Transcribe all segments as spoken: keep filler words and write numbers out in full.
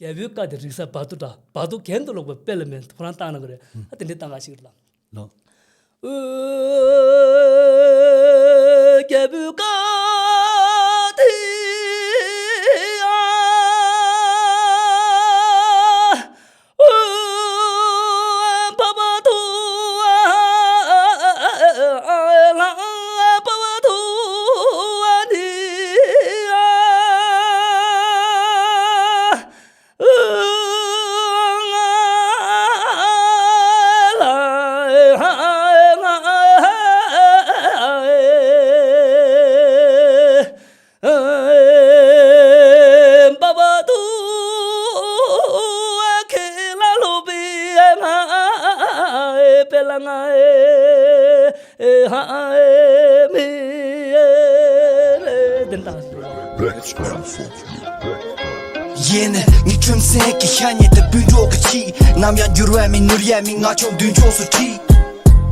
རྒྱལ་པོའི་བཀའ་དེ་རིག་གསར་བར་དོ་འདྲ་བར་དོ་གྱེན་དུ་ལོག་པའི་དཔེ་ལ་མེད་ཁོ་རང་བཏང་ན་གི་རེད། ཨ་དེ་འདྲའི་བཏང་ག་ཞིག་རེད་ལ། ལོ། རྒྱལ་པོའི་བཀའ་དེ། ཡེ་ནས་ངའི་ཁྲིམས་སེང་གི་ཤ་ཉེ་དེ་སྤུན་གྲོགས་ཀྱི་ཆི། ནམ་ཡང་འགྱུར་བ་མི་ནུར་ཡ་མི་ང་ཆོ་མདུན་ཕྱོགས་སུ་ཁྲིད།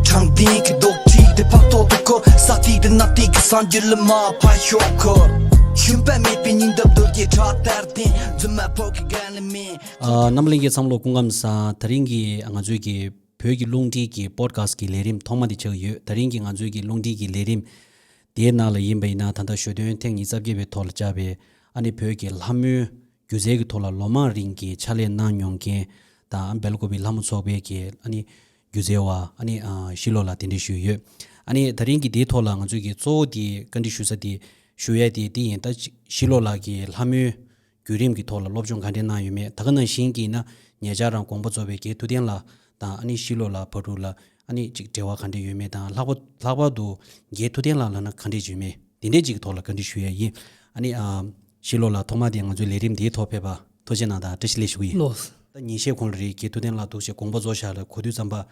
དྲང་བདེན་གྱི་རྡོག་ཁྲིད་དེ་ཕག་ཐོག་ཏུ་འཁོར། ས་ཐིག་དེ་ནག་ཐིག་གི་སངས་རྒྱས་ལ་མ་ཕ་ཤོག་འཁོར། ཤུན་པ་མེད་པའི་སྙིང་སྟོབས་རྡོ་རྗེ་བྲག་ལྟར་ལྡན། རྫུན་མ་ཕོ་གི་རྒན་ལ་མིན། ཨ། རྣམ་གླིང་གི་འཚམས་ལོ་སྐུ་ཁམས་བཟང་། དེ་རིང་གི་ང་ཚོའི་གི་བོད་ཀྱི་རླུང་འཕྲིན་གྱི་པོ་ཌི་ཁ་སི་ཊི་གི་ལས་རིམ་ཐོག་མ་དེ་ཆགས་ཡོད། དེ་རིང་གི་ང་ཚོའི་གི་རླུང་འཕྲིན་གྱི་ལས་རིམ་དེའི་ནང་ལ་ཡིན་པ་ཡིན་ན། ད་ལྟ་ཞོ་སྟོན་ཐེངས་ཉི་ཤུ་རྩ་བརྒྱད་པའི་ཐོག་ལ་བཅར་བའི་ཨ་ནི་བོད་ཀྱི་ལྷ་མོའི་སྒྱུ་རྩལ་གྱི་ཐོག་ལ་ལོ་མང་རིང་གི་ཕྱག་ལས་གནང་མྱོང་མཁན་དང་། སྦེལ་ཀོབ་པའི་ལྷ་མོ་ཚོགས་པའི་གི་ཨ་ནི་སྒྱུ་རྩལ་བ་ཨ་ནི་ཨ་ཤི་ལོ་ལགས་གདན་འདྲེན་ཞུས་ཡོད། ཨ་ནི་དེ་རིང་གི་དེའི་ཐོག་ལ་ང་ཚོའི་གི་གཙོ་བོ་དེ་བཀའ་འདྲི་ཞུ་ས་དེ་ཞུ་ཡས་དེ་དེ་ཡིན། ད་ཤི་ལོ་ལགས་ཀྱིས་ལྷ་མོའི་བརྒྱུད་རིམ་གྱི་ཐོག་ལ་སློབ་སྦྱོང་ག་འདྲས་གནང་ཡོད་མེད། ད་ག་ནང་བཞིན་གྱི་ན་ཉེ་ཆར་རང་དགོངས་པ་རྫོགས་པའི་རྒན་ཐུབ་བསྟན་ལགས་དང་ཨ་ནི་ཤི་ལོ་ལགས་ཕ་ཕྲུག་ལ་ཨ་ནི་ཅིག་འབྲེལ་བ་ག་འདྲས་ཡོད་མེད་དང་། ལྷག་པ་ལྷག་པར་དུ་རྒན་ཐུབ་བསྟན་ལགས་ལབ་ན་ག་འདྲས་ཡོད་མེད་དེ་འདྲས་ཅིག་གི་ཐོག་ལ་བཀའ་འདྲི་ཞུ་ཡས་ཡིན། ཨ་ནི་ཨ་ཤི་ལོ་ལགས་ཐོག་མ་དེ་ང་ཚོའི་ལས་རིམ་འདིའི་ཐོག་ཕེབས་པ་ཐུགས་རྗེ་གནང་དང་བཀྲ་ཤིས་བདེ་ལེགས་ཞུ་གི་ཡིན། ལགས། ད་ཉིན་ཤས་གོང་ལ་རེད། རྒན་ཐུབ་བསྟན་ལགས་འདུག་སེ་དགོངས་པ་རྫོགས་ཤག་ལ་གོ་དུས་ཙམ་པ།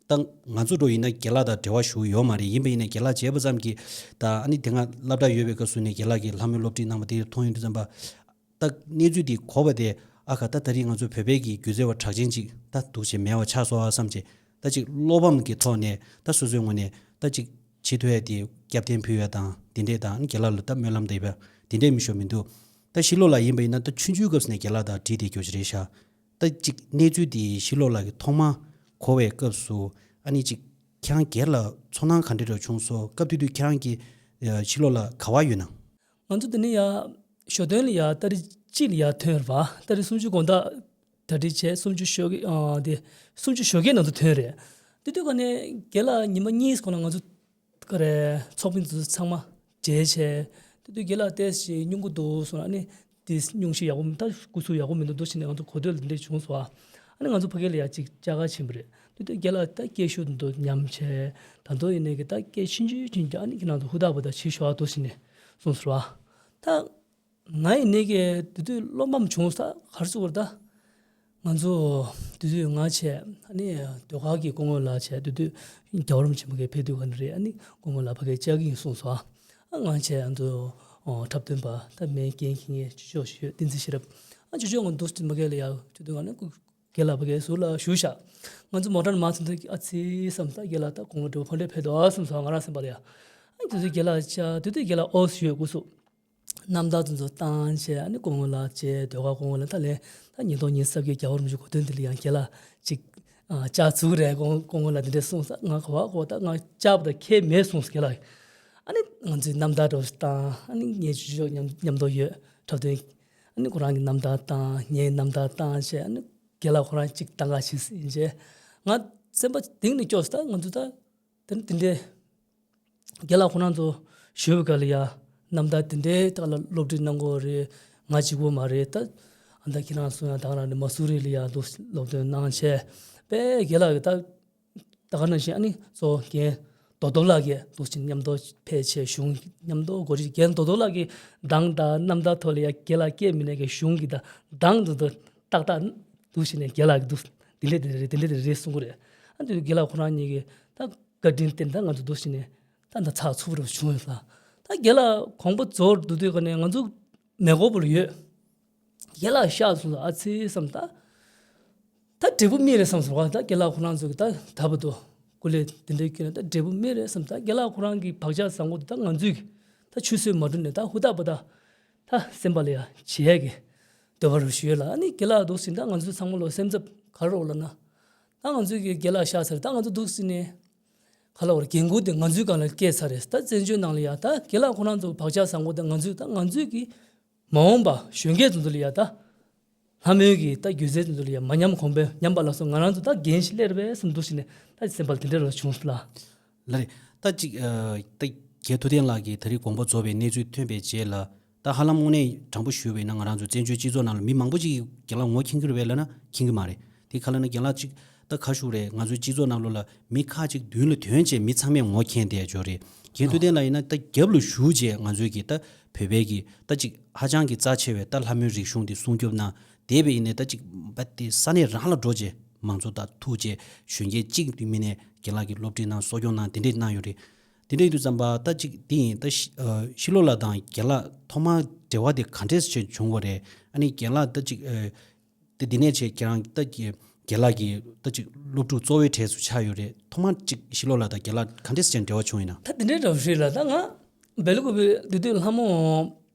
ད་ང་ཚོ་འདྲ་ཡིན་ན་རྒན་ལགས་དང་འབྲེལ་བ་ཞུ་ཡོད་མ་རེད། ཡིན་པ་ཡིན་ན་རྒན་ལགས་མཇལ་བ་ཙམ་གྱིས་ད་ཨ་ནི་དེ་སྔ་སློབ་གྲྭ་ཡོད་པའི་སྐབས་སུ་ནས་རྒན་ལགས་ཀྱིས་ལྷ་མོའི་སློབ་ཁྲིད་གནང་བ་དེ་མཐོང་ཡོང་དུས་ཙམ་པ། ད་གནས་ཚུལ་འདི་གོ་བ་དེ་ཨ་ཁ་ད་ད་རེས་ང་ཚོ་བོད་པའི་གི་སྒྱུ་རྩལ་བ་གྲགས་ཅན་ཅིག་ད་འདུག་སེ་མེད་པ་ཆགས་སོང་ཨ་བསམ་བྱས། ད་ཅིག་བློ་ཕམ་གྱི་ཐོག་ནས་ད་སོ་སོའི་ངོས་ནས་ད་ཅིག་བྱེད་ཐུབ་ཡ་དེ་སྐྱབས་རྟེན་ཕུལ་ཡ་དང་དེ་འདྲས་དང་། རྒན་ལགས་ལ་ད་སྨོན་ལམ་འདེབས་ཡ་དེ་འདྲས་མི་ཤོར་མི་འདུག་ད་ཤི་ལོ་ལགས་ཡིན་པ་ཡིན་ན་ད་ཆུང་ཆུང་སྐབས་སུ་ནས་རྒན་ལགས་དང་འཁྲིལ་བསྡད་རྒྱུ་ཞིག་རེད་ཤག་ད་ཅིག་གནས་ཚུལ་དེ་ཤི་ལོ་ལགས་ཀྱིས་ཐོག་མ་གོ་བའི་སྐབས་སུ་ཨ་ནི་ཅིག་ཁྱེད་རང་སྒེར་ལ་ཚོར་སྣང་ག་འདྲ་འདྲ་བྱུང་སོང་། སྐབས་དེ་དུས་ཁྱེད་རང་གིས་ཨ་ཤི་ལོ་ལགས་ག་པར་ཡོད་ན། ང་ཚོ་དེ་ནས་ཡར་ཞོ་སྟོན་ལ་ཡར་ཏ་རིག་གཅིག་ལ་ཡར་ཐོན་རེད་པ། ཏ་རིག་སུམ་ཅུ་དགོང་དག་གྲ་སྒྲིག་བྱས། སུམ་ཅུ་ཞོགས་ཀས་ཨ་དེ་སུམ་ཅུ་ཞོགས་ཀས་ནང་དུ་ཐོན་རེད། དེ་དུས་ཀ་ནས་རྒན་ལགས་ཉི་མ་གཉིས་གོང་ལ་ང་ཚོ་ག་རེ་ཚོགས་མི་ཚོ་ཚང་མ་མཇལ་བྱས། དེ་དུས་རྒན་ལགས་ཏོག་ཙམ་སྙུང་གི་འདུག་གསུངས། ཨ་ནི་དེ་སྙུང་གཞི་ཡག་པོ་མི་འདུག་སྐུ་གཟུགས་ཡག་པོ་མི་འདུག་འདུག་བྱས་ནས་ང་ཚོ་གོ་ཐོས་ལ་འདི་འདྲས་བྱུང་སོང་ཨ། ཨ་ནི་ང་ཚོ་ཕ་གི་ལ་ཡ་ཅིག་བཅར་ག་ཕྱིན་པ་རེད། དེ་དུས་རྒན་ལགས་ད་སྐད་ཤུགས་འདུག་ཉམས་བྱས། ད་དུང་ཡིན་ནའི་གི་ད་སྐད་ཆུང་ཆུང་ཆུང་ཀྱང་ཨ་ནི་ཁྱེད་རང་ཚོ་ཧུར་ཐག་པ་ད་བྱེད་ཤོག་ཨ་འདུག་བྱས་ནས་གསུངས་སོང་ཨ། ད་ང་ཡིན་ནའི་གི་དེ་དུས་བློ་ཕམ་བྱུང་ས་ག་རེ་ཟེར་དགོས་རེད། ད་ང་ཚོ་དེ་དུས་ང་བྱས། ཨ་ནི་ཟློས་གར་གྱི་སྐུ་ངོ་ལགས་བྱས། དེ་དུས་རྒྱལ་བ་རིན་པོ་ཆེན་མ་གི་ཕེབས་དུས་ག་ནས་རེད། ཨ་ནི་སྐུ་ངོ་ལགས་ཕ་གིར་བཅར་གྱི་ཡིན་གསུངས་སོང་ཨ། ང་བྱས་ང་ཚོ་འཁྲབ་སྟོན་པ་ད་མེད་རྒན་ཁྱེད་ངའི་ཅོ་ཅོ་ཞིག་ཡོད། བསྟན་འཛིན་ཤེས་རབ། ཨ་ཅོ་ཅོ་ང་འདུག་སེ་མ་གི་ལ་ཡ་ཅོ་དུས་ང་ནི་རྒན་ལགས་ཕ་གིའི་ཟུར་ལ་བཞུགས་ཤག་ང་ཚོ་མོ་ཊ་ནང་མར་ཐོན་དུས་ཨ་ཙི་བསམ། ད་རྒན་ལགས་ད་དགུང་ལོ་བགྲེས་པོ་ཕོ་འདྲེ་ཕེབས་འདུག་ཨ་བསམ་སོང་ང་རང་སེམས་པ་ལ་ཡ། ཨ་དེ་དུས་རྒན་ལགས་བཅར། དེ་དུས་རྒན་ལགས་ཨོ་སི་ཡོད་སྐུ་གཟུགས། རྣམ་ཐར་དེ་ཚོ་བཏང་བྱས། ཨ་ནི་སྐུ་ངོ་ལགས་བཅར། ཟློས་གར་སྐུ་ངོ་ལགས། ད་ལན་ད་ཉིས་སྟོང་ཉི་ཤུ་རྩ་བརྒྱད་རྒྱལ་བ་རིན་པོ་ཆེ་གོ་སྟོན་དེ་ལ་ཡང་རྒན་ལགས་ཅིག་ཨ་བཅར་ཚུགས་རེད། སྐུ་སྐུ་ངོ་ལགས་དེ་འདྲས་གསུངས་ས། ང་ག་བ་གོ་ད་ང་བཅར་བ་ད་ཁྱད་མེད་གསུངས་སོང་རྒན་ལགས། ཨ་ནི་ང་ཚོའི་རྣམ་ཐར་འདྲ་བོ་ཞིག་བཏང་། ཨ་ནི་ངའི་ཅོ་ཅོ་མཉམ་མཉམ་དུ་ཡོད་འཁྲབ་སྟོན། ཨ་ནི་ཁོ་རང་གི་རྣམ་ཐར་བཏང་། ངའི་རྣམ་ཐར་བཏང་བྱས། ཨ་ནི་རྒན་ལགས་ཁོ་རང་ཅིག་བཏང་ག་ཕྱིན་ཟིན་བྱས། ང་སེམས་པ་གཏིང་ནས་སྐྱོ་སོང་། ད་ང་ཚོ་ད་དེ་ནི་དེ་འདྲའི་རྒན་ལགས་ཁོ་རང་ཚོ་བཞུགས་པའི་སྐབས་ལ་ཡ་རྣམ་ཐར་དེ་འདྲའི་ཐོག་ལ་སློབ་ཁྲིད་གནང་གི་ཡོད་རེད། ང་གཅིག་པོ་མ་རེད། ད་ཨ་ད་ཁྱེད་རང་གསུང་ཡ་ད་ག་རང་རེད། མ་སུ་རི་ལ་ཡ་འདུག་སློབ་སྟོན་གནང་བྱས། དཔེ་རྒན་ལགས་ཀྱིས་ད་ད་ག་ནང་བཞིན་ཨ་ནི་གཙོ་བོ་རྒན་རྡོ་རྡོ་ལགས་ཀྱིས་འདུག་སེ་མཉམ་དུ་ཕེབས་བྱས། གཞུང་མཉམ་དུ་གོ་སྒྲིག། རྒན་རྡོ་རྡོ་ལགས་ཀྱིས་གདངས་དང་རྣམ་ཐར་ཐོག་ལ་ཡ་རྒན་ལགས་སྐད་མི་སྙན་མཁན་གཞུང་གི་ད་གདངས་དེ་ཚོ་ཏག་ཏག་འདུག་སེ་ནས་རྒན་ལགས་ཀྱིས་འདུག་དེ་འདྲས་དེ་འདྲས་རེད། དེ་འདྲས་དེ་འདྲས་རེད་གསུང་གི་རེད། ཨ་དེ་རྒན་ལགས་ཁོ་རང་གཉིས་ཀྱིས་ད་བཀའ་དྲིན་བརྟེན་ད་ང་ཚོ་འདུག་སེ་ནས་ད་ད་ཚགས་ཚུད་པོ་རུ་བྱུང་ཡོད་ལ། ད་རྒན་ལགས་དགོངས་པ་རྫོགས་འདུག་དུས་ག་ནས་ང་ཚོ་མེ་འཁོར་པོ་ལ་ཡོད། རྒན་ལགས་ཤག་སོང་ཙང་ཨ་ཙི་བསམ། ད་ད་འབྲས་བུ་སྨིན་རེད་བསམ་སོང་བ། ད་རྒན་ལགས་ཁོ་རང་ཚོ་གི་ད་ད་བར་དུ་སྐུ་ལས་དེ་འདྲའི་བསྐྱོན་ནས་ད་འབྲས་བུ་སྨིན་རེད་བསམ། ད་རྒན་ལགས་ཁོ་རང་གི་བག་ཆགས་བཟང་པོ་དེ་ད་ང་ཚོས་གི་ད་ཆུད་ཟོས་མ་འགྲོ་ནས་ད་ཧུར་ཐག་པ་ད་ད་སེམས་པ་ལ་ཡ་བྱེད་ཡ་གི་ འདོད་པ་རུ་ཞུ་ཡོད་ལ། ཨ་ནི་རྒན་ལགས་འདུག་ཟིན་ད་ང་ཚོའི་ཚང་མ་ལོ་སེམས་འཚབ་ག་རེ་འོ་ལ་ན། ད་ང་ཚོའི་གི་རྒན་ལགས་ཤག་ཚར་ད་ང་ཚོ་འདུག་ཟིན་ནས་ག་ལ་བར་རྒན་རྒོན་དེ་ང་ཚོའི་སྒང་ལ་སྐྱེས་ཚར་རེད། ད་བཙན་བྱོལ་ནང་ལ་ཡ་ད་རྒན་ལགས་ཁོ་རང་ཚོ་བག་ཆགས་བཟང་པོ་ད་ང་ཚོའི་ད་ང་ཚོའི་གི་མ་འོངས་པ་གཞོན་སྐྱེས་ཚོ་ཚོ་ལ་ཡ་ད་ལྷ་མོའི་གི་ད་སྒྱུ་རྩལ་ཚོ་ཚོ་ལ་ཡ་མ་ཉམས་གོང་འཕེལ་ཉམས་པ་ལ་སོགས་ང་རང་ཚོ་ད་རྒན་ཞིག་སླེབས་པས་སམ་འདུག་ཟིན་ནས་ད་སེམས་པ་དེ་འདྲ་རུ་བྱུང་སོང་ལ། ལགས་རེད། ད་ཅིག་ཨ། ད་རྒན་ཐུབ་བསྟན་ལགས་ཀྱིས་ད་རེས་དགོངས་པ་རྫོགས་པའི་གནས་ཚུལ་ཐོན་པའི་རྗེས་ལ་ད་ཧ་ལམ་དངོས་གནས་དྲང་པོ་ཞུས་པ་ཡིན་ན་ང་རང་ཚོ་བཙན་བྱོལ་སྤྱི་ཚོགས་ནང་ལ་མི་མང་པོ་ཅིག་རྒན་ལགས་ངོ་མཁྱེན་གྱི་རེད་པས་ལབ་ན་མཁྱེན་གྱི་མ་རེད། དེ་ག་ལབ་ན་རྒན་ལགས་ཅིག་ད་ཁ་ཤུག་རེད། ང་ཚོའི་སྤྱི་ཚོགས་ནང་ལོགས་ལ་མི་ཁག་ཅིག་མདུན་ལ་ཐོན་བྱས་མི་ཚང་མས་ངོ་མཁྱེན་བསྡད་ཡོད་རེད། རྒན་ཐུབ་བསྟན་ལགས་ཡིན་ན་ད་རྒྱབ་ལ་བཞུགས་བྱས་ང་ཚོའི་གི་ད་བོད་པའི་གི་ད་ཅིག་ཧ་ཅང་གི་རྩ་ཆེ་བའི་ད་ལྷ་མོའི་རིག་གཞུང་འདི་སྲུང་སྐྱོབ་གནང་བསྡད་པ་ཡིན་ནའི་ད་ཅིག་པ་དེ་ས་གནས་རང་ལ་འགྲོ་བྱས་མང་ཚོགས་དང་ཐུག་བྱས་གཞོན་སྐྱེས་གཅིག་དུས་མིན་ནས་རྒན་ལགས་ཀྱི་སློབ་ཁྲིད་གནང་གསོ་སྐྱོང་གནང་དེ་འདྲས་གནང་ཡོད་རེད། དེ་འདྲ་ཡིན་དུས་ཙམ་པ་ད་ཅིག་དེ་ཡིན་ད་ཤི་ཨ། ཤི་ལོ་ལགས་དང་རྒན་ལགས་ཐོག་མར་འབྲེལ་བ་དེ་ག་འདྲས་ཅིག་བྱུང་བ་རེད། ཨ་ནི་རྒན་ལགས་ད་ཅིག་ཨ། དེ་འདི་ནས་བྱས་ཁྱེད་རང་ད་ཀྱི་རྒན་ལགས་ཀྱི་ད་ཅིག་སློབ་ཕྲུག་གཙོ་བོའི་གྲས་སུ་ཆགས་ཡོད་རེད། ཐོག་མར་ཅིག་ཤི་ལོ་ལགས་དང་རྒན་ལགས་ག་འདྲས་ཅིག་འབྲེལ་བ་བྱུང་ཡིན་ན། ད་དེ་འདྲའི་འདྲ་བོ་རེད་ལ་ད་ང་སྦེལ་ཀོབ་པའི་དེ་དུས་ལྷ་མོ་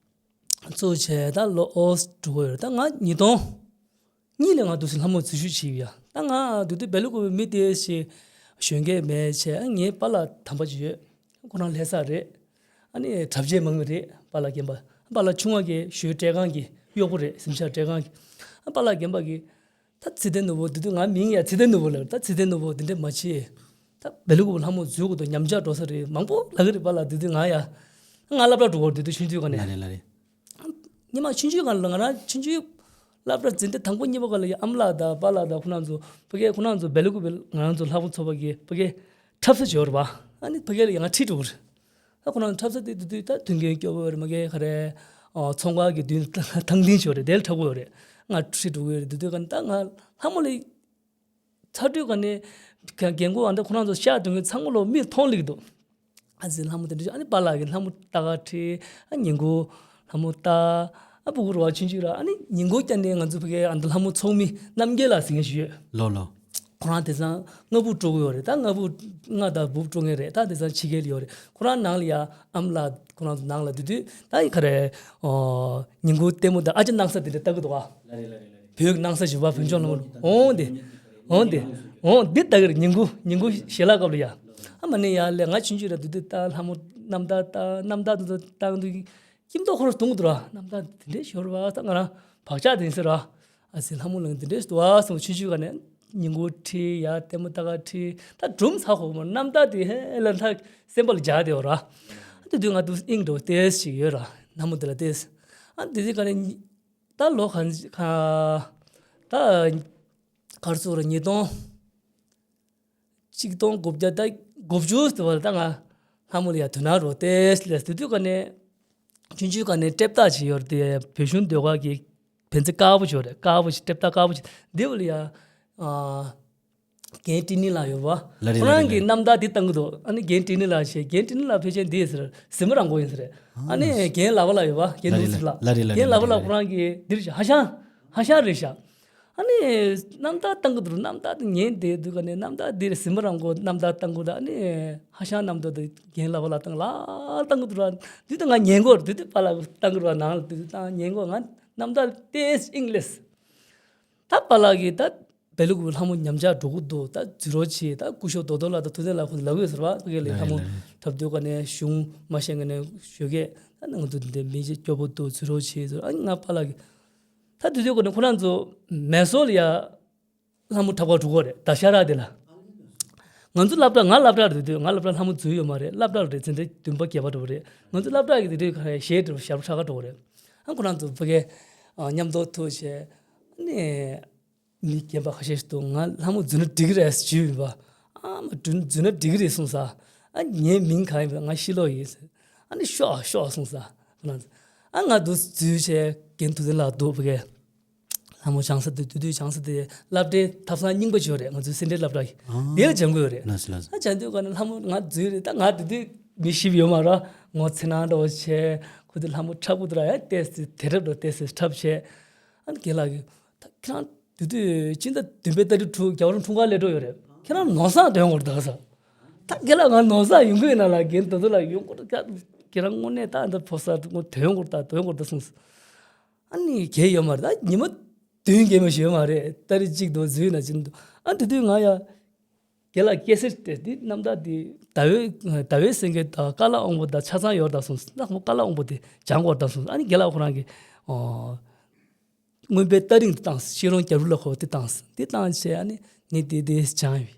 གཙོ་བྱས་ད་ལོ་ཨོ་སི་འགྲོ་གི་ཡོད་རེད། ད་ང་ཉིས་སྟོང་གཉིས་ལས་ང་འདུག་སེ་ལྷ་མོ་འཛུལ་ཞུགས་བྱས་ཡོད་ཡ། ད་ང་དེ་དུས་སྦེལ་ཀོབ་པའི་མི་དེ་ཞིག་གཞོན་སྐྱེས་མེད་བྱས་ངའི་པཱ་ལགས་དམ་པ་ཅིག་ཡོད། ཁོ་རང་ལྷ་ས་རེད། ཨ་ནི་གྲྭ་ཆས་མང་མི་རེད། པཱ་ལགས་རྒན་པ། པཱ་ལགས་ཆུང་བ་གི་ཞོལ་བཀྲས་ཁང་གི་གཡོག་པོ་རེད། གཟིམ་ཤག་བཀྲས་ཁང་གི། ཨ་པཱ་ལགས་རྒན་པ་གི་ད་ཚེ་བརྟན་ནོར་བུ་དེ་དུས་ང་མིང་ཡ་ཚེ་བརྟན་ནོར་བུ་ལབ། ད་ཚེ་བརྟན་ནོར་བུ་དེ་འདྲས་མ་བྱེད། ད་སྦེལ་ཀོབ་ལྷ་མོ་འཛུལ་དགོས་འདུག་ཉམས་ཆག་འགྲོ་ས་རེད། མང་པོ་ལབ་གི་རེད། པཱ་ལགས་དེ་དུས་ང་ཡ་ང་སློབ་གྲྭ་འགྲོ་གི་རེད། དེ་དུས་ཆུང་ཆུང་སྒང་ནས། ལགས་རེད་ལགས་རེད། ཉི་མ་ཆུང་ཆུང་སྒང་ལ་ང་རང་ཆུང་ཆུང་སློབ་གྲྭ་འཛིན་གྲྭ་དང་པོ་གཉིས་པ་སྒང་ལ་ཡ་ཨ་མ་ལགས་དང་པཱ་ལགས་དང་ཁོ་རང་ཚོ་ཕ་གི་ཁོ་རང་ཚོ་སྦེལ་ཀོབ་པའི་ང་རང་ཚོ་ལྷ་མོ་ཚོགས་པ་གི་ཕ་གི་འཁྲབ་ས་ཅིག་ཡོད་རེད་པ། ཨ་ནི་ཕ་གི་ལ་ཡ་ང་ཁྲིད་འགྲོ་གི་རེད། ད་ཁོ་རང་འཁྲབ་ས་དེ་དུས་དུས་ད་མཐུན་རྐྱེན་སྐྱོ་བོ་རེད། མ་གི་ག་རེ་ཨ་ཚོང་ཁང་གི་མདུན་ཐང་ཐང་སྟེང་ཞིག་ཡོད་རེད། དེ་ལ་འཁྲབ་ཀྱི་ཡོད་རེད། ང་ཁྲིད་འགྲོ་གི་ཡོད་རེད། དེ་དུས་ག་ནི་ད་ང་ལྷ་མོ་ལ་ཚ་དྲོད་ག་ནས་རྒན་རྒན་རྒོན་ཨ་འདྲ་ཁོ་རང་ཚོ་ཤག་དོན་གྱི་ཚང་མ་ལོ་མིག་མཐོང་ལེགས་འདུག་ཨ་ཙི་ལྷ་མོ་དེ་འདྲ་ཨ་ནི་པཱ་ལགས་ཀྱི་ལྷ་མོ་ལྟ་ག་ཁྲིད། ཨ་ཉིན་གུང་ལྷ་མོ་ལྟ། ཨ་སྤུ་གུ་རུ་བ་ཆུང་ཆུང་ར། ཨ་ནི་ཉིན་གུང་བསྐྱལ་ནས་ང་ཚོ་ཕ་གི་ཨ་འདི་ལྷ་མོ་ཚོགས་མི་རྣམ་རྒྱལ་ལགས་ཟེར་མཁན་ཞིག་ཡོད། ལོ་ལོ། ཁོ་རང་དེང་སང་སྔ་ཕྱི་སྤྲོ་གི་ཡོད་རེད། ད་སྔ་ཕྱི་ང་དང་སྤུ་གུ་སྤྲོ་མཁན་རེད། ད་དེང་སང་ཕྱི་རྒྱལ་ཡོད་རེད། ཁོ་རང་ནང་ལ་ཡ་ཨ་མ་ལགས་ཁོ་རང་ཚོ་ནང་ལ་དེ་དུས་ད་ཡི་ག་རེ་ཨོ་ཉིན་གུང་ལྟད་མོ་དང་ཨ་ཅག་སྣང་ས་དེ་འདྲ་ལྟ་གི་འདུག་ཨ། བོད་ཀྱི་སྣང་ས་ཞིག་བ་བོད་ལྗོངས་ལ་འོང་དེ། འོང་དེ། འོང་འདི་ལྟ་གི་རེད། ཉིན་གུང་ཉིན་གུང་ཞལ་ལག་སྐབས་ལ་ཡ། ཨ་མ་ནི་ཡ་ལས་ང་ཆུང་ཆུང་ར་དེ་དུས་ད་ལྷ་མོ་རྣམ་ཐར་ལྟ་རྣམ་ཐར་དེ་ཚོ་ལྟ་གི་འདུག་སྐྱིད་མདོག་ཁོ་རང་གཏོང་གི་འདུག་ར། རྣམ་ཐར་དེ་འདྲའི་ཞོར་བ་ད་ང་རང་བག་ཆགས་དེ་ཡིན་ཟེར་ར། ཨ་ཙི་ལྷ་མོ་ལགས་དེ་འདྲའི་འདུག་ཨ་སོང་ཆུང་ཆུང་ག་ནས་ཉིན་གུང་ཁྲིད་ཡ་ལྟད་མོ་ལྟ་ག་ཁྲིད་ད་སྒྲུང་ཚ་ཧོ་མོ་རྣམ་ཐར་དེ་ཧེ་ལ་ད་སེམས་པ་ལ་འཇགས་བསྡད་ཡོད་ར། ཨ་དེ་དུས་ང་དུ་དབྱིངས་འགྲོ་ཏེས་ཞིག་ཡོད་ར་ལྷ་མོ་དེ་ལ་ཏེས། ཨ་དེ་དུས་ག་ནས་ད་ལོ་ག་ག་ད་གར་སོང་ར་ཉིས་སྟོང་གཅིག་སྟོང་དགུ་བརྒྱ་ད་དགུ་བཅུ་ཟེར་བ་ལ་ད་ང་ལྷ་མོ་ལ་ཡ་དོ་སྣང་རོ་ཏེས་ལས་དེ་དུས་ག་ནས་ཆུང་ཆུང་ག་ནས་ལྟེབ་རྟགས་ཅིག་ཡོད་རེད། དེ་བོད་གཞུང་ཟློས་གར་གྱི་བེན་ཚི་དཀར་པོ་ཅིག་ཡོད་རེད། དཀར་པོ་ཅིག་ལྟེབ་རྟགས་དཀར་པོ་ཅིག་འདི་བ་ལ་ཡ་ཨ་རྒན་ཀྲི་ནི་ལགས་ཡོད་པ། ལ་རེད་ཁོ་རང་གི་ལ་རེད་ལ་རེད། རྣམ་ཐར་འདི་བཏང་གི་འདུག་ཨ་ནི་རྒན་ཀྲི་ནི་ལགས་ཞེས་རྒན་ཀྲི་ནི་ལགས་ཕལ་ཆེར་འདི་ཟེར་གཟིགས་མོ་རང་མགོ་ཡིན་ཟེར། ཨ་ནི་རྒན་ལགས་པ་ལགས་ཡོད་པ་རྒན་ལ་རེད་ནོར་ལ་ཟེར་ལགས། ལ་རེད་ལ་རྒན་ལགས་པ་ལགས་ཁོ་རང་གི་འདིར་ཧ་ཤང་ཧ་ཤང་རེད་ཤག་ཨ་ནི་རྣམ་ཐར་བཏང་གི་འདུག་རྣམ་ཐར་དེ་ཉན་བསྡད་དུས་ག་ནས་རྣམ་ཐར་འདིར་གཟིགས་མོ་རང་མགོ་རྣམ་ཐར་བཏང་གི་འདུག་ཨ་ནི་ཧ་ཤང་རྣམ་ཐར་དེ་རྒན་ལགས་པ་ལགས་བཏང་ལ་བཏང་གི་འདུག་ར། དུས་དེ་ང་ཉན་གོ་དུས་དེ་པ་ལགས་བཏང་གི་ར་ནང་ལ་དུས་དེ་ད་ཉན་གོ་ང་རྣམ་ཐར་ཏེས་ཨིང་ལེས། ད་པ་ལགས་ཀྱིས་ད་བལ་ལུག་གི་ལྷ་མོ་ཉམས་ཆག་འགྲོ་གི་འདུག་ད་འཛུལ་རོགས་བྱེད། ད་སྐུ་ཞབས་རྡོ་རྡོ་ལགས་དང་ཐུབ་བསྟན་ལགས་ཁོང་ཚོ་ལབ་ཡོད་ཟེར་བ། ཕ་གི་ལས་ལྷ་མོ་འཁྲབ་སྡོད་ག་ནས་གཞུང་མ་ཤེས་ག་ནས་ཞོགས་ཀས་ད་ང་ཚོ་འདི་འདྲའི་མི་ཅིག་སྐྱོ་པོ་འདུག་འཛུལ་རོགས་བྱེད་ཟེར། ཨ་ང་པ་ལགས་ཀྱིས་ད་དུས་ཚོད་ག་ནས་ཁོ་རང་ཚོ་མེ་སོར་ལ་ཡ་ལྷ་མོ་འཁྲབ་ག་འགྲོ་གི་རེད། ད་ཤ་ར་དེ་ལ་ང་ཚོ་སློབ་གྲྭ་ང་སློབ་གྲྭ་རེད་དུས་ང་སློབ་གྲྭ་ལྷ་མོ་འཛུལ་ཡོད་མ་རེད། སློབ་གྲྭ་རེད་འཛིན་གྲྭ་བདུན་པ་བརྒྱད་པ་འགྲོ་གི་རེད། ང་ཚོ་སློབ་གྲྭ་གི་དེ་དུས་ག་རེ་གཞས་འགྲོ་ཞབས་ཁྲ་ག་འགྲོ་གི་རེད། ཨ་ཁོ་རང་ཚོ་ཕ་གི་མཉམ་དུ་ཐུག་བྱས་ནས། མི་རྒན་པ་ཁ་ཤས་ཤིག་འདུག་ང་ལྷ་མོ་འཛུལ་ན་འགྲིག་གི་རེད་ཟེར་ཞུས་ཡིན་པ། ཨ་མ་འཛུལ་འཛུལ་ན་འགྲིག་གི་རེད་གསུངས་ས། ཨ་ངའི་མིང་གང་ཡིན་པ་ང་ཤི་ལོ་ཡིན་ཟེར། ཨ་ནི་ཤོག་ཤོག་གསུངས་ས། ཁོ་རང་ཚོ་ཨ་ང་འདུག་འཛུལ་བྱས་རྒན་ཐུབ་བསྟན་ལགས་འདུག་ཕ་གི་ལྷ་མོ་སྦྱང་ས་དེ་དུས་དུས་སྦྱང་ས་དེ་སློབ་གྲྭའི་ཐབ་ཚང་རྙིང་པ་ཅིག་ཡོད་རེད། ང་ཚོའི་སེ་འབྲས་སློབ་གྲྭ་གི་ཨ་དེ་ལ་སྦྱང་གི་ཡོད་རེད། ལགས་སོ་ལགས་སོ། ཨ་སྦྱང་དུས་ག་ནས་ལྷ་མོ་ང་འཛུལ་རེད། ད་ང་དེ་དུས་མི་ཤེས་ཡོད་མ་རེད། ངོ་ཚ་ན་འདྲ་བོ་བྱས་ཁོ་དེ་ལྷ་མོ་འཁྲབ་གི་འདུག་ར་ཡ་ཏོག་ཙམ་དེ་འཁྲབ་འགྲོ་ཏོག་ཙམ་འཁྲབ་བྱས། ཨ་ནི་རྒན་ལགས་ཀྱིས། ད་ཁྱེད་རང་དེ་དུས་སྤྱི་ཟླ་བདུན་པའི་ཏ་རིག་དྲུག་རྒྱལ་བ་རིན་པོ་ཆེ་འཁྲུངས་སྐར་སླེབས་འགྲོ་ཡོད་རེད། ཁྱེད་རང་ནོར་བཟང་ཐོན་དགོས་རེད་ད་ཟེར། ད་རྒན་ལགས་ང་ནོར་བཟང་ཡོང་གི་ཡོད་ན་ལ་རྒན་དེ་ཚོ་ལ་ཡོང་དགོས་རེད། ཁྱེད་རང་དངོས་གནས་ད་འདི་ཕོ་གསར་ཐོན་དགོས་རེད་ད་ཐོན་དགོས་རེད་ད་གསུངས། ཨ་ནི་གས་ཡོད་མ་རེད། ད་ཉི་མ་བདུན་གས་མ་ཞིག་ཡོད་མ་རེད། ཏ་རིག་གཅིག་དང་བཟོས་ན་ཅི་འདུག་ཨ་དེ་དུས་ང་ཡ་རྒན་ལགས་སྐྱེ་སེར་དེ་འདི་རྣམ་ཐར་འདི་ཟླ་བའི་ཟླ་བའི་སེང་གེ་དང་བཀའ་བླ་དབང་པོ་དང་ཆ་ཚང་ཡོད་རེད་ད་གསུངས། ད་ཁོ་བཀའ་བླ་དབང་པོ་དེ་སྦྱང་དགོས་རེད་ད་གསུངས། ཨ་ནི་རྒན་ལགས་ཁོ་རང་གིས་ཨོ། མངོན་པའི་ཏ་རིང་དེ་བཏང་། ཤེས་རབ་རྒྱབ་ལོགས་ལ་ཁོ་དེ་བཏང་། དེ་བཏང་བྱས་ཨ་ནི་ངས་དེ་དེ་སྦྱངས་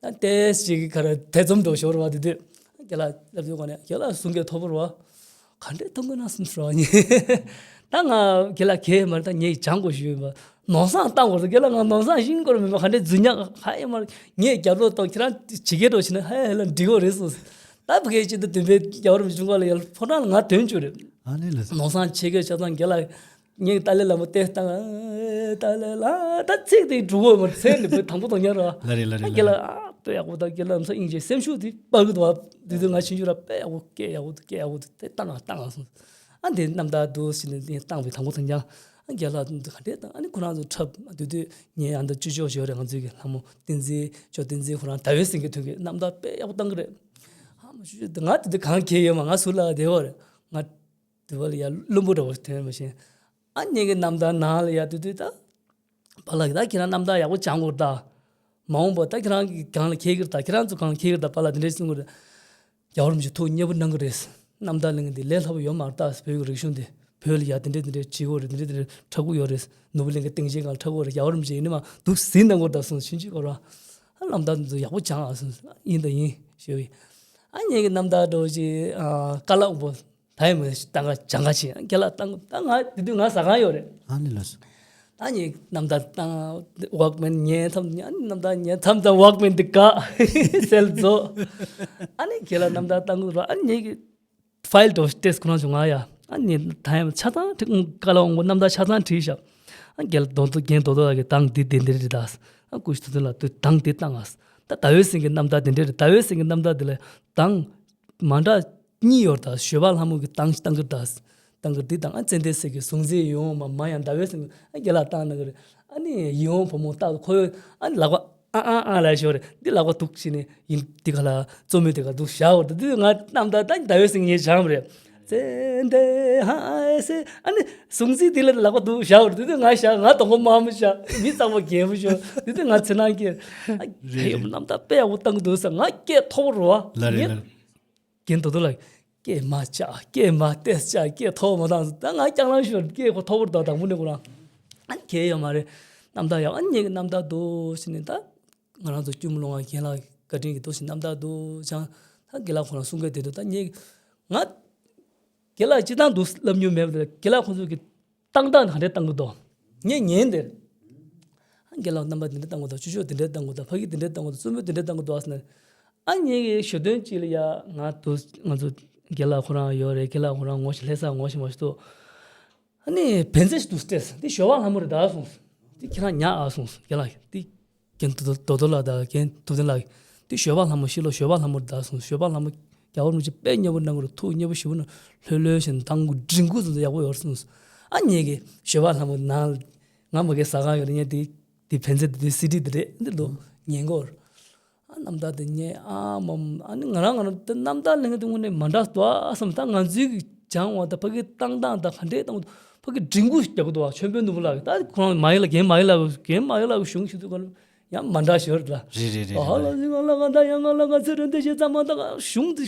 ཡོད། ད་ཏེས་ཅིག་ག་རེ་ཐེ་ཚོམ་འགྲོ་ཞོར་བ་དེ་དུས་རྒན་ལགས་ལབ་དུས་གོ་ནས་རྒན་ལགས་གསུང་གི་ཐོབ་པོ་རེད་བ། ག་འདྲས་གཏོང་གི་ན་གསུངས་སོང་ངས། ད་ང་རྒན་ལགས་གས་མ་རེད། ད་ངས་སྦྱང་དགོས་ཞུས་ཡོད་པ། ནོར་བཟང་བཏང་དགོས་རེད། རྒན་ལགས་ང་ནོར་བཟང་ཤེས་ཀྱི་ཡོད་མ་རེད། ག་འདྲས་རྫུན་ཉག་ཧ་ཡེ་མ་རེད། ངས་རྒྱབ་ལོགས་གཏོང་། ཁྱེད་རང་ཇི་སྐད་འགྲོ་བྱས་ན་ཧ་ཡེ་ལ་འགྲིག་གི་རེད་གསུངས། ད་ཕ་གིའི་སྤྱི་ཟླ་བདུན་པའི་རྒྱལ་བ་རིན་པོ་ཆེ་བྱུང་ཁ་ལ་ཡར་ཕོ་བྲང་ལ་ང་ཐོན་བཅུག་རེད། ཨ་ནི་ལགས་སོ། ནོར་བཟང་ཆེ་གེ་ཆ་ཚང་རྒན་ལགས་ངས་ཏཱ་ལའི་བླ་མ་བལྟས་བཏང་། ཨེ་ཏཱ་ལའི་བླ་ད་ཚིག་དེ་འགྲུབ་བོ་མ་ཚེ་འདི་བོད་དང་པོ་དང་ཉར་ར། ལ་རེད་ལ་རེད་ཨ་རྒན་ལགས་ཨ་དཔེ་ཡག་པོ་དང་རྒན་ལགས་ཨམ་ས་དབྱིངས་ཅན་སེམས་ཤུགས་དེ་སྤར་གི་འདུག་བ། དེ་དུས་ང་ཕྱིན་ཆུ་ར་དཔེ་ཡག་པོ་སྐད་ཡག་པོ་འདུག་སྐད་ཡག་པོ་འདུག་དེ་བཏང་ང་བཏང་ང་སོང་། ཨ་འདི་རྣམ་ཐར་འདུག་ཟེར་ནས་དེ་བཏང་བའི་དང་པོ་དང་ཀྱང་ཨ་རྒན་ལགས་འདི་ག་འདྲས་བཏང་ཨ་ནི་ཁོ་རང་ཚོ་འཁྲབ་དེ་དུས་ངའི་ཨ་མདའ་ཅུ་ཅོག་ཞོར་རེད། ང་ཚོའི་གི་ལྷ་མོ་བསྟན་འཛིན་ཅོ་བསྟན་འཛིན་ཁོ་རང་ཟླ་བའི་སེང་གེ་ཐོན་གི་རྣམ་ཐར་དཔེ་ཡག་པོ་བཏང་གི་རེད། ཨ་མ་ཅུ་ཅོ་ང་དེ་དུས་གང་གས་ཡོད་མ་ང་ཟུར་ལ་བསྡད་ཡོད་རེད། ང་དེ་བ་ལ་ཡ་བླུན་པོ་འདྲ་བོ་ཐོན་མ་ཤེས། ཨ་ངེད་ཀྱི་རྣམ་ཐར་ནང་ལ་ཡ་དུས་དུས་ད། པཱ་ལགས་ད་ཁྱེད་རང་རྣམ་ཐར་ཡག་པོ་སྦྱང་དགོས་ད། མ་འོངས་པ་ད་ཁྱེད་རང་གི་སྒང་ལ་འཁེལ་གྱི་རེད་ད། ཁྱེད་རང་ཚོ་སྒང་འཁེལ་གྱི་རེད་ད། པཱ་ལགས་དེ་འདྲས་གསུང་གི་རེད། རྒྱལ་བ་རིན་པོ་ཆེ་ཐུགས་མཉེས་པོ་གནང་གི་རེད། རྣམ་ཐར་གླེང་གི་འདི་ལས་སླ་པོ་ཡོད་མ་རེད་ད། བོད་ཀྱི་རིག་གཞུང་འདི་བོད་ལ་ཡ་དེ་འདྲས་དེ་འདྲས་བྱེད་དགོས་རེད། དེ་འདྲས་དེ་འདྲས་འཁྲབ་གི་ཡོད་རེད། ནོར་བུ་གླིང་གི་སྟེང་ཆེན་སྒང་ལ་འཁྲབ་དགོས་རེད། རྒྱལ་བ་རིན་པོ་ཆེ་ཡིན་ནི་མ་འདུག་ཟིན་གནང་དགོས་རེད་ད་གསུངས། ཕྱིན་ཆད་ཁོ་རང་ཨ་རྣམ་ཐར་འདི་ཚོ་ཡག་པོ་སྦྱང་ཨ་གསུངས། ཨ་ཡིན་ད་ཡིན་ཞུས་པས། ཨ་ངེད་ཀྱི་རྣམ་ཐར་འདྲ་བོ་ཅིག་ཨ་ཀ་ལག་པོ། ད་ཡིན་མོད་ཏང་ག་སྦྱང་ག་ཆེ་རྒན་ལགས་བཏང་ད་ང་དེ་དུས་ང་ཟ་ཁང་ཡོད་རེད། ཨ་ནི་ལགས་སོ། ད་ངས་རྣམ་ཐར་བཏང་ཝོག་མེན་ཉན་མཚམས་ཨ་ནི་རྣམ་ཐར་ཉན་མཚམས་ད་ཝོག་མེན་འདི་ག་སེལ་རྫོགས། ཨ་ནི་རྒན་ལགས་རྣམ་ཐར་བཏང་གི་ར། ཨ་ནི་ངས་ཀྱི་ཕའིལ་འདྲ་བོ་ཞིག་སྤྲད་ཁོ་རང་བྱུང་ང་ཡ། ཨ་ནི་ད་ཡིན་ཆ་ཚང་ཁྲིག་ཀ་ལ་འོང་གོ་རྣམ་ཐར་ཆ་ཚང་བྲིས་ཤག་ཨ་རྒན་ལགས་རྡོ་རྡོ་རྒན་རྡོ་རྡོ་ལགས་ཀྱི་ཏང་འདི་དེ་འདྲ་རེད་ད། ཨ་སྐུ་ཞབས་དོ་དོན་ལགས་དུ་ཏང་འདི་བཏང་ཨ། ད་ཟླ་བའི་སེང་གེ་རྣམ་ཐར་དེ་འདྲ་རེད། ཟླ་བའི་སེང་གེ་རྣམ་ཐར་དེ་ལ་ཏང་མ་འདྲ་གཉིས་ཡོད་ད། ཞོལ་པ་ལྷ་མོ་གི་ཏང་ཏང་གི་ད། ཏང་གི་འདི་དང་ཨ་ཙན་དན་གསེར་གྱི་གཟུངས་མཛེས་ཡིད་འོང་མ་མ་ཡང་ཟླ་བའི་སེང་གེ་ཨ་རྒན་ལགས་བཏང་གནང་གི་རེད། ཨ་ནི་ཡིད་འོང་བུ་མོ་རྟག་ཏུ་ཁོ་ཡོད་ཨ་ནི་ལག་པ་ཨ་ཨ་ཨ་ལ་ཞོར་རེད། འདི་ལག་པ་འདུག་ཕྱིན་ནས་ཡིན་འདི་ག་ལ་གཙོ་མོའི་དེ་ག་འདུག་བཞག་འོར་ད། འདི་ང་རྣམ་ཐར་ད་ཟླ་བའི་སེང་གེ་ངས་སྦྱངས་པ་རེད། ཙན་དན་ཧ་ཨེ་སེ་ཨ་ནི་གཟུངས་མཛེས་འདི་ལ་ལག་པ་འདུག་བཞག་འོར་ད། འདི་ང་བཞག་ང་དང་པོ་མ་མོ་བཞག་མི་གཙང་མ་རྒན་པོ་ཞོར་འདི་དུས་ང་ཚེ་ནང་སྐྱེས། ཨ་རེད་རེད། རྣམ་ཐར་དཔེ་ཡག་པོ་བཏང་གི་འདུག་ཟེར། ང་སྐད་མཐོ་པོ་རུ་བ་ལ་རེད་ངས་ལ་རེད། རྒན་རྡོ་རྡོ་ལགས་སྐད་མ་བཅག་སྐད་མ་ཏེས་བཅག་སྐད་མཐོ་པོ་མ་བཏང་ཟེར། ད་ང་སྐྱག་ལང་ཤོར་སྐད་ཁོ་མཐོ་པོ་རུ་བཏང་དང་པོ་ནས་ཁོ་རང་ཨ་ནི་གས་ཡོད་མ་རེད། རྣམ་ཐར་ཡག་ཨ་ནི་ངེད་ཀྱི་རྣམ་ཐར་འདུག་ཟེར་ནས་ད། ང་རང་ཚོ་སྐྱོར་མོ་ལོང་བ་རྒན་ལགས་བཀའ་དྲིན་གྱིས་འདུག་ཞིག་རྣམ་ཐར་འདུག་ཅང་ད་རྒན་ལགས་ཁོ་རང་གསུང་སྐད་དེ་འདུག་ད་ངས་ང་རྒན་ལགས་སྤྱི་བཏང་འདུག་ལབ་མྱོང་མེད་པ་དེ་རྒན་ལགས་ཁོ་ཚོ་གི་བཏང་སྟངས་ག་འདྲས་བཏང་གི་འདུག་ངས་ཉན་དེར་རྒན་ལགས་རྣམ་པ་དེ་འདྲས་བཏང་གི་འདུག་ཅོ་ཅོ་དེ་འདྲས་བཏང་གི་འདུག་ཕ་གི་དེ་འདྲས་བཏང་གི་འདུག་རྩོམ་པོ་དེ་འདྲས་བཏང་གི་འདུག་ཟེར་ནས་ཨ་ངས་གི་ཞོ་སྟོན་གཅིག་ལ་ཡ་ང་འདུག་ང་ཚོ་རྒན་ལགས་ཁོ་རང་ཡོད་རེད། རྒན་ལགས་ཁོ་རང་ངོ་ཤེས་ལྷ་ས་ངོ་ཤེས་མ་ཤེས་འདུག་ཨ་ནི་བན་ཚེ་ཞིག་ཏུ་སྤྲད་སོང་། འདི་ཞོལ་པ་ལྷ་མོ་རེད་ད་གསུངས་སོང་། འདི་ཁྱེད་རང་ཉག་ཨ་གསུངས་སོང་། རྒན་ལགས་འདི་རྒན་རྡོ་རྡོ་ལགས་དང་རྒན་ཐུབ་བསྟན་ལགས་འདི་ཞོལ་པ་ལྷ་མོ་ཤི་ལོ་ཞོལ་པ་ལྷ་མོ་རེད་ད་གསུངས་སོང་། ཞོལ་པ་ལྷ་མོ་རྒྱལ་བ་རིན་པོ་ཆེ་དཔེ་མཉེས་པོ་གནང་གི་རེད། ཐུགས་མཉེས་པོ་ཞེ་པོ་གནང་། ལྷོད་ལྷོད་བྱས་ནས་བཏང་གི་མགྲིན་ཁུག་ཙམ་ཡག་པོ་ཡོད་རེད་གསུངས་སོང་། ཨ་ངས་གི་ཞོལ་པ་ལྷ་མོ་ནང་ང་མ་གི་ཟ་ཁང་ཡོད་རེད། ངས་འདི་འདི་བན་ཚེ་འདི་སི་ཌི་འདི་རེད་འདི་ལོ་ཉན་གོ་ཨ་རྣམ་ཐར་དེ་ཉན་ཨ་མ་ཨ་ནི་ང་རང་ང་རང་དེ་རྣམ་ཐར་གླེང་དུས་དངོས་གནས་མ་འདྲ་འདུག་ཨ་བསམ། ད་ང་ཚོའི་གི་སྦྱང་བ་དང་ཕ་གི་བཏང་སྟངས་དང་ག་འདྲས་བཏང་ཕ་གི་མགྲིན་ཁུག་རྒྱག་གི་འདུག་ཨ། ཆོས་འཕེལ་ནོར་བུ་ལགས་ད་ཁོ་རང་མ་ཡིན་ལ་རྒན་མ་ཡིན་ལ་རྒན་མ་ཡིན་ལ་གཞུང་ཞུ་དུས་ག་ལ་ཡང་མ་འདྲ་ཞོར་ལ་རེད་རེད་རེད་ཨ་ཧ་ལ་རེད། ཟིག་ང་ལ་ང་ད་ཡང་ང་ལ་ང་ཚེ་རིང་དེ་ཞེས་ཚང་མ་ད་གཞུང་དེ་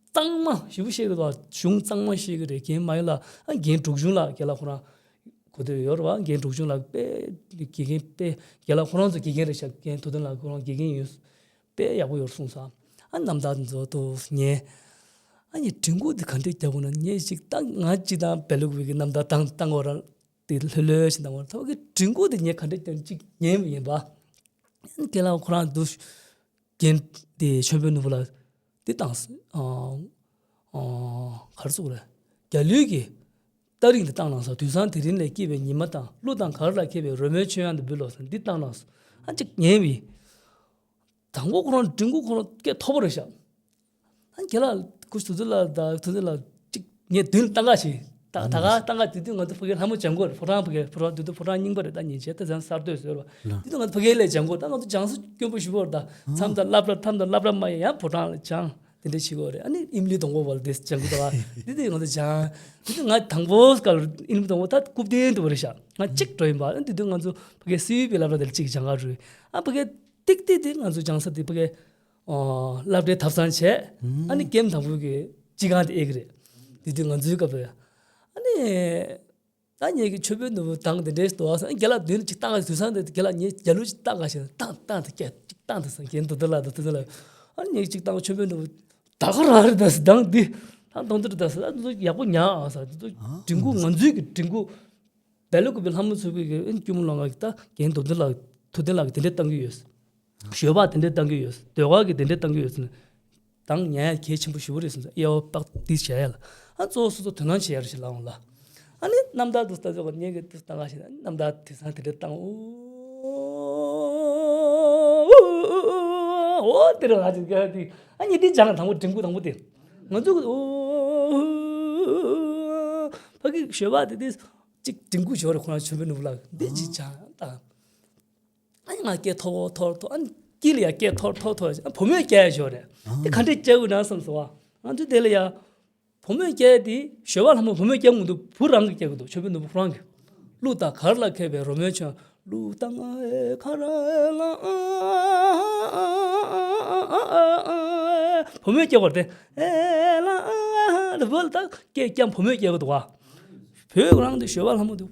གཙང་མ་ཞེ་པོ་ཤེས་གི་འདུག་ཨ། གཞུང་གཙང་མ་ཤེས་གི་རེད། རྒན་མ་ཡིན་ལ་ཨ་རྒན་འབྲུག་གཞུང་ལགས་རྒན་ལགས་ཁོ་རང་གོ་ཐོས་ཡོད་རེད་བ། རྒན་འབྲུག་གཞུང་ལགས་དཔེ་དགེ་རྒན་དཔེ་རྒན་ལགས་ཁོ་རང་ཚོ་དགེ་རྒན་རེད་ཤག་རྒན་ཐུབ་བསྟན་ལགས་ཁོ་རང་དགེ་རྒན་ཡོད། དཔེ་ཡག་པོ་ཡོད་གསུངས་སོང་། ཨ་རྣམ་ཐར་འདི་ཚོ་ཏོ་ཉན། ཨ་ནི་མགྲིན་ཁུག་འདི་ག་འདྲས་རྒྱག་དགོས་ན་ངས་ཅིག་ད་ང་ཅིག་དང་བེ་ལུག་བི་གི་རྣམ་ཐར་བཏང་བཏང་བ་ར་དེ་ལྷོད་ལྷོད་ཞིག་བཏང་བ་ར་ཐོག་གི་མགྲིན་ཁུག་འདི་ངས་ག་འདྲས་ཀྱང་ཅིག་ཉན་མི་ཡིན་པ། ཨ་ནི་རྒན་ལགས་ཁོ་རང་འདུག་རྒན་དེ་ཆོས་འཕེལ་ནོར་བུ་ལགས་དེ་བཏང་སོང་། ཨ་ཨ་ག་རེ་ཟེར་དགོས་རེད། རྒྱ་ལུས་ཀྱི་རྟ་རིང་དུ་བཏང་གནང་སོང་། དུས་སང་དེ་རིང་ལས་སྐྱེས་པའི་ཉི་མ་དང་། གླུ་དང་གར་ལ་མཁས་པའི་རོལ་མོའི་ཆོས་དབྱངས་དུ་འབུལ་ལོ་ཟེར་འདི་བཏང་གནང་སོང་། ཨ་ཅིག་ཉན་བི། དང་པོ་ཁོ་རང་མགྲིན་ཁུག་ཁོ་རང་སྐད་མཐོ་པོ་རེད་ཤག་ཨ་རྒན་ལགས་སྐུ་ཞབས་དུ་དུ་ལགས་དང་དུ་དུ་ལགས་ཅིག་ངས་མདུན་ལ་བཏང་ག་ཞིག་ད་ད་ག་བཏང་ག་དེ་དུས་ང་ཚོ་ཕ་གིའི་ལྷ་མོ་སྦྱང་གོ་རེད། ཕོ་བྲང་ཕ་གིའི་ཕོ་བྲང་དུ་དུ་ཕོ་བྲང་རྙིང་པ་རེད། ད་ཉིན་བྱེད་ད་ཚང་གསར་གཏོད་བཟོས་རེད་བ། དེ་དུས་ང་ཚོ་ཕ་གིའི་ལས་སྦྱང་གོ་ད་ང་ཚོ་སྦྱང་ས་དཀོན་པོ་ཞུ་བོར་ད་མཚམས་དང་སློབ་གྲྭ་མཚམས་དང་སློབ་གྲྭ་མ་ཡིན་ཡང་ཕོ་བྲང་ལ་སྦྱང་། འདི་བྱེད་དགོས་རེད། ཨ་ནི་ཨིམ་ལི་སྡོང་པོ་བ་ལ་དེ་སྦྱང་གི་འདུག་ཨ། འདི་དེ་ང་ཚོ་སྦྱང་། འདི་དེ་ང་དང་པོ་སྐབས་ཨིམ་ལི་སྡོང་པོ་ད་རྐུབ་སྟེགས་འདུག་པ་རེད་ཤག་ང་གཅིག་འགྲོ་ཡིན་པ། ཨ་འདི་དུས་ང་ཚོ་ཕ་གི་སི་ཡུ་པི་སློབ་གྲྭ་དེ་ལ་གཅིག་སྦྱང་ག་འགྲོ་ཡིན། ཨ་ཕ་གི་ཏིག་ཏིག་དེ་ང་ཚོ་སྦྱང་ས་དེ་ཕ་གི་ཨོ་སློབ་གྲྭའི་ཐབ་ཚང་བྱས། ཨ་ནི་ཀེམ་དང་པོ་གི་སྤྱི་ཁང་དེ་ཨེ་གི་རེད། འདི་དུས་ང་ཚོའི་སྐབས་དེ། ཨ་ནི། ད་ངེད་ཀྱི་མཆོད་དཔོན་ནོར་བུ་དང་དེ་འདྲས་འདུག་ཨ། རྒན་ལགས་མདུན་ལ་ཅིག་བཏང་ག་དུས་སང་དེ་རྒན་ལགས་ངས་རྒྱ་ལུགས་ཅིག་བཏང་ག་ཞེས་བཏང་བཏང་དེ་སྐད་ཅིག་བཏང་དེ་སང་རྒན་དོ་དོ་ལ་དོ་དོ་ལ། ཨ་ངེད་ཅིག་བཏང་མཆོད་དཔོན་ནོར་བུ་ད་ག་རང་རེད་ད་ཟེར། དང་འདི་ད་གཏོང་དེ་རེད་ད་ཟེར། ཨ་འདི་ཡག་པོ་ཉག་ཨ་ཟེར། འདི་མགྲིན་ཁུག་ང་ཚོའི་གི་མགྲིན་ཁུག་བལ་ལུག་གི་ལྷ་མོ་ཚུགས་པའི་གི་ཨ་སྐྱུར་མོ་ལོང་ག་གི་ད་རྒན་དོ་དོ་ལ་དོ་དོ་ལ་གི་དེ་འདྲས་བཏང་གི་ཡོད། ཞོལ་པ་དེ་འདྲས་བཏང་གི་ཡོད། ཟློས་གར་གྱི་དེ་འདྲས་བཏང་གི་ཡོད་ཟེར་ནས། དང་ཉལ་ཡ་གལ་ཆེན་པོ་ཞེ་པོ་རེད་ཟེར་ནས་གཡས་པ་པག་ཏི་བྱས་ཡ་ལ། ཨ་གཙོ་བོ་སོ་སོ་དོ་སྣང་བྱེད་ཡ་རེད་ཞེས་ལབ་འོང་ལ། ཨ་ནི་རྣམ་ཐར་དུ་ལྟ་ཚོད་ངས་ཀྱི་དུ་ལྟ་ག་ཞེ་ན་རྣམ་ཐར་དེ་སང་དེ་འདྲས་བཏང་། ཨོ་ཨོ་དེ་རུ་ང་ཅིག་ག་དེ་ཨ་ནི་དེ་སྦྱང་དང་པོ་མགྲིན་ཁུག་དང་པོ་དེ་ང་ཚོ་གི་ཨོ་ཕ་གི་ཞོལ་པ་དེ་དེ་གཅིག་མགྲིན་ཁུག་ཞོར་རེ་ཁོ་རང་མཆོད་དཔོན་ནོར་བུ་ལགས་འདི་གཅིག་སྦྱང་དང་། ཨ་ནི་ང་སྐད་མཐོ་པོ་མཐོ་མཐོ། ཨ་ནི་དཀྱིལ་ལ་ཡ་སྐད་མཐོ་མཐོ་མཐོ། ཨ་བུ་མོས་སྐད་ཞོར་རེད། དེ་ག་འདྲས་སྐྱེ་དགོས་ན་བསམ་སོང་བ། ང་ཚོ་དེ་ལ་ཡ་བུ་མོས་སྐད་དེ་ཞོལ་པ་ལྷ་མོ་བུ་མོས་སྐད་མི་འདུག་བུ་རང་གིས་སྐད་གི་འདུག་མཆོད་དཔོན་ནོར་བུ་ཁོ་རང་གིས། གླུ་དང་གར་ལ་མཁས་པའི་རོལ་མོའི་ཆོས། གླུ་དང་གར་ལ། བུ་མོས་སྐད་བར་དེ་ཨེ་ལ་ལ་བུ་ལ་ད་སྐད་ཀྱང་བུ་མོས་སྐད་གི་འདུག་བ། བུ་ཁོ་རང་དེ་ཞོལ་པ་ལྷ་མོ་དེ་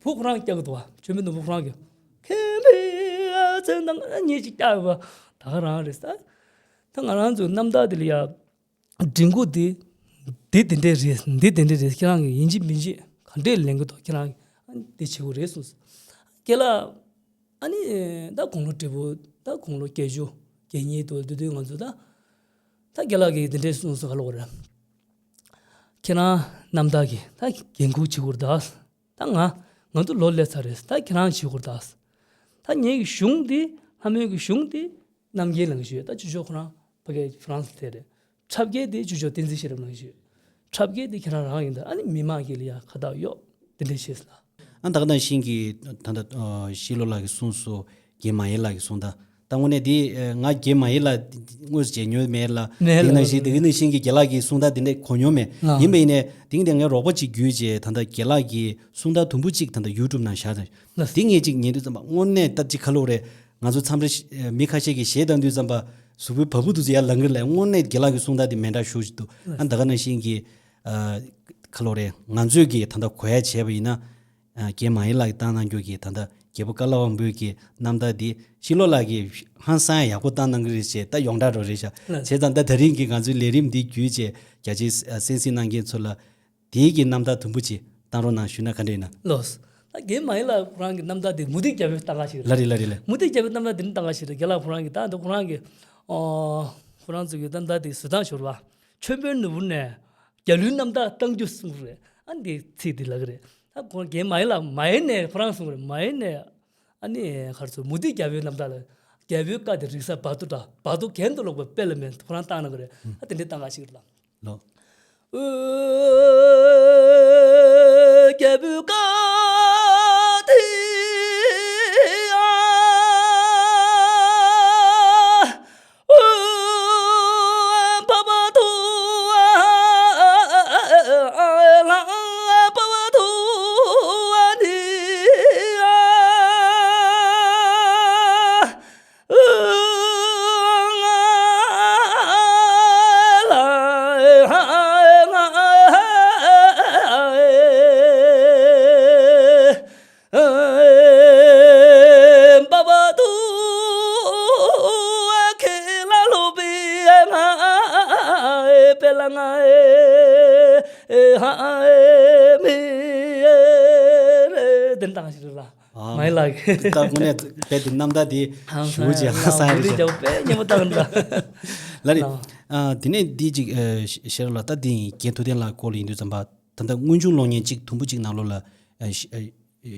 བུ་ཁོ་རང་སྐད་གི་འདུག་བ། མཆོད་དཔོན་ནོར་བུ་ཁོ་རང་གིས། མཁན་པོའི་མཚན་དང་ཉེ་ཅིག་བཀྱག་ཡོད་པ་ད་ག་རང་རེད་ས། ད་ང་རང་ཚོའི་རྣམ་ཐར་དེ་ལ་ཡ། མགྲིན་ཁུག་འདི། འདི་དེ་འདྲས་རེད། འདི་དེ་འདྲས་རེད། ཁྱེད་རང་གིས་ཡིན་གཅིག་མིན་གཅིག་ག་འདྲས་ལེན་གི་འདུག་ཁྱེད་རང་གིས་ཨ་ནི་འདི་བྱེད་དགོས་རེད་གསུངས་སོང་། རྒན་ལགས། ཨ་ནི་ད་དགུང་ལོ་བགྲེས་པོ་ད་དགུང་ལོ་བརྒྱད་ཅུ་གྱ་གཉིས་འདུག་དེ་དུས་ང་ཚོ་ད་ད་རྒན་ལགས་ཀྱིས་འདི་འདྲས་གསུངས་སོང་། ག་ལབ་དགོས་རེད། ཁྱེད་རང་རྣམ་ཐར་གྱི་ད་འགན་ཁུར་བྱེད་དགོས་རེད་ད། ད་ང་ང་ཚོ་ལོ་སླེབས་ཚར་རེད། ད་ཁྱེད་རང་བྱེད་དགོས་རེད་ད། ད་ངེད་ཀྱི་གཞུང་འདི་ལྷ་མོའི་གི་གཞུང་འདི་རྣམ་རྒྱལ་ལགས་ཀྱིས་ཞུས། ད་ཅོ་ཅོ་ཁོ་རང་ཕ་གིའི་ཧྥ་རན་སི་ལ་བསྡད་རེད། འཁྲབ་རྒྱལ་དེ་ཅོ་ཅོ་བསྟན་འཛིན་ཤེས་རབ་ལགས་ཀྱིས་ཞུས། འཁྲབ་རྒྱལ་དེ་ཁྱེད་རང་རང་ཡིན་ད། ཨ་ནི་མི་མང་གི་ལ་ཡ་ཁ་བཏགས་གཡོག་དེ་འདྲས་བྱས་ལ། ཨ་ད་ག་ནང་བཞིན་གྱི་ད་ལྟ་ཨ་ཤེས་རབ་ལགས་ཀྱིས་གསུངས་སོང་། རྒན་མ་ཡེ་ལགས་ཀྱིས་གསུངས་ད། ད་དངོས་གནས་དེ་ཨ་ང་རྒན་མ་ཡེ་ལགས་དངོས་སུ་མཇལ་མྱོང་མེད་ལ། མེད་དེ་ལ་ནང་བཞིན་དེ་ག་ནང་བཞིན་གྱི་རྒན་ལགས་ཀྱིས་གསུངས་ད་དེ་འདྲས་གོ་མྱོང་མེད། ཨ་ཡིན་པ་ཡིན་ནའི་དེང་དེ་ངའི་རོགས་པ་གཅིག་བརྒྱུད་བྱས་ད་ལྟ་རྒན་ལགས་ཀྱིས་གསུངས་ད་དུམ་བུ་གཅིག་ད་ལྟ་ཡུ་ཊུབ་ནང་བཞག་ད། ལགས། དེ་ངས་གཅིག་ཉན་དུས་ཙམ་པ་དངོས་གནས་ད་ཅིག་ཁ་ལོ་རེད། ང་ཚོ་མཚམས་རེ་ཤ་ཨ་མི་ཁ་ཤས་ཀྱིས་གཞས་བཏང་དུས་ཙམ་པ་གཟུགས་པོའི་བ་སྤུ་དེ་ཚོ་ཡར་ལངས་ཀྱི་རེད་ལ། དངོས་གནས་རྒན་ལགས་ཀྱིས་གསུངས་ད་དེ་མི་འདྲ་ཞེ་པོ་ཅིག་འདུག་ཨ་ད་ག་ནང་བཞིན་གྱི་ཨ་ཁ་ལོ་རེད། ང་ཚོས་ཀྱི་ད་ལྟ་གོ་ཡ་བྱས་པ་ཡིན་ན། ཨ་རྒན་མ་ཡེ་ལགས་ཀྱིས་བཏང་གནང་རྒྱུ་གི་ད་ལྟ་རྒྱལ་པོ་ཀ་ལ་བམ་པོའི་གི་རྣམ་ཐར་འདི་ཤེས་རབ་ལགས་ཀྱིས་ཧང་སང་ཡག་པོ་བཏང་གནང་གི་རེད་ཅེས་ད་ཡོངས་གྲགས་འགྲོ་རེད་ཤག་ལགས། བྱས་ཙང་ད་དེ་རིང་གི་ང་ཚོའི་ལས་རིམ་འདི་བརྒྱུད་བྱས་རྒྱ་ཆེའི་ཨ་གསན་གཟིགས་གནང་མཁན་ཚོ་ལ། དེའི་གི་རྣམ་ཐར་དུམ་བུ་ཅིག་བཏང་རོགས་གནང་ཞུས་ན་ག་འདྲ་ཡིན་ན། ལགས། ད་རྒན་མ་ཡེ་ལགས་ཁོ་རང་གི་རྣམ་ཐར་དེ་མུ་ཏིག་རྒྱལ་པོའི་སྟངས་ཀ་ཞིག་རེད། ལགས་རེད་ལགས་རེད་ལགས། མུ་ཏིག་རྒྱལ་པོའི་རྣམ་ཐར་དེ་ནི་སྟངས་ཀ་ཞིག་རེད། རྒན་ལགས་ཁོ་རང་གི་ད་འདི་ཁོ་རང་གི་ཨོ་ཁོ་རང་ཚོ་གི་རྣམ་ཐར་དེ་བཟོ་སྟངས་ཞོར་བ། མཆོད་དཔོན་ནོར་བུ་ནས་རྒྱ་ལོའི་རྣམ་ཐར་བཏང་རྒྱུ་གསུངས་རེད། ཨ་འདི་ཚིག་འདི་ལབ་གི་རེད། ད་ཁོ་རྒན་མ་ཡེ་ལགས་མ་ཡེ་ནས་ཁོ་རང་གསུངས་རེད། མ་ཡེ་ནས་ཨ་ནི་ག་རེ་ཟེར་མུ་ཏིག་རྒྱལ་པོའི་རྣམ་ཐར་ལ་རྒྱལ་པོའི་བཀའ་དེ་རིག་གསར་བར་དུ་འདྲ་བར་དུ་གྱེན་དུ་ལོག་པའི་དཔེ་ལ་མེད་ཁོ་རང་བཏང་གནང་གི་རེད། ཨ་དེ་འདྲའི་སྟངས་ཀ་ཞིག་རེད་ལགས། ལོ། རྒྱལ་པོའི་བཀའ་དེ་ཨ་བར་དུ་ལྷང་བར་དུ་ནི། དེ་འདྲ་ཞིག་རེད་ལ། ཨ། མ་ཡེ་ལགས། ད་དངོས་གནས་དཔེ་དེ་རྣམ་ཐར་དེ་ཧང་ཞུ་བྱས་ཧང་སང་རེད། ལགས་རེད། དཔེ་སྙན་པོ་བཏང་འདྲ། ལགས་རེད། ལགས། ཨ་དེ་ནས་འདི་གཅིག་ཨ་ཤེས་རབ་ལགས། ད་འདི་རྒན་ཐུབ་བསྟན་ལགས་སྐོར་ལ་ཡིན་དུས་ཙམ་པ་ད་ལྟ་དངོས་བྱུང་གློག་བརྙན་གཅིག་དུམ་བུ་གཅིག་ནང་ལོགས་ལ་ཨ་ཤེས་ཨ་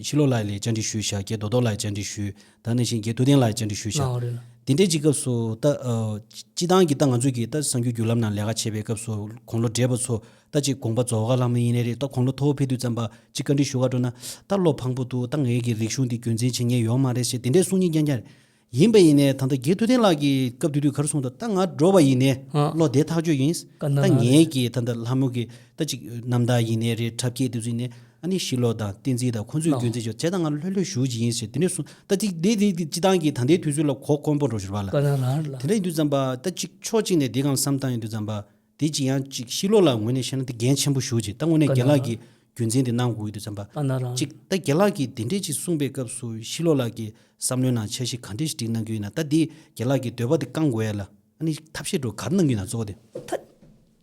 ཤེས་རབ་ལགས་ལ་བཅར་འདྲི་ཞུས་ཤག་རྒན་རྡོ་རྡོ་ལགས་ལ་བཅར་འདྲི་ཞུས། ད་ནང་བཞིན་རྒན་ཐུབ་བསྟན་ལགས་ལ་བཅར་འདྲི་ཞུས་ཤག་ཨ་རེད། དེ་འདྲའི་གཅིག་སྐབས་སུ་ད་ཨ་སྤྱི་བཏང་གི་ད་ང་ཚོས་ཀྱི་ད་གསར་འགྱུར་བརྒྱུད་ལམ་ནང་ལས་ཀ་བྱེད་པའི་སྐབས་སུ་དགུང་ལོ་བགྲེས་པ་ཚོ། ད་ཅིག་དགོངས་པ་རྫོགས་ཁ་ལྷག་མ་ཡིན་ནའི་རེད། ད་དགུང་ལོ་མཐོ་པོ་ཕེབས་དུས་ཙམ་པ་ཅིག་བཀའ་འདྲི་ཞུ་ག་འགྲོ་ན། ད་བློ་ཕངས་པོ་འདུག་ད་ངའི་གི་རིག་གཞུང་འདི་རྒྱུན་འཛིན་བྱེད་མཁན་ཡོད་མ་རེད་ཞེས་དེ་འདྲའི་གསུང་མཁན་རྐྱང་རྐྱང་རེད། ཡིན་པ་ཡིན་ནའི་ད་ལྟ་རྒན་ཐུབ་བསྟན་ལགས་ཀྱིས་སྐབས་དེ་དུས་ག་རེ་གསུངས་འདུག་ད་ང་འགྲོ་བ་ཡིན་ནའི་ཨ། བློ་བདེ་ཐག་ཆོད་ཡིན། ད་ངས་ཀྱི་ད་ལྟ་ལྷ་མོ་གི་ད་ཅིག་རྣམ་ཐར་ཡིན་ནའི་རེད། འཁྲབ་སྐད་དེ་ཚོ་ཡིན་ནའི་ཨ་ནི་ཤི་ལོ་དང་བསྟན་འཛིན་དང་ཁོང་ཚོའི་རྒྱུན་འཛིན་ཆོག་བྱས་ཙང་ང་ལྷོད་ལྷོད་བཞུགས་ཀྱི་ཡིན་ཟེར་དེ་འདྲས་གསུངས། ད་ཅིག་དེ་དེ་དེ་སྤྱི་བཏང་གི་ད་ལྟའི་དུས་ཚོད་ལ་གོ་དཀོན་པོ་འགྲོ་བཞིན་པ་ལ། དེ་འདྲ་ཡིན་དུས་ཙམ་པ་ད་ཅིག་ཕྱོགས་གཅིག་ནས་དེ་གང་བསམ་སྟངས་ཡིན་དུས་ཙམ་པ། དེ་ཅི་ཡང་ཅིག་ཤི་ལོ་ལ་ངོས་ནས་བཤད་ན་དེ་འགན་ཆེན་པོ་ཞུ་ཅིག་ད་དངོས་གནས་རྒན་ལགས་ཀྱིས་རྒྱུན་འཛིན་དེ་གནང་དགོས་ཡོད་དུས་ཙམ་པ། ཅིག་ད་རྒན་ལགས་ཀྱིས་དེ་འདྲས་ཅིག་གསུངས་པའི་སྐབས་སུ་ཤི་ལོ་ལགས་ཀྱི་བསམ་བློའི་ནང་འཆར་གཞི་ག་འདྲས་ཞིག་སྒྲིག་གནང་གི་ཡོད་ན། ད་དེ་རྒན་ལགས་ཀྱི་འདོད་པ་དེ་བསྐང་དགོས་ཡ་ལ་ཨ་ནི་ཐབས་ཤེས་འགྲོ་ག་རེ་གནང་གི་ཡོད་ན་གཙོ་བོ་དེ། ད་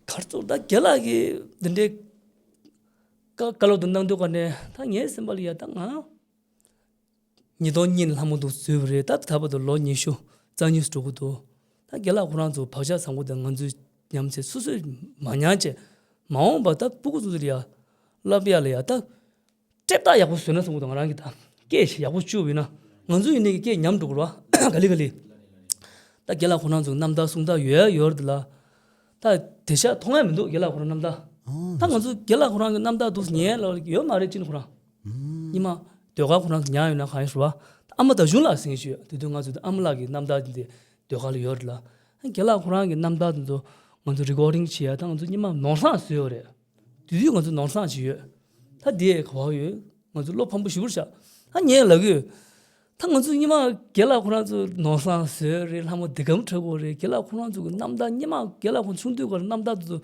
ག་རེ་གཙོ་ད་རྒན་ལགས་ཀྱིས་དེ་འདྲས་བཀའ་བཀའ་སློབ་དེ་གནང་དུས་ག་ནས་ད་ངའི་སེམས་པ་ལ་ཡ་ད་ང་ཉིས་སྟོང་གཉིས་ལྷ་མོ་འདུག་བཟོས་པ་རེད། ད་ད་བར་དུ་ལོ་ཉི་ཤུ་རྩ་གཉིས་སུ་འགྲོ་གི་འདུག་ད་རྒན་ལགས་ཁོ་རང་ཚོ་བག་ཆགས་བཟང་པོ་དང་ང་ཚོའི་ཉམས་ཚད་སོ་སོས་མ་མྱངས་བྱས། མ་འོངས་པ་ད་སྤུ་གུ་ཚོ་ལ་ཡ་བསླབ་ཡ་ལ་ཡ་ད་སྤྲད་རྟགས་ཡག་པོ་བཟོས་ན་བསམ་གི་འདུག་ང་རང་གི་ད་སྐད་ཞིག་ཡག་པོ་བཅུག་ཡོད་ན་ང་ཚོ་ཡིན་ནའི་གི་སྐད་ཉམས་འགྲོ་གི་རེད་བ། ག་ལེ་ག་ལེ། ད་རྒན་ལགས་ཁོ་རང་ཚོ་རྣམ་ཐར་གསུང་ཐག་ཡོད་ཡ་ཡོད་རེད་ལ། ད་དེ་ཤ་མཐོང་ཡ་མི་འདུག་རྒན་ལགས་ཁོ་རང་རྣམ་ཐར། ད་ང་ཚོ་རྒན་ལགས་ཁོ་རང་གི་རྣམ་ཐར་འདུག་ཉན་ལ་ཡོད་མ་རེད་ཅི་ནི་ཁོ་རང་། ཉི་མ་ཟློས་གར་ཁོ་རང་ཚོ་ཉན་ཡོད་ན་གང་ཡོད་ཟེར་བ། ཨ་མ་ད་གཞུང་ལགས་ཟེར་གྱི་ཡོད་དེ་དུས་ང་ཚོ་ཨ་མ་ལགས་ཀྱི་རྣམ་ཐར་འདི་ཟློས་གར་ལ་ཡོད་རེད་ལ། རྒན་ལགས་ཁོ་རང་གི་རྣམ་ཐར་འདི་ཚོ་ང་ཚོ་རི་ཀོར་ཌིང་བྱེད་ཡ་ད་ང་ཚོ་ཉི་མ་ནོར་བཟང་བཟོས་ཡོད་རེད། དེ་དུས་ང་ཚོ་ནོར་བཟང་བྱས་ཡོད། ད་དེ་ག་བ་ཡོད། ང་ཚོ་བློ་ཕམ་པོ་ཞེ་པོ་ཤག་ད་ངས་ལབ་ཡོད། ད་ང་ཚོ་སྔོན་མ་རྒན་ལགས་ཁོ་རང་ཚོ་ནོར་བཟང་བཟོས་རེད། ལྷ་མོ་འདི་གམ་འཁྲབ་དགོས་རེད། རྒན་ལགས་ཁོ་རང་ཚོ་གི་རྣམ་ཐར་སྔོན་མ་རྒན་ལགས་ཁོ་ཆུང་དུས་ཀར་རྣམ་ཐར་དེ་ཚོ་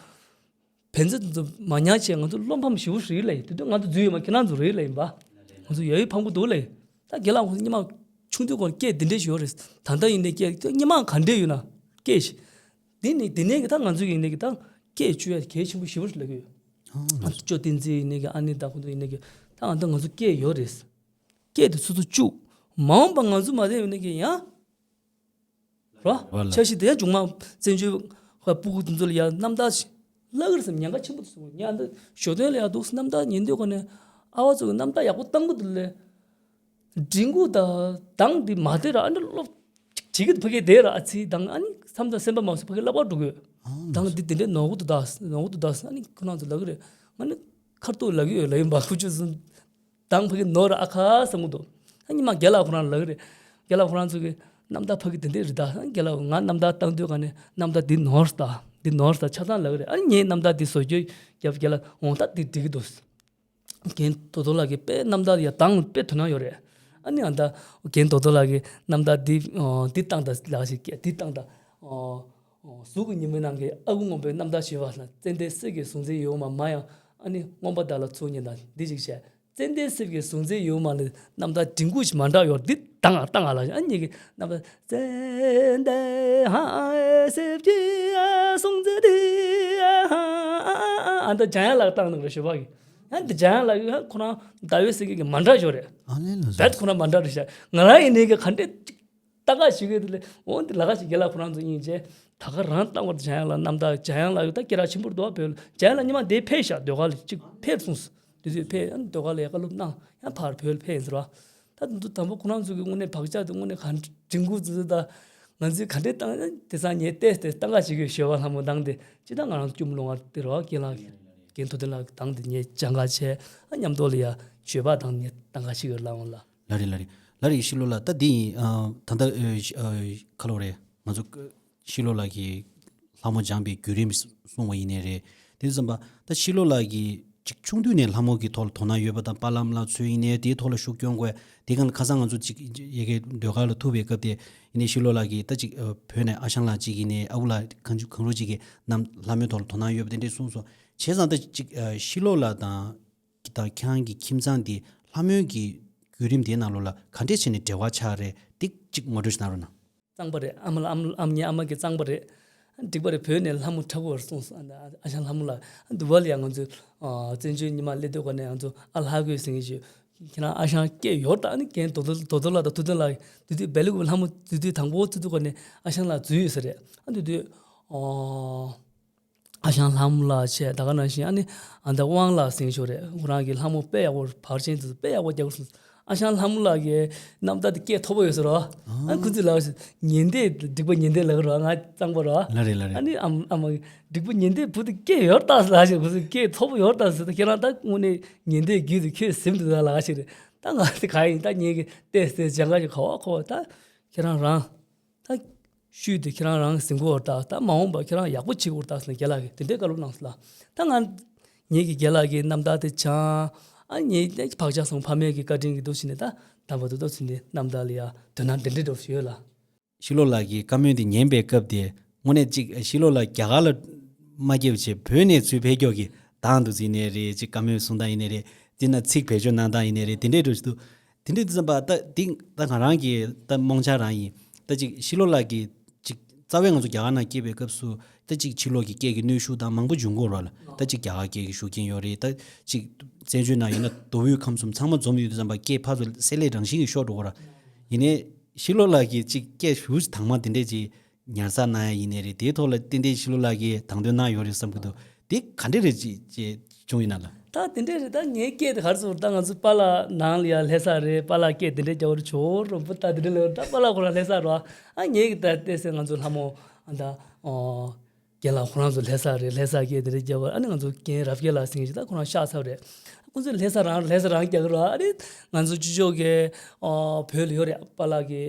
བན་ཚེ་དེ་ཚོ་མ་ཉར་བྱས་ང་ཚོ་བློ་ཕམ་ཞེ་པོ་རེད་ལབ་ཡོད། དེ་དུས་ང་ཚོ་འཛུལ་ཡོད་མ་ཁྱེད་རང་ཚོ་རེད་ལབ་ཡིན་པ། ང་ཚོ་ཡ་ཡི་ཕངས་པོ་འདུག་ལབ་ཡོད། ད་རྒན་ལགས་ཁོ་ཚོ་སྔོན་མ་ཆུང་དུས་ཀར་སྐད་འདི་འདྲས་ཞིག་ཡོད་རེད། ད་ལྟ་ཡིན་ནའི་སྐད་སྔོན་མ་ག་འདྲས་ཡོད་ན་སྐད་ཞིག་འདི་ནི་འདི་ནས་གི་ད་ང་ཚོ་ཡིན་ནའི་གི་ད་སྐད་བཅོས་ཡ་གལ་ཆེན་པོ་ཞེ་པོ་ཞིག་ལབ་ཀྱི་ཡོད། ང་ཚོ་ཅོ་བསྟན་འཛིན་ཡིན་ནའི་གི་ཨ་ནེ་ད་ཁོ་ཚོ་ཡིན་ནའི་གི་ད་ང་ཚོ་ང་ཚོ་སྐད་ཡོད་རེད། སྐད་དེ་སོ་སོ་བཅུག་མ་འོངས་པ་ང་ཚོ་མ་བསྡད་ཡོད་ནའི་གི་ཡང་རོ། རོ་ལ། འཆར་གཞི་དེ་ཡང་བྱུང་མ་བཙན་བྱོལ་ཁ་སྤུ་གུ་དེ་ཚོ་ལ་ཡང་རྣམ་ཐར་ཞིག་བརླག་གི་རེད་བསམ་ཉེན་ཁ་ཆེན་པོ་འདུག་བསམ། ཉན་འདི་ཞོ་སྟོན་ལ་ཡང་འདུག་རྣམ་ཐར་ཉན་དུས་ག་ནས་ཨ་བ་ཚོ་གི་རྣམ་ཐར་ཡག་པོ་བཏང་གི་འདུག་ལས། མགྲིན་ཁུག་དང་གདངས་འདི་མ་བདེ་ར་ཨ་ནི་སློབ་ཅིག་བྱེད་ཀྱི་ཕ་གི་བདེ་ར་ཨ་ཚི་གདངས་ཨ་ནི་བསམ་དང་སེམས་པ་མ་སུ་ཕ་གི་བསླབ་པ་འགྲོ་གི་ཡོད། གདངས་འདི་དེ་འདྲའི་ནོར་གི་འདུག་ད་ནོར་གི་འདུག་ད་ཨ་ནི་ཁོ་རང་ཚོ་ལབ་གི་རེད། ང་ནི་ཁ་ཐུག་ལབ་གི་ཡོད་ལབ་ཡིན་པ་ཁུ་ཆུ་སུ་གདངས་ཕ་གི་ནོར་ར་ཨ་ཁ་བསམ་གི་འདུག་ཨ་ནི་མ་རྒན་ལགས་ཁོ་རང་ལབ་གི་རེད། རྒན་ལགས་ཁོ་རང་ཚོ་གི་རྣམ་ཐར་ཕ་གི་དེ་འདྲས་རེད་ད། ཨ་ནི་རྒན་ལགས་ང་རྣམ་ཐར་བཏང་དུས་ག་ནས་རྣམ་ཐར་འདི་ནོར་ད་འདི་ནོར་ད་ཆ་ཚང་ལབ་གི་རེད། ཨ་ནི་ངའི་རྣམ་ཐར་འདི་བཟོ་རྒྱུ་རྒྱབ་རྒན་ལགས་འོང་ད་འདི་འགྲིག་གི་འདུག་རྒན་དོ་དོ་ལགས་ཀྱི་དཔེ་རྣམ་ཐར་ཡ་དང་དཔེ་དོ་སྣང་ཡོད་རེད། ཨ་ནི་ཨ་ད་རྒན་དོ་དོ་ལགས་ཀྱི་རྣམ་ཐར་འདི་འདི་བཏང་ད་ལགས་ཤིག་འདི་བཏང་ད་གཟུགས་ཀྱི་ཉི་མའི་ནང་གི་ཨ་ཁུ་སྔོན་པོའི་རྣམ་ཐར་ཞུས་པ་ན་ཙན་དན་གསེར་གྱི་གཟུགས་མཛེས་ཡོད་མ་མ་ཡང་ཨ་ནི་རྔོན་པ་དག་ལ་ཚུར་ཉན་དང་འདི་ཞིག་བྱས། ཙན་དན་གསེར་གྱི་གཟུགས་མཛེས་ཡོད་མ་ལས་རྣམ་ཐར་མགྲིན་ཁུག་ཞིག་མ་འདྲ་ཡོད་འདི་བཏང་ཨ་བཏང་ཨ་ལ་ཨ་ནི་གི་རྣམ་ཐར་ཙན་དན་ཧ་གསེར་གྱི་གཟུགས་མཛེས་འདི་ཧ་ཨ་ད་འཇམ་དབྱངས་ལགས་བཏང་ནང་རེ་ཞུས་པ་གི་ཨ་འདི་འཇམ་དབྱངས་ལགས་ཡོད་ཁོ་རང་ཟླ་བའི་སེང་གེ་གི་མ་འདྲ་ཞོ་རེད། ཨ་ལེ་ལ་བེད་ཁོ་རང་མ་འདྲ་རེད་ཤག་ང་རང་ཡིན་ནའི་གི་ག་འདྲས་ཏག་ཏག་ཞིག་གི་དེ་ལས་འོ་འདི་ལ་ཁ་ཞིག་རྒན་ལགས་ཁོ་རང་ཚོ་ཡིན་ཅེ་ད་ག་རང་བཏང་བར་འཇམ་དབྱངས་ལགས་རྣམ་ཐར་འཇམ་དབྱངས་ལགས་ཡོད་ད་སྐད་གྲགས་ཆེན་པོ་འདུག་བོད་ལ་འཇམ་དབྱངས་ལགས་ཉི་མ་འདི་ཕེབས་ཤག་ཟློས་གར་ལ་གཅིག་ཕེབས་སོང་། དེ་དུས་ཕེབས་ཨ་ནི་ཟློས་གར་ལ་ཡ་བཀའ་སློབ་གནང་ཡང་ཕར་བོད་ལ་ཕེབས་ཡིན་ཟེར་བ། ད་དུང་དང་པོ་ཁོ་རང་ཚོ་གི་དངོས་གནས་བག་ཆགས་དེ་དངོས་གནས་གང་དྲིན་གུ་ཙི་ཙི་ད་ང་ཚོས་ག་འདྲས་བཏང་དེ་སང་ཉལ་ཏེ་དེ་བཏང་ག་བྱེད་དགོས་ཞོལ་བ་ལྷ་མོ་དང་དེ་ཅི་ད་ང་རང་ཚོ་སྐྱོ་མོ་ལོང་བ་དེ་རོ་རྒན་ལགས་རྒན་ཐུབ་བསྟན་ལགས་དང་དེ་ཉལ་སྦྱང་ག་བྱས་ཨ་མཉམ་དུ་ལ་ཡ་ཞོལ་བ་དང་ཉལ་བཏང་ག་བྱེད་དགོས་ལ་འོང་ལ། ལ་རེད་ལ་རེད་ལ་རེད་ཤི་ལོ་ལ་ད་འདི་ཡིན་ཨ་ད་ད་ཨ་ཤི་ཨ་ཁ་ལོ་རེད་ང་ཚོ་ཤི་ལོ་ལགས་ཀྱིས་ལྷ་མོ་སྦྱངས་པའི་བརྒྱུད་རིམ་གསུངས་པ་ཡིན་ནའི་རེད། དེ་ཙམ་པ་ད་ཤི་ལོ་ལགས་ཀྱིས་ཅིག་ཆུང་དུས་ནས་ལྷ་མོ་གི་ཐོག་ལ་དོ་སྣང་ཡོད་པ་དང་པཱ་ལགས་ལགས་ཚོས་ཡིན་ནའི་དེའི་ཐོག་ལ་ཤུགས་སྐྱོན་དགོས་དེ་གང་ལ་ཁ་སང་ང་ཚོ་ཅིག་ཡ་གི་ཟློས་གར་ལ་ཐུག་པའི་སྐབས་དེ་ཡིན་ནའི་ཤི་ལོ་ལགས་ཀྱིས་ད་ཅིག་བོད་ནས་ཨ་ཞང་ལགས་ཅིག་ཡིན་ནའི་ཨ་ཁུ་ལགས་གང་ཅི་གང་རུང་ཅིག་གིས་ནམ་ལྷ་མོའི་ཐོག་ལ་དོ་སྣང་ཡོད་པ་དེ་འདྲས་གསུངས་སོང་བྱས་ཙང་ད་ཅིག་ཤི་ལོ་ལགས་དང་དང་ཁྱེད་རང་གི་ཁྱིམ་ཚང་འདི་ལྷ་མོའི་གི་བརྒྱུད་རིམ་དེའི་ནང་ལོགས་ལ་ག་འདྲས་བྱས་ནས་འབྲེལ་བ་ཆགས་རེད་འདི་གཅིག་ངོ་སྤྲོད་ཞིག་གནང་རོགས་གནང་། གཙང་པ་རེད་ཨ་མ་ལ་ཨ་མ་ཨ་མྱེས་ཨ་མ་གི་གཙང་པ་རེད། འགྲིག་པ་རེད་བོད་ནས་ལྷ་མོ་འཁྲབ་དགོས་རེད་གསུངས་སོང་ཨ་ཞང་ལྷ་མོ་ལ་འདི་བ་ལ་ཡང་ང་ཚོས་བཙན་བྱོལ་ཉི་མ་སླེབས་དུས་ག་ནས་ང་ཚོ་ཨ་ལྷ་དགོས་ཟེར་གྱི་ཞུ་ཁྱེད་རང་ཨ་ཞང་སྐད་ཡོད་ད་ཨ་ནི་རྒན་དོ་དོ་དོ་དོ་ལ་དང་ཐུབ་བསྟན་ལ་དུས་དུས་བེ་ལུག་ལྷ་མོ་དུས་དུས་དང་པོ་ཚུད་དུས་ག་ནས་ཨ་ཞང་ལ་འཛུལ་ཡོད་ས་རེད་ཨ་དུས་དུས། ཨ་ཞང་ལྷ་མོ་ལགས་བྱས་ད་ག་ནང་བཞིན་ཨ་ནི་ཨ་ད་དབང་ལགས་ཟེར་ཞོར་རེད་ཁོ་རང་གི་ལྷ་མོ་དཔེ་ཡག་པོ་བར་ཆེན་དུ་དཔེ་ཡག་པོ་རྒྱག་སོང་ཨ་ཞང་ལྷ་མོ་ལགས་ཀྱི་རྣམ་ཐར་དེ་སྐད་མཐོ་པོ་ཡོད་ས་རོ། ཨ་ཁོ་ཚོས་ལགས་ཉན་དེ་འགྲིག་པ་ཉན་དེ་ལགས་རོ་ང་གཙང་པོ་རོ། ལ་རེད་ལ་རེད། ཨ་ནི་ཨམ་ཨ་མ་འགྲིག་པ་ཉན་དེ་བུ་དེ་སྐད་ཡོད་ད་ལགས་ཞེས་ཁོ་ཚོས་སྐད་མཐོ་པོ་ཡོད་ད་ཟེར་ད་ཁྱེད་རང་ད་དངོས་གནས་ཉན་དེ་རྒྱུད་དུ་ཁྱོད་ཟིན་འདུག་ད་ལགས་ཞེས་རེད་ད་ང་དེ་ག་ཡིན་ད་ཉན་གི་ཏེ་སེ་ལྗང་ག་ཞིག་ག་བ་ཁོ་བ་ད། ཁྱེད་རང་རང་། ད་ཤུལ་དུ་ཁྱེད་རང་རང་ཟིན་གོ་བར་ད་ད་མ་འོངས་པ་ཁྱེད་རང་ཡག་པོ་བྱེད་དགོས་ད་ཟེར་ནས་རྒན་ལགས་ཀྱིས་དེ་འདྲའི་བཀའ་སློབ་གནང་སོང་ལ། ད་ང་ངེད་ཀྱི་རྒན་ལགས་ཀྱི་རྣམ་ཐར་དེ་སྦྱང་། ཨ་ངེད་ཀྱི་བག་ཆགས་སོང་ཕ་མེས་ཀྱི་བཀའ་དྲིན་གྱི་འདུག་ཟེར་ནས་ད་དམ་པ་ཏོག་ཏོག་ཟེར་ནས་རྣམ་ཐར་ལ་ཡ་དོ་སྣང་དེ་འདྲའི་འགྲོ་ཞུས་ཡོད་ལ། ཤི་ལོ་ལགས་ཀྱི་བཀའ་མོལ་དེ་ཉན་པའི་སྐབས་དེ་དངོས་གནས་གཅིག་ཤི་ལོ་ལགས་རྒྱ་གར་ལ་མ་སྐྱེས་པ་བྱས་བོད་ནས་ཚུར་ཕེབས་མགྱོགས་ཀྱི་དང་དུ་ཟིན་ནས་རེད། གཅིག་བཀའ་མོལ་གསུང་སྟངས་ཡིན་ནས་རེད། དེ་ན་ཚིག་བེད་སྤྱོད་གནང་སྟངས་ཡིན་ནས་རེད། དེ་འདྲའི་འགྲོ་ཞིག་འདུག་དེ་འདྲའི་དུས་ཙམ་པ་ད་འདི་ད་ང་རང་གི་ད་རྨོངས་འཆར་རང་ཡིན། ད་གཅིག་ཤི་ལོ་ལགས་ཀྱི་གཅིག་རྩ་བའི་ང་ཚོ་རྒྱ་གར་ནང་སྐྱེས་པའི་སྐབས་སུ་ད་གཅིག་ཕྱི་ལོགས་ཀྱི་སྐད་ཀྱི་གནོན་ཤུགས་དང་མང་པོ་འབྱུང་གི་ཡོད་རེད་ལ། ད་གཅིག་རྒྱ་གར་སྐད་ཀྱི་ཤུགས་རྐྱེན་ཡོད་རེད། ད་གཅིག་བཙན་བྱོལ་ནང་ཡིན་ན་མདོ་དབུས་ཁམས་གསུམ་ཚང་མ་འཛོམས་ཡོད་དུས་ཙམ་པ་སྐད་ཕར་ཚུར་བསྲེས་ལྷད་རང་བཞིན་གྱིས་ཤོར་འགྲོ་གི་རེད། ཡིན་ནའི་ཤི་ལོ་ལགས་ཀྱིས་གཅིག་སྐད་ཞུ་དང་མ་དེ་འདྲས་ཅིག་ཉར་ཚགས་གནང་ཡ་ཡིན་ནའི་རེད། དེའི་ཐོག་ལ་ཏན་ཏན་ཤི་ལོ་ལགས་ཀྱིས་དང་དོད་གནང་ཡོད་རེད་བསམ་གྱི་འདུག་དེ་ག་འདྲས་རེད་ཅེས་ཅེས་བྱུང་ཡིན་ན་ལ། ད་དེ་འདྲས་རེད། ད་ངའི་སྐད་དེ་ག་རེ་ཟེར་ད་ང་ཚོ་པཱ་ལགས་ནང་ལ་ཡ་ལྷ་ས་རེད། པཱ་ལགས་སྐད་དེ་འདྲས་རྒྱག་པར་ཇོ་རོ་པོ་ད་དེ་འདྲས་ལ་ད་པཱ་ལགས་ཁོ་རང་ལྷ་ས་རོ། ཨ་ངའི་གི་ད་བལྟས་ཚེ་ང་ཚོ་ལྷ་མོ་ཨ་ད་ཨོ་རྒན་ལགས་ཁོ་རང་ཚོ་ལྷ་ས་རེད། ལྷ་ས་སྐད་དེ་འདྲས་རྒྱག་པར་ཨ་ནི་ང་ཚོ་རྒན་རབ་རྒྱས་ལགས་ཟེར་མཁན་ཞིག་ད་ཁོ་རང་ཤག་ཚ་བ་རེད། ཁོ་ཚོས་ལྷ་ས་རང་ལྷ་ས་རང་རྒྱག་གི་རོ། ཨ་ནི་ང་ཚོ་ཅུ་ཅོག་གི་ཨོ་བོད་ལ་ཡོད་རེད། པཱ་ལགས་ཀྱི་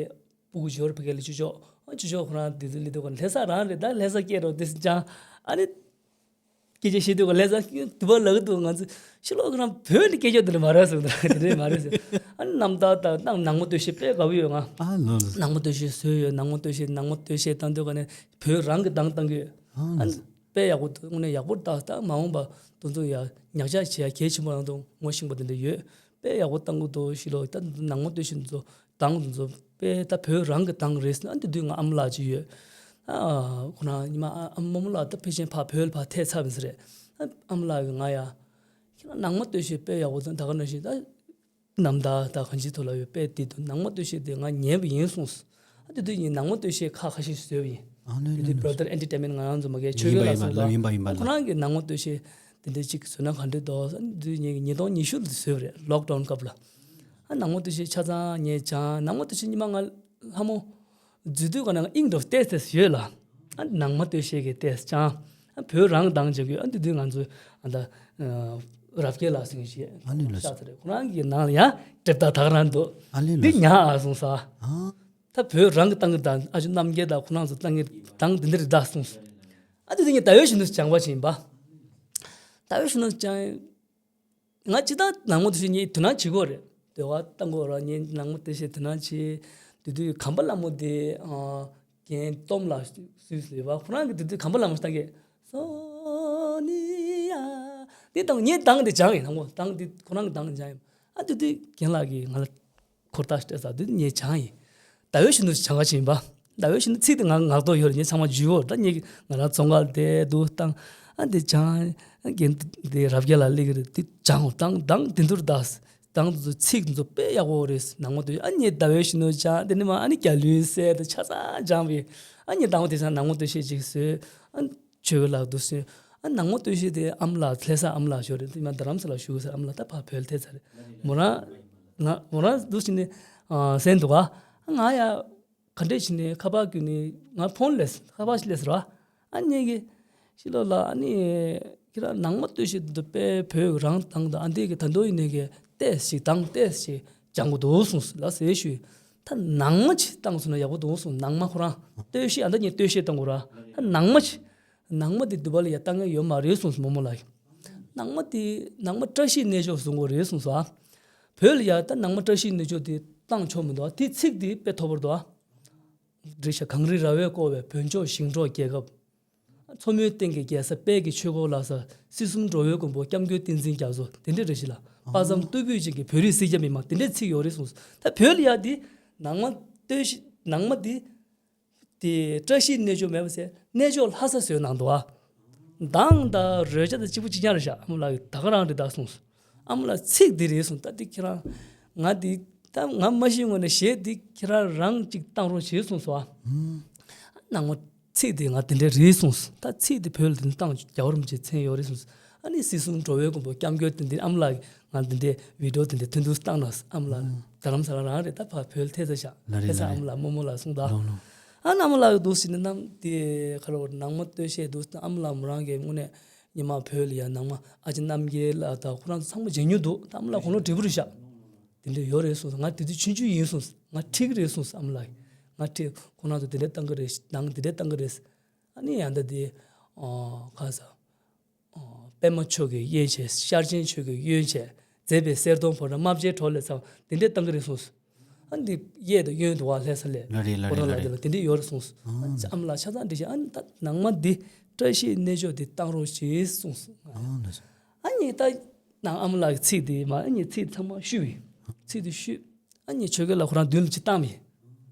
སྤུ་གུ་ཞོར་ཕ་གི་ལ་ཅུ་ཅོག་ཨ་ཅུ་ཅོག་ཁོ་རང་དེ་ཚོ་ལི་དོ་ག་ལྷ་ས་རང་རེད། ད་ལྷ་ས་སྐད་རོ་དེ་སི་ཅང་ཨ་ནི་སྐད་ཆ་བཤད་དུས་ག་ལྷ་ས་དུ་བ་ལག་ཏུ་ང་ཚོ་ཤི་ལོ་ཁོ་རང་བོད་ནི་སྐད་ཆ་དེ་འདྲ་མ་རེད་ཟེར། དེ་འདྲ་མ་རེད་ཟེར། ཨ་ནི་རྣམ་ཐར་དང་ནང་མོ་སྟོད་གཞས་དཔེ་དགའ་བོ་ཡོད་ང་། ཨ་ལོ་ལོ། ནང་མོ་སྟོད་གཞས་བཟོས་ཡོད། ནང་མོ་སྟོད་གཞས་ནང་མོ་སྟོད་གཞས་བཏང་དུས་ག་ནས་བོད་རང་གི་གདངས་བཏང་གི་ཡོད། ཨ་ཨ་ནི་དཔེ་ཡག་པོ་འདུག་དངོས་གནས་ཡག་པོ་ད་ད་མ་འོངས་པ་དེ་ཚོ་ཡ་ཉག་ཆ་བྱེད་ཡ་གལ་ཆེན་པོ་རང་དུ་ངོ་ཤེས་པ་དེ་འདྲ་ཡོད། དཔེ་ཡག་པོ་བཏང་གི་འདུག་ཤི་ལོ་ད་ནང་མོ་སྟོད་གཞས་ཚོ་གདངས་དེ་ཚོ་དཔེ་ད་བོད་རང་གི་གདངས་རེད་ཟེར་ན། ཨ་འདི་དུས་ང་ཨ་མ་ལགས་ཅིག་ཡོད། ཨ་ཁོ་རང་ཉི་མ་ཨ་ཨ་མ་རྨོ་མོ་ལགས་ད་ཕལ་ཆེར་ཕར་བོད་ལ་ཕར་ཐད་ཚར་བ་ཟེར་རེད། ཨ་ཨ་མ་ལགས་ཀྱིས་ང་ཡ་ཁྱེད་རང་ནང་མོ་སྟོད་གཞས་དཔེ་ཡག་པོ་དང་ད་ག་ནང་བཞིན་ད་རྣམ་ཐར་ད་གང་ཅིའི་ཐོག་ལ་ཡོད་དཔེ་དེ་དུས་ནང་མོ་སྟོད་གཞས་དེ་ང་ཉན་པ་ཡིན་གསུངས། ཨ་དེ་དུས་ངས་ནང་མོ་སྟོད་གཞས་ཁག་ཁ་ཤས་ཤིག་བཟོས་པ་ཡིན། ཨ་ནི་དེ་དུས་ནི་Brother Entertainment ང་རང་ཚོ་མ་གའི་ཆོས་ཡིན་པ་རྒྱལ་ལགས་ཡིན་པ་སོང་ལ། ལགས་ཡིན་པ་ཡིན་པ་ཨ་ཁོ་ལགས། རང་གི་ནང་མོ་སྟོད་གཞས་དེ་འདྲ་ཅིག་བཟོས་ན་ག་འདྲ་འདུག་ཨ་དེ་དུས་ངས་ཉིས་སྟོང་ཉི་ཤུ་ལ་བཟོས་པ་རེད། ལོག་ཌའུན་སྐབས་ལ། ཨ་ནང་མོ་སྟོད་གཞས་ཆ་ཚང་ངས་སྦྱངས། ནང་མོ་སྟོད་གཞས་ཉི་མ་ང་ལྷ་མོ་འཛུལ་དུས་ག་ནང་དབྱིངས་འགྲོ་ཏེས་ཏེས་ཡོད་ལ། ཨ་ནང་མོ་སྟོད་གཞས་ཀྱི་ཏེས་ཅང་ཨ་བོད་རང་གདངས་བྱེད་དགོས། ཨ་འདི་དུས་ང་ཚོས་ཨ་ད་རབ་རྒྱས་ལགས་ཟེར་མཁན་ཞིག་ཨ་ནི་ལགས་ཤག་ཚ་རེད། ཁོ་རང་གི་ནང་ལ་ཡང་གྲིབ་མདའ་དག་རང་འདུག་ཨ་ནི་འདི་ལགས་ཉག་ཨ་སོང་ས། ཨ་ད་བོད་རང་གི་གདངས་ཀྱི་གདངས་ཨ་ཅོ་རྣམ་རྒྱལ་དང་ཁོ་རང་ཚོ་གདངས་ཀྱི་གདངས་འདི་འདིར་བདག་སོང་ས། ཨ་འདི་དུས་ངས་ཟླ་བའི་གཞོན་ནུ་སྦྱངས་པ་ཅིག་ཡིན་པ། ཟླ་བའི་གཞོན་ནུ་སྦྱངས། ང་ཅི་ད་ནང་མོ་དེ་ཤེས་ངས་དུ་ནང་བྱེད་དགོས་རེད། དེ་བ་ཏང་གོ་ར་ངས་ནང་མོ་དེ་ཤེས་དུ་ནང་བྱེད། དེ་དུས་གམ་པ་ལ་མོ་དེ་རྒན་སྟོབས་ལགས་སུས་ལས་བ་ཁོ་རང་གི་དེ་དུས་གམ་པ་ལ་མོ་ཞིག་ཏང་གི་སོ་ནི་ཡ། དེ་དང་ངས་དང་དེ་སྦྱངས་ཡིན། ནང་མོ་དང་དེ་ཁོ་རང་གི་དང་སྦྱངས་ཡིན། ཨ་དེ་དུས་རྒན་ལགས་ཀྱིས་ང་ལ་འཁོར་ཐག་སྤྲད་ས་དེ་ངས་སྦྱངས་ཡིན། ཟླ་བའི་གཞོན་ནུ་སྦྱང་བ་ཕྱིན་པ། ཟླ་བའི་གཞོན་ནུ་ཚིག་དེ་ང་ངག་ཐོག་ཡོད་རེད། ངས་ཚང་མ་བརྗོད་ཡོད་རེད། ད་ངས་ང་རང་ཚོང་ཁང་དེ་འདུག་བཏང་། ཨ་འདི་སྦྱང་། རྒན་དེ་རབ་རྒྱས་ལགས་སླེབས་ཀྱི་རེད། འདི་སྦྱང་དང་དང་དེ་འདུར་གདའ། དང་དེ་ཚོ་ཚིག་དེ་ཚོ་དཔེ་ཡག་པོ་རེད། ནང་མོ་དེ་ཨ་ནི་ཟླ་བའི་གཞོན་ནུ་སྦྱང་། དེ་ནས་མ་ཨ་ནི་རྒྱ་ལོའི་སྲས་དེ་ཆ་ཚང་སྦྱངས་པས། ཨ་ནི་དང་པོ་དེ་ཚང་ནང་མོ་དེ་བཤད་ཅིག་བཟོས། ཨ་ཆོས་གོས་ལགས་འདུག་ཟེར། ཨ་ནང་མོ་སྟོད་གཞས་དེ་ཨ་མ་ལགས་ལྷ་ས་ཨ་མ་ལགས་ཞོར་རེད། དེ་མ་རྡ་རམ་ས་ལ་བཞུགས་ཟེར། ཨ་མ་ལགས་ད་ཕར་བོད་ལ་ཐད་ཚར་རེད། མོ་རང་ང་མོ་རང་འདུག་ཟེར་ནས་ཨ་ཟེར་འདུག་ཨ་ང་ཡ་ག་འདྲས་བྱས་ནས་ཁ་པར་བརྒྱུད་ནས་ང་ཕོན་སླེབས། ཁ་པར་ཞིག་སླེབས་ཟེར་བ། ཨ་ནི་གི་ཤི་ལོ་ལགས་ཨ་ནི་ཁྱེད་རང་ནང་མོ་སྟོད་གཞས་འདི་དཔེ་བོད་རང་དང་དང་ཨ་འདི་གི་ད་དུང་ཡིན་ནའི་གི་ཏོག་ཙམ་ཞིག་དང་ཏོག་ཙམ་ཞིག་སྦྱང་དགོས་འདུག་གསུངས་ལགས་ཟེར་ཞུས། ད་ནང་མོ་ཅིག་བཏང་སོང་ན་ཡག་པོ་འདུག་གསུངས། ནང་མོ་ཁོ་རང་སྟོད་གཞས་ཨ་ད་ངས་སྟོད་གཞས་བཏང་དགོས་ར། ད་ནང་མོ་ཅིག་ནང་མོ་དེ་འདི་པ་ལ་ཡ་བཏང་ཡ་ཡོད་མ་རེད་གསུངས་སོང་རྨོ་མོ་ལགས། ནང་མོ་དེ་ནང་མོ་བཀྲ་ཤིས་གནས་མཆོག་བཟོ་དགོས་རེད་གསུངས་སོང་ཨ། བོད་ལ་ཡ་ད་ནང་མོ་བཀྲ་ཤིས་གནས་མཆོག་དེ་བཏང་ཆོག་མི་འདུག་ཨ། དེ་ཚིག་དེ་དཔེ་མཐོ་པོ་འདུག་ཨ། འགྲིག་ཤག་གངས་རི་ར་བས་བསྐོར་བའི་བོད་ལྗོངས་ཞིང་འབྲོག་རྒྱལ་ཁབ། མཚོ་མོའི་སྟེང་གི་རྒྱལ་ས་དཔལ་གྱི་ཆོས་འཁོར་ལྷ་ས། སྲིད་གསུམ་འགྲོ་བའི་མགོན་པོ་སྐྱབས་མགོན་བསྟན་འཛིན་རྒྱ་མཚོ་དེ་འདྲ་རེད་ཤག་ལ། དཔག་བསམ་རྟུལ་ཕོད་ཅན་གྱི་བོད་རིགས་སེར་སྐྱ་མི་མང་དེ་འདྲའི་ཚིག་ཡོད་རེད་གསུངས། ད་བོད་ལ་ཡ་དེ་ནང་མོ་སྟོད་གཞས་ནང་མོ་དེ། དེ་བཀྲ་ཤིས་གནས་མཆོག་མེད་པ་ཟེར་གནས་མཆོག་ལྷ་ས་བཟོས་གནང་འདུག་ཨ། གདངས་དང་རོལ་ཆ་དང་གཅིག་པ་གཅིག་རྐྱང་རེད་ཤག་ཨ་མ་ལགས་ཀྱིས་ད་ག་རང་རེད་ད་གསུངས་སོང་། ཨ་མ་ལགས་ཚིག་འདི་རེད་གསུངས། ད་འདི་ཁྱེད་རང་ང་འདི་ད་ང་མ་ཤེས་སྔོན་ནས་གཞས་འདི་ཁྱེད་རང་རང་གཅིག་བཏང་རོགས་བྱེད་གསུངས་སོང་ཨ། ནང་མོ་ཚིག་འདི་ང་འདི་འདྲ་རེད་གསུངས་སོང་། ད་ཚིག་འདི་བོད་ལ་འདི་བཏང་རྒྱལ་བ་རིན་པོ་ཆེའི་མཚན་ཡོད་རེད་གསུངས་སོང་། ཨ་ནི་སྲིད་གསུམ་འགྲོ་བའི་མགོན་པོ་སྐྱབས་མགོན་བསྟན་འཛིན། ཨ་མ་ལགས་ང་འདི་འདྲའི་བི་ཌིའོ་འདི་འདྲའི་ཐུང་ཐུང་བཏང་གནང་། ཨ་མ་ལགས་རྡ་རམ་ས་ལ་རང་རེད། ད་ཕར་བོད་ལ་ཐད་ཚར་ཤག་ལ་རེད་ཐད་ཚར། ལ་ཨ་མ་ལགས་རྨོ་མོ་ལགས་གསུངས་དང་། ལོ་ལོ། ཨ་ནི་ཨ་མ་ལགས་འདུག་ཟེར་ནས་ནམ་དེ་ཁ་ལོ་ནང་མོ་སྟོད་གཞས་འདུག་ཟེར་ཨ་མ་ལགས་མོ་རང་གིས་དངོས་གནས་ཉི་མ་བོད་ལ་ཡ་ནང་མོ་ཨ་ཅེ་རྣམ་རྒྱལ་ལགས་དང་ཁོ་རང་ཚོ་ཚང་མ་མཇལ་མྱོང་འདུག་ད་ཨ་མ་ལགས་དགུང་ལོ་བགྲེས་པོ་རེད་ཤག་དེ་འདྲ་ཡོད་རེད་གསུངས་སོང་། ང་དེ་དུས་ཆུང་ཆུང་ཡིན་གསུངས་སོང་། ང་འགྲིག་རེད་གསུངས་སོང་ཨ་མ་ལགས། ང་ཁྲིད་ཁོང་རང་ཚོ་དེ་འདྲས་བཏང་གི་རེད། ནང་དེ་འདྲས་བཏང་གི་རེད། ཨ་ནི་ཡང་ད་དེ་ཨ་ག་ས་ཨ་པདྨ་མཆོག་གི་དབྱེན་བྱས། ཤར་ཆེན་ཆོས་ཀྱི་དབྱེན་བྱས། མཛད་པའི་གསེར་སྡོང་ཕོ་བྲང་རྨ་བྱའི་གྲོགས་ལས་ཚང་དེ་འདྲས་བཏང་གི་རེད་གསུངས། ཨ་འདི་གཡས་དང་གཡོན་དུ་བ་ལྷ་ས་ལས། ལ་རེད་ལ་ཁོ་རང་ལ་རེད་ལ་དེ་ལ་རེད། དེ་འདྲས་ཡོད་རེད་གསུངས། ཨ་ཨ་ཨ་མ་ལགས་ཆ་ཚང་འགྲིག་ཤག་ཨ་ནི་ད་ནང་མ་འདི་བཀྲ་ཤིས་གནས་མཆོག་འདི་བཏང་རོགས་ཞེས་གསུངས་སོང་། ཨ་ལགས་སོ། ཨ་ནི་ད་ནང་ཨ་མ་ལགས་ཀྱི་ཚིག་དེ་མ་ཨ་ནི་ཚིག་ཚང་མ་ཞུས་པས། ཚིག་དེ་ཞུས། ཨ་ནི་ཆོས་རྒྱལ་ལགས་ཁོ་རང་མདུན་ལ་ཅིག་བཏང་བས།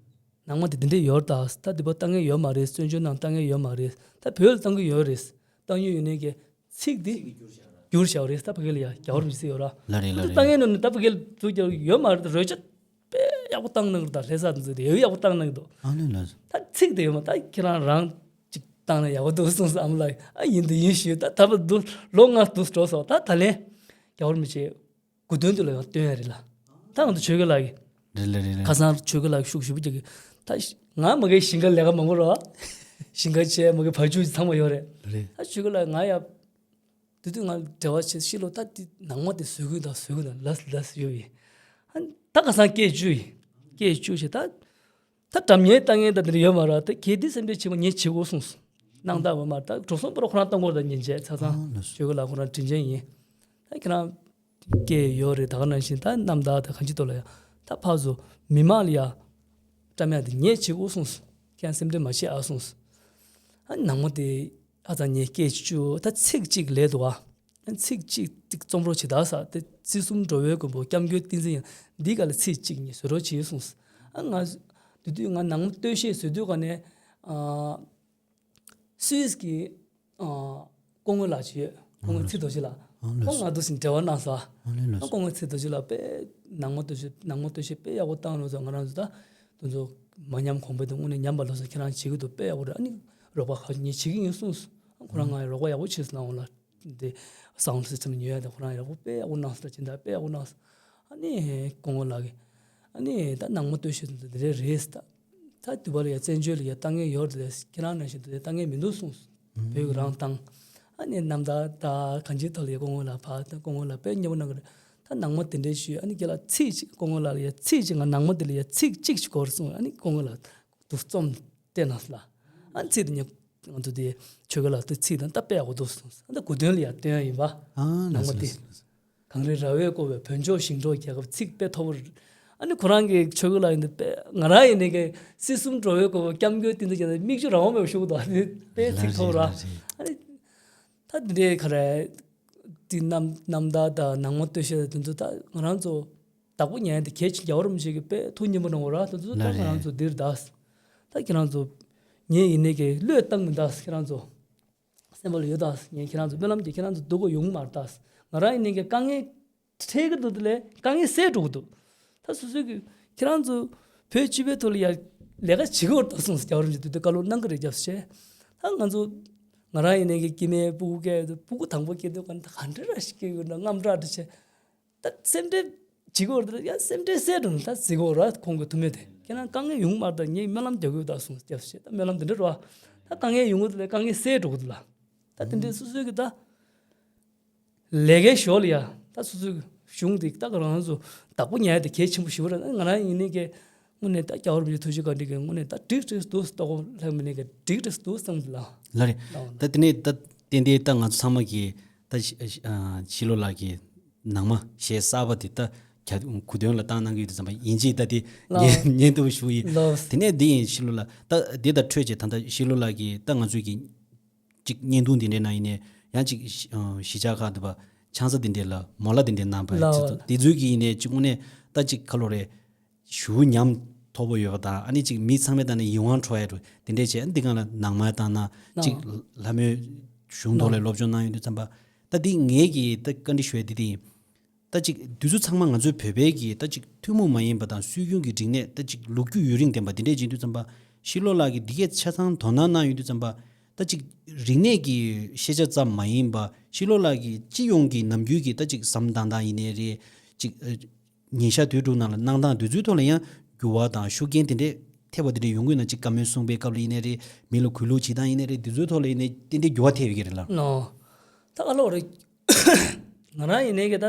ནང་མ་དེ་འདི་འདྲས་ཡོད་ད། ད་འདི་པ་བཏང་མཁན་ཡོད་མ་རེད། བཙན་བྱོལ་ནང་བཏང་མཁན་ཡོད་མ་རེད། ད་བོད་ལ་བཏང་གི་ཡོད་རེད། བཏང་ཡོད་ཡོད་ནས་ཀྱི་ཚིག་འདི་བསྒྱུར་བཞག་རེད། ད་ཕ་གི་ལ་ཡ་རྒྱ་གར་མི་ཚིག་ཡོད་ར། ལ་རེད་ལ་ད་རེད། བཏང་མཁན་ནང་ནས་ད་ཕ་གི་ལ་ཚུར་རྒྱག་ཡོད་མ་རེད། ད་རོལ་ཆ་དཔེ་ཡག་པོ་བཏང་གནང་གི་རེད། ད་ལྷ་ས་དེ་ཚོ་དེ་ཡག་པོ་ཡག་པོ་བཏང་གནང་གི་འདུག་ཨ་ནི་ལ། ད་ཚིག་དེ་ཡོད་མ་ད་ཁྱེད་རང་རང་ཅིག་བཏང་ན་ཡག་པོ་འདུག་གསུངས་སོང་ཨ་མ་ལགས། ཨ་ཡིན་དུ་ཡིན་ཞུས། ད་ད་བར་དུ་ལོ་ལྔ་འདུག་འགྲོ་སོང་། ད་ད་ལན་རྒྱ་གར་མི་ཚོས་གོ་དོན་དེ་ལ་ཡང་སྟོན་ཡ་རེད་ལ། ད་ང་ཚོ་ཆོས་རྒྱལ་ལགས་ཀྱིས་རེད་ལ་རེད་ལ། ཁ་སང་ཆོས་རྒྱལ་ལགས་ཤུགས་ཞེ་པོ་རྒྱག་གི། ད་ང་མ་གིའི་ཞིང་ཁ་ལས་ཀ་མང་པོ་རེད། ཞིང་ཁ་བྱས་མ་གིའི་བར་ཆུ་ཚང་མ་ཡོད་རེད། རེད། ད་ཆོས་རྒྱལ་ལགས་ང་ཡ་དེ་དུས་ང་འབྲེལ་བ་བྱས། ཕྱི་ལོགས་ད་དེ་ནང་མ་དེ་བཟོ་གི་ད་བཟོ་གི་ད་ལས་ལས་ཡོད་ཡིན། ཨ་ད་ཁ་སང་སྐད་བཅུག་ཡིན། སྐད་བཅུག་བྱས་ད། ད་དྲ་མཉེན་ལྟ་མཁན་ད་འདིར་ཡོད་མ་རེད། ད་གལ་ཏེ་སེམས་ཁྲལ་ཆེན་པོ་ངས་བྱེད་དགོས་གསུངས་སོང་། གནང་སྟངས་ཡོད་མ་རེད། ད་འགྲོ་སོང་པོ་ར་ཁོ་རང་གཏོང་དགོས་རེད། ད་ཉན་བྱས་ཆ་ཚང་ཨ་ལགས་སོ། ཆོས་རྒྱལ་ལགས་ཁོ་རང་དྲིན་ཅན་ཡིན། ད་ཁྱེད་རང་སྐད་ཡོད་རེད། ད་ག་ནང་བཞིན་ད་རྣམ་ཐར་ད་གང་ཅི་ཐོག་ལ་ཡ་ད་ཕར་ཚུར་མི་མང་ལ་ཡ་བཀྲམ་ཡ་དེ་ངས་བྱེད་དགོས་གསུངས་སོང་། ཁྱེད་རང་སེམས་ཁྲལ་མ་བྱེད་ཨ་གསུངས་སོང་། ཨ་ནང་མ་དེ་ཨ་ཙང་ངས་སྐད་ཅིག་བཅུག་ད་ཚིག་གཅིག་ལས་འདུག་ཨ། ཚིག་གཅིག་ཏིག་རྩོམ་རོགས་བྱེད་ད་ཟེར་ཏེ། རྩིས་གསུམ་འགྲོ་བའི་མགོན་པོ་སྐྱབས་མགོན་བསྟན་འཛིན་ཡང་འདི་ག་ལ་ཚིག་གཅིག་གཉིས་བཟོ་རོགས་བྱེད་གསུངས། ཨ་ང་དེ་དུས་ང་ནང་མ་སྟོད་གཞས་བཟོ་དུས་ག་ནས་ཨ་སུད་སི་གི་ཨ་སྐུ་ངོ་ལགས་ཅིག་ཡོད། སྐུ་ངོ་ཚེ་རྡོ་རྗེ་ལགས། ཨ་ལགས་ཁོང་ང་དུ་ཟིན་འབྲེལ་བ་གནང་སོང་། ཨ་ལགས་ལགས། སྐུ་ངོ་ཚེ་རྡོ་རྗེ་ལགས་དཔེ་ནང་མ་སྟོད་གཞས་ནང་མ་སྟོད་གཞས་དཔེ་ཡག་པོ་བཏང་རོགས་ཟེར། ང་རང་ཚོ་ད་དེ་ཚོ་མ་ཉམས་གོང་འཕེལ་དུ་དངོས་གནས་ཉམས་པ་ལོག་སོང་། ཁྱེད་རང་བྱེད་ཀྱི་འདུག་དཔེ་ཡག་པོ་རེད། ཨ་ནི་རོགས་པ་ཁག་ཅིག་ངས་བྱེད་ཀྱི་ཡིན་གསུངས་སོང་། ཁོ་རང་ང་ཡི་རོགས་པ་ཡག་པོ་བྱས་སོང་གནང་འོང་ལ། འདི་སའུན་ཌི་སིས་ཊེམ་ཉོ་ཡ་དང་ཁོ་རང་ཡག་པོ་དཔེ་ཡག་པོ་གནང་སོང་། ད་སྦྱིན་བདག་དཔེ་ཡག་པོ་གནང་སོང་། ཨ་ནི་སྐུ་ངོ་ལགས་ཀྱིས་ཨ་ནི་ད་ནང་མ་སྟོད་གཞས་དེ་འདི་རེད་རེད་ད། ད་དུ་བ་ལ་ཡ་བཙན་བྱོལ་ལ་ཡ་ལྟ་མཁན་ཡོད་རེད། ཁྱེད་རང་ནང་བཞིན་དུ་ལྟ་མཁན་མི་འདུག་གསུངས་སོང་། བོད་ཀྱི་རང་བཏང་། ཨ་ནི་རྣམ་ཐར་ད་གང་ཅིའི་ཐོག་ལ་ཡ་སྐུ་ངོ་ལགས་ཕར་ད་སྐུ་ངོ་ལགས་དཔེ་མཉེས་པོ་གནང་གི་རེད། ད་ནང་མ་དེ་འདྲའི་ཞུས། ཨ་ནི་རྒན་ལགས་ཚིག་གཅིག་སྐུ་ངོ་ལགས་ལ་ཡ་ཚིག་གཅིག་ང་ནང་མ་དེ་ལ་ཡ་ཚིག་གཅིག་ཞིག་དགོས་རེད་གསུངས། ཨ་ནི་སྐུ་ངོ་ལགས་དུ་རྩོམ་སྤྲད་གནང་སོང་ལ། ཨ་ནི་ཚིག་དེ་ཉན་ང་ཚོ་དེ་ཆོས་རྒྱལ་ལགས་དེ་ཚིག་དང་ད་དཔེ་ཡག་པོ་འདུག་གསུངས། ཨ་ད་གོ་དོན་ལ་ཡ་བསྟན་ཡ་ཡིན་པ། ཨ་ནང་མ་དེ་གངས་རི་ར་བས་བསྐོར་བའི་བོད་ལྗོངས་ཞིང་འབྲོག་རྒྱལ་ཁབ། ཚིག་དཔེ་མཐོ་པོ་རེད། ཨ་ནི་ཁོ་རང་གི་ཆོས་རྒྱལ་ལགས་ཡིན་དུས་དཔེ་ང་རང་ཡིན་ནའི་གི་སྲིད་གསུམ་འགྲོ་བའི་སྐོར་སྐྱབས་མགོན་བསྟན་འཛིན་རྒྱ་མཚོ་མིག་ཆུ་རང་དབང་མེད་པ་ཤོར་འདུག་དེ་དཔེ་ཚིག་མཐོ་པོ་ར། ཨ་ནི་ད་འདི་འདྲའི་ག་རེ་དེ་རྣམ་རྣམ་ཐར་དང་ནང་མ་སྟོད་གཞས་དེ་ཚོ་ད་ང་རང་ཚོ་བདག་པོ་ཉན་དེ་གལ་ཆེན་རྒྱལ་བ་རིན་པོ་ཆེ་གི་དཔེ་ཐུགས་མཉེས་པོ་གནང་བ་ར། དེ་ཚོ་ད་ང་རང་ཚོ་འདིར་ད་ད་ཁྱེད་རང་ཚོ་ངས་ཡིན་ནའི་གི་བློས་བཏང་མི་ད་ཁྱེད་རང་ཚོ། སེམས་པ་ལ་ཡོད་ད། ངས་ཁྱེད་རང་ཚོ་སྨོན་ལམ་གྱིས་ཁྱེད་རང་ཚོ་སྡུག་གོ་ཡོང་མ་རེད་ད། ང་རང་ཡིན་ནའི་གི་དཀའ་ངལ་འཕྲད་ཀྱི་འདུག་དེ་ལས་དཀའ་ངལ་སེལ་འགྲོ་གི་འདུག་ད་སོ་སོའི་གི་ཁྱེད་རང་ཚོ་བོད་སྤྱི་པའི་ཐོག་ལ་ཡ་ལས་ཀ་བྱེད་ཀྱི་ཡོད་རེད་ད་གསུངས་སོང་། རྒྱལ་བ་རིན་པོ་ཆེས་དེ་དུས་བཀའ་སློབ་གནང་གི་རེད་རྒྱབ་བྱས། ད་ང་ཚོ་ང་རང་ཡིན་ནའི་གི་སྐྱེ་དམན་སྤུ་གུ་སྐྱེ་དུས་སྤུ་གུ་དང་པོ་སྐྱེ་དུས་ག་ནས་ད་ག་འདྲ་ར་ཞིག་སྐྱེ་ཡོད་ན་དངངས་སྐྲག་འདྲ་བྱས། ད་སེམས་ཁྲལ་བྱེད་དགོས་རེད། ཡང་སེམས་ཁྲལ་སེལ་འགྲོ་ན་ད་བརྩི་དགོས་རེད། ཁོང་གི་ཐུགས་མོས་དེ་ཁྱེད་རང་དཀའ་ངལ་ཡོང་མ་རེད། ད་ངས་སྨོན་ལམ་རྒྱག་གི་ཡོད་ད་གསུངས་སྐྱབས་བྱས། ད་སྨོན་ལམ་དེ་འདྲ་རེད་བ། ད་དཀའ་ངལ་ཡོང་གི་འདུག་ལས་དཀའ་ངལ་སེལ་འགྲོ་གི་འདུག་ལ། ད་དེ་འདྲའི་སོ་སོའི་གི་ད་ལས་ཀའི་ཞོར་ལ་ཡ་ད་སོ་སོའི་གཞུང་དེ་ད་ག་རང་ཚོ་བདག་པོ་ཉར་ཡ་དེ་གལ་ཆེན་པོ་ཞིག་རེད། ང་རང་ཡིན་ནའི་གི་དངོས་གནས་ད་རྒྱལ་བ་རིན་པོ་ཆེའི་ཐུགས་རྗེ་བཀའ་དྲིན་གྱིས་དངོས་གནས་ད་འགྲིག་འགྲིག་འདུག་ལྟོ་གོས་ལྷག་མི་ནས་གི་འགྲིག་འགྲིག་འདུག་བསམ་གི་ལ། ལ་རེད། ད་དེ་ནས་ད་ཏན་ཏན་ད་ང་ཚོ་ཚང་མ་གི་ད་ཕྱི་ལོ་ལགས་ཀྱི་ནང་མ་གཞས་གསར་པ་དེ་ད་ག་གོ་དོན་ལ་བཏང་གནང་གི་ཡོད་དུས་ཙམ་པ་ཡིན་གཅིག་ད་དེ་ལགས། ཉན་ཉན་ཐུབ་ཞུ་ཡིན། ལགས། དེ་ནས་འདི་ཡིན་ཕྱི་ལོ་ལགས་ད་འདི་ད་འཕྲོས་བྱས་ད་ད་ཕྱི་ལོ་ལགས་ཀྱི་ད་ང་ཚོའི་གི་ཅིག་བརྙན་ཐུང་དེ་འདྲའི་ནང་ཡིན་ནའི་ཡང་ཅིག་གཞིས་ཆགས་ཁག་དུ་བ་ཆང་ས་དེ་འདྲའི་ལ་མོ་ལ་དེ་འདྲའི་གནང་པ་ལགས། ཚིག་ཐོག་དེ་ཚོའི་གི་ཡིན་ནའི་ཅིག་དངོས་གནས་ད་ཅིག་ག་ལོ་རེད། ཞེ་པོ་ཉམས་མཐོ་པོ་ཡོད་པ་དང་ཨ་ནི་ཅིག་མི་ཚང་མའི་ད་ནི་ཡིད་དབང་འཕྲོག་ཡ་འགྲོ་དེ་འདྲས་བྱས། ཨ་ནི་འདི་གང་ལ་ནང་མ་བཏང་ན་ཅིག་ལྷ་མོའི་གཞུང་ཐོག་ལ་སློབ་སྦྱོང་གནང་ཡོང་དུས་ཙམ་པ་ད་འདི་ངས་ཀྱི་ད་བཀའ་འདྲི་ཞུ་ཡ་འདི་དེ་ཡིན། ད་ཅིག་དུས་ཚོད་ཚང་མ་ང་ཚོའི་བོད་པའི་གི་ད་ཅིག་ཐུན་མོང་མ་ཡིན་པ་དང་སྲོལ་རྒྱུན་གྱི་རིག་གནས་ད་ཅིག་ལོ་རྒྱུས་ཡུན་རིང་ལྡན་པ་འདི་འདྲས་ཡིན་དུས་ཙམ་པ་ཕྱི་ལོ་ལགས་ཀྱིས་འདི་གས་ཆ་ཚང་དོ་སྣང་གནང་ཡོང་དུས་ཙམ་པ་ད་ཅིག་རིག་གནས་ཀྱི་ཤེས་བྱ་ཙམ་མ་ཡིན་པ་ཕྱི་ལོ་ལགས་ཀྱི་སྤྱི་ཡོངས་ཀྱི་ནམ་རྒྱུན་གྱི་ད་ཅིག་ཟམ་དང་དང་ཡིན་ནའི་རེད། ཅིག་ཉིན་ཞག་དུས་དྲུག་ནང་ལ་གནང་སྟངས་དེ་ཚོའི་ཐོག་ལ་ཡང་འགྱུར་བ་དང་ཤུགས་རྐྱེན་དེ་འདྲས་ཐེབས་པ་དེ་འདྲས་ཡོང་གི་ཡོད་ན། ཅིག་བཀའ་མོལ་གསུངས་པའི་སྐབས་ལ་ཡིན་ནའི་རེད། མི་ལ་གུས་ལུགས་བྱེད་སྟངས་ཡིན་ནའི་རེད། དེ་ཚོའི་ཐོག་ལ་ཡིན་ནའི་ཏན་ཏན་འགྱུར་བ་ཐེབས་ཡོད་ཀྱི་རེད་ལ། ལགས། ད་ག་ལབ་དགོས་རེད། ང་རང་ཡིན་ནའི་གི་ད་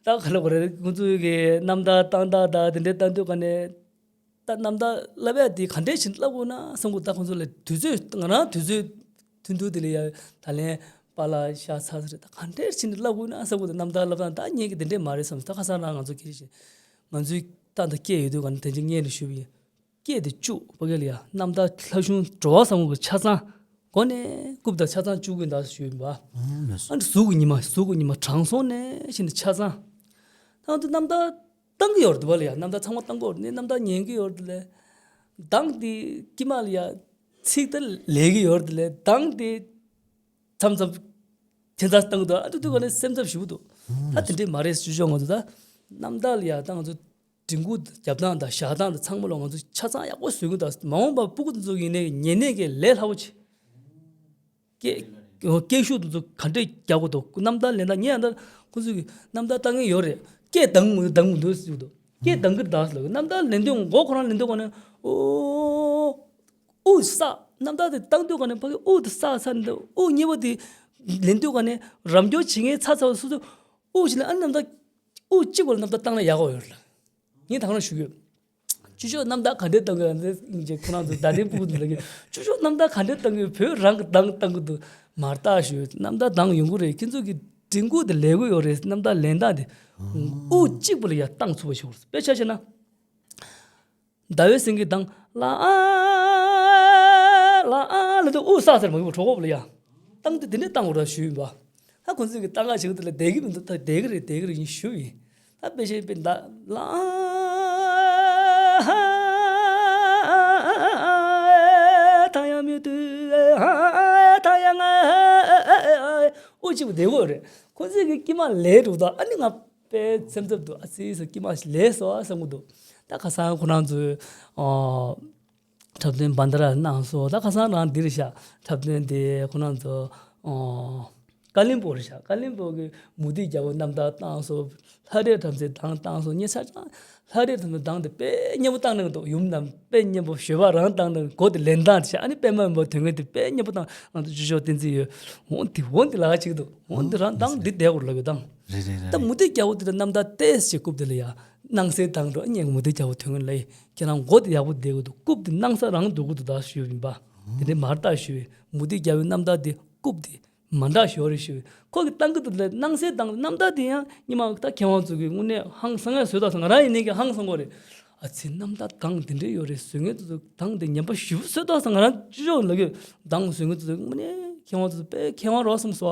ད་ག་ལབ་དགོས་རེད། ཁོང་ཚོའི་གི་རྣམ་ཐར་བཏང་སྟངས་དང་དེ་འདྲས་བཏང་དུས་ག་ནས་ད་ རྣམ་ཐར་བསླབ་ཡ་དེ་ག་འདྲས་བྱས་ནས་བསླབ་དགོས་ན་བསམ་གྱི་འདུག་ད་ཁོང་ཚོ་ལ་དུས་ཚོད་ང་རང་དུས་ཚོད་ཐུང་ཐུང་དེ་ལ་ཡ་ད་ལན་པཱ་ལགས་ཤ་ཚ་ཚ་རེད། ད་ག་འདྲས་བྱས་ནས་བསླབ་དགོས་ན་བསམ་གྱི་འདུག་རྣམ་ཐར་བསླབ་སྟངས་ད་ངེད་ཀྱི་དེ་འདྲས་མ་རེད་བསམ། ད་ཁ་སང་རང་ང་ཚོ་སྐད་ཆ་བཤད། ང་ཚོའི་ད་ད་སྐད་ཡོད་དུས་ག་ནས་དེ་འདྲས་སྔོན་ནས་ཞུས་པ་ཡིན། སྐད་དེ་བཅུག་ཕ་གི་ལ་ཡ་རྣམ་ཐར་ལྷ་གཞུང་འགྲོ་བ་བཟང་པོ་གི་ཆ་ཚང་སྒོ་ནས་རྐུབ་དང་ཆ་ཚང་བཅུག་གི་འདུག་ཞུས་པ། ཨང་ལགས་སོ། ཨ་ནི་གཟུགས་ཀྱི་ཉི་མ་གཟུགས་ཀྱི་ཉི་མ་དྲང་སྲོང་ནས་ཕྱིན་ནས་ཆ་ཚང་། ད་ང་ཚོ་རྣམ་ཐར་བཏང་གི་ཡོད་རེད་འདུག་བ་ལ་ཡ། རྣམ་ཐར་ཚང་མ་བཏང་གི་ཡོད་རེད། ནས་རྣམ་ཐར་ཉན་གི་ཡོད་རེད་ལས། གདངས་དེ་དཀྱིལ་མ་ལ་ཡ་ཚིག་ད་ལས་གི་ཡོད་རེད་ལས། གདངས་དེ་མཚམས་མཚམས་ཁྱད་མཚར་བཏང་གི་འདུག་ཨ་འདུག་དུས་ག་ནས་སེམས་འཚབ་ཞེ་པོ་འདུག་ད་དེ་འདྲས་མ་རེད་ཞུ་ཆོག་ང་ཚོ་ད་རྣམ་ཐར་ལ་ཡ་ད་ང་ཚོ་མགྲིན་ཁུག་རྒྱབ་སྟངས་དང་བཞག་སྟངས་དང་ཚང་མ་ལ་ང་ཚོ་ཆ་ཚང་ཡག་པོ་བཟོ་གི་འདུག་མ་འོངས་པར་སྤུ་གུ་དེ་ཚོ་ཡིན་ནའི་ཉན་ནས་ཀྱི་ལས་སླ་བོ་ཆེ། སྐད་སྐད་ཤུགས་དེ་ཚོ་ག་འདྲས་རྒྱག་དགོས་འདུག་རྣམ་ཐར་ལེན་སྟངས་ངས་ཡང་ད་ཁོ་ཚོས་ཀྱི་རྣམ་ཐར་ལྟ་མཁན་ཡོད་རེད། སྐད་གདངས་མི་གདངས་མི་འདུག་ཟེར་གྱི་འདུག་སྐད་གདངས་ཀྱི་འདུག་ཟེར་ལ་རྣམ་ཐར་ལེན་དུས་མགོ་ཁོ་རང་ལེན་དུས་ག་ནས་ཨོ། དབུགས་བསགས། རྣམ་ཐར་དེ་བཏང་དུས་ག་ནས་ཕ་གི་དབུགས་དེ་བསགས་ཚར་ནས་དབུགས་གཉིས་པ་དེ་ལེན་དུས་ག་ནས་རབ་འབྱོར་བྱེད་མཁན་ཚ་ཚ་བ་སོ་སོ་དབུགས་བྱས་ནས་ཨ་རྣམ་ཐར་དབུགས་གཅིག་པ་ལ་རྣམ་ཐར་བཏང་ན་ཡག་པོ་ཡོད་རེད་ལ། ངས་ད་ག་རང་ཞུ་གི་ཡོད། ཅོ་ཅོ་རྣམ་ཐར་ག་འདྲས་བཏང་གི་ཡོད་ཟེར་ཁོ་རང་ཚོ་ད་ལྟའི་སྤུ་གུ་ཚོ་ལ་གི་ཅོ་ཅོ་རྣམ་ཐར་ག་འདྲས་བཏང་གི་ཡོད། བོད་རང་གི་གདངས་བཏང་གི་འདུག་མར་ལྟ་ཞུ་ཡོད། རྣམ་ཐར་གདངས་ཡོང་གི་རེད། ཁྱེད་ཚོ་གི་མགྲིན་ཁུག་དེ་ལས་གི་ཡོད་རེད། རྣམ་ཐར་ལེན་སྟངས་དེ་དབུགས་གཅིག་པ་ལ་ཡ་བཏང་ཚུགས་པ་ཞིག་དགོས་རེད། དཔེ་ཆ་བཤད་ན། ཟླ་བའི་སེང་གེ་དང་ལ་ཨ་ལ་ཨ་ལ་དུ་དབུགས་བསགས་ཟེར་མ་གི་བ་གྲོགས་པོ་ལ་ཡ། བཏང་དུས་དེ་ནས་བཏང་དགོས་ར་ཞུས་ཡིན་པ། ད་ཁོང་ཚོས་ཀྱི་ལྟ་ག་ཞིག་དེ་ལ་བསྡད་ཀྱི་མི་འདུག་ད་བསྡད་ཀྱི་རེད་བསྡད་ཀྱི་རེད་ཡིན་ཞུ་ཡིན། ད་དཔེ་ཆའི་དཔེ་ད་ལ་ཨ་ཐ་ཡ་མི་དུ་ཨ་ཐ་ཡ་ང་དབུགས་གཅིག་པུ་བསྡད་དགོས་རེད། ཁོང་ཚོས་ཀྱི་དཀྱིལ་མ་ལས་འགྲོ་ད་ཨ་ནི་ང་དཔེ་སེམས་འཚབ་འདུག་ཨ་ཙི་ཟེར་དཀྱིལ་མ་ལས་སོ་ཨ་བསམ་གི་འདུག་ད་ཁ་སང་ཁོ་རང་ཚོས་ཨ། འཁྲབ་སྟོན་བྷན་དྷ་ར་གནང་སོང་། ད་ཁ་སང་རང་འདིར་བཞག་འཁྲབ་སྟོན་དེ་ཁོ་རང་ཚོ་ཨོ། ཀ་ལིམ་པོང་རེད་བཞག་ཀ་ལིམ་པོང་གི་མུ་ཏིག་རྒྱལ་པོ་རྣམ་ཐར་བཏང་སོང་། ལྷ་རས་བྲམ་ཟེ་གདངས་བཏང་སོང་། ངས་ཆ་ཚང་ལྷ་རས་བྲམ་ཟེ་གདངས་དེ་དཔེ་སྙན་པོ་བཏང་གནང་འདུག་ཡུམ་རྣམས་དཔེ་སྙན་པོ་ཞོལ་པ་རང་བཏང་གནང་གོ་དེ་ལེན་སྟངས་དེ་བཞག་ཨ་ནི་པད་མ་ཡིན་པ་དོན་ངན་དེ་དཔེ་སྙན་པོ་བཏང་ང་ཚོ་ཆོས་ཕྱོགས་བསྟན་འཛིན་ཡོད། འོང་དེ་འོང་དེ་ལ་ཅིག་འདུག་འོང་དེ་རང་གདངས་འདི་བསྡད་དགོས་རེད་ལབ་ཡོད་དང་། རེད་རེད་རེད། ད་མུ་ཏིག་རྒྱལ་པོ་དེ་ལ་རྣམ་ཐར་ཏོག་ཙམ་བསྐུར་དེ་ལ་ཡ། སྣང་གསལ་དང་འགྲོ་སྙན་མུ་ཏིག་རྒྱལ་པོ་དོན་ལ་ཁྱེད་རང་མགོ་དེ་ཡག་པོ་བསྡད་དགོས་འདུག་རྐུབ་དེ་སྣང་ས་རང་འདུག་གི་འདུག་ད་ཞུས་ཡིན་པ། དེ་འདྲའི་མར་ལྟ་ཞུས་མུ་ཏིག་རྒྱལ་པོའི་རྣམ་ཐར་དེ་རྐུབ་དེ་མ་འདྲ་ཞོར་རེ་ཞུས་ཁོ་གི་ཏང་གི་དུ་ལ་སྣང་གསལ་དང་རྣམ་ཐར་དེ་ཡང་ཉི་མ་ད་མཁས་དབང་ཚོ་གི་དངོས་གནས་ཧང་སང་ཡ་བཟོས་དག་ས་ང་རང་ཡིན་ནའི་གི་ཧང་སང་གོ་རེད། ཨ་ཙི་རྣམ་ཐར་གདངས་དེ་འདྲས་ཡོད་རེད་བཟོས་ངེས་དུ་གདངས་དེ་ཉན་པ་ཞིབ་བཟོས་དག་ས་ང་རང་ཅི་ཞོག་ལ་གི་གདངས་བཟོས་ངེས་དུ་དངོས་གནས་མཁས་དབང་ཚོ་དཔེ་མཁས་དབང་རོགས་སམ་སོ།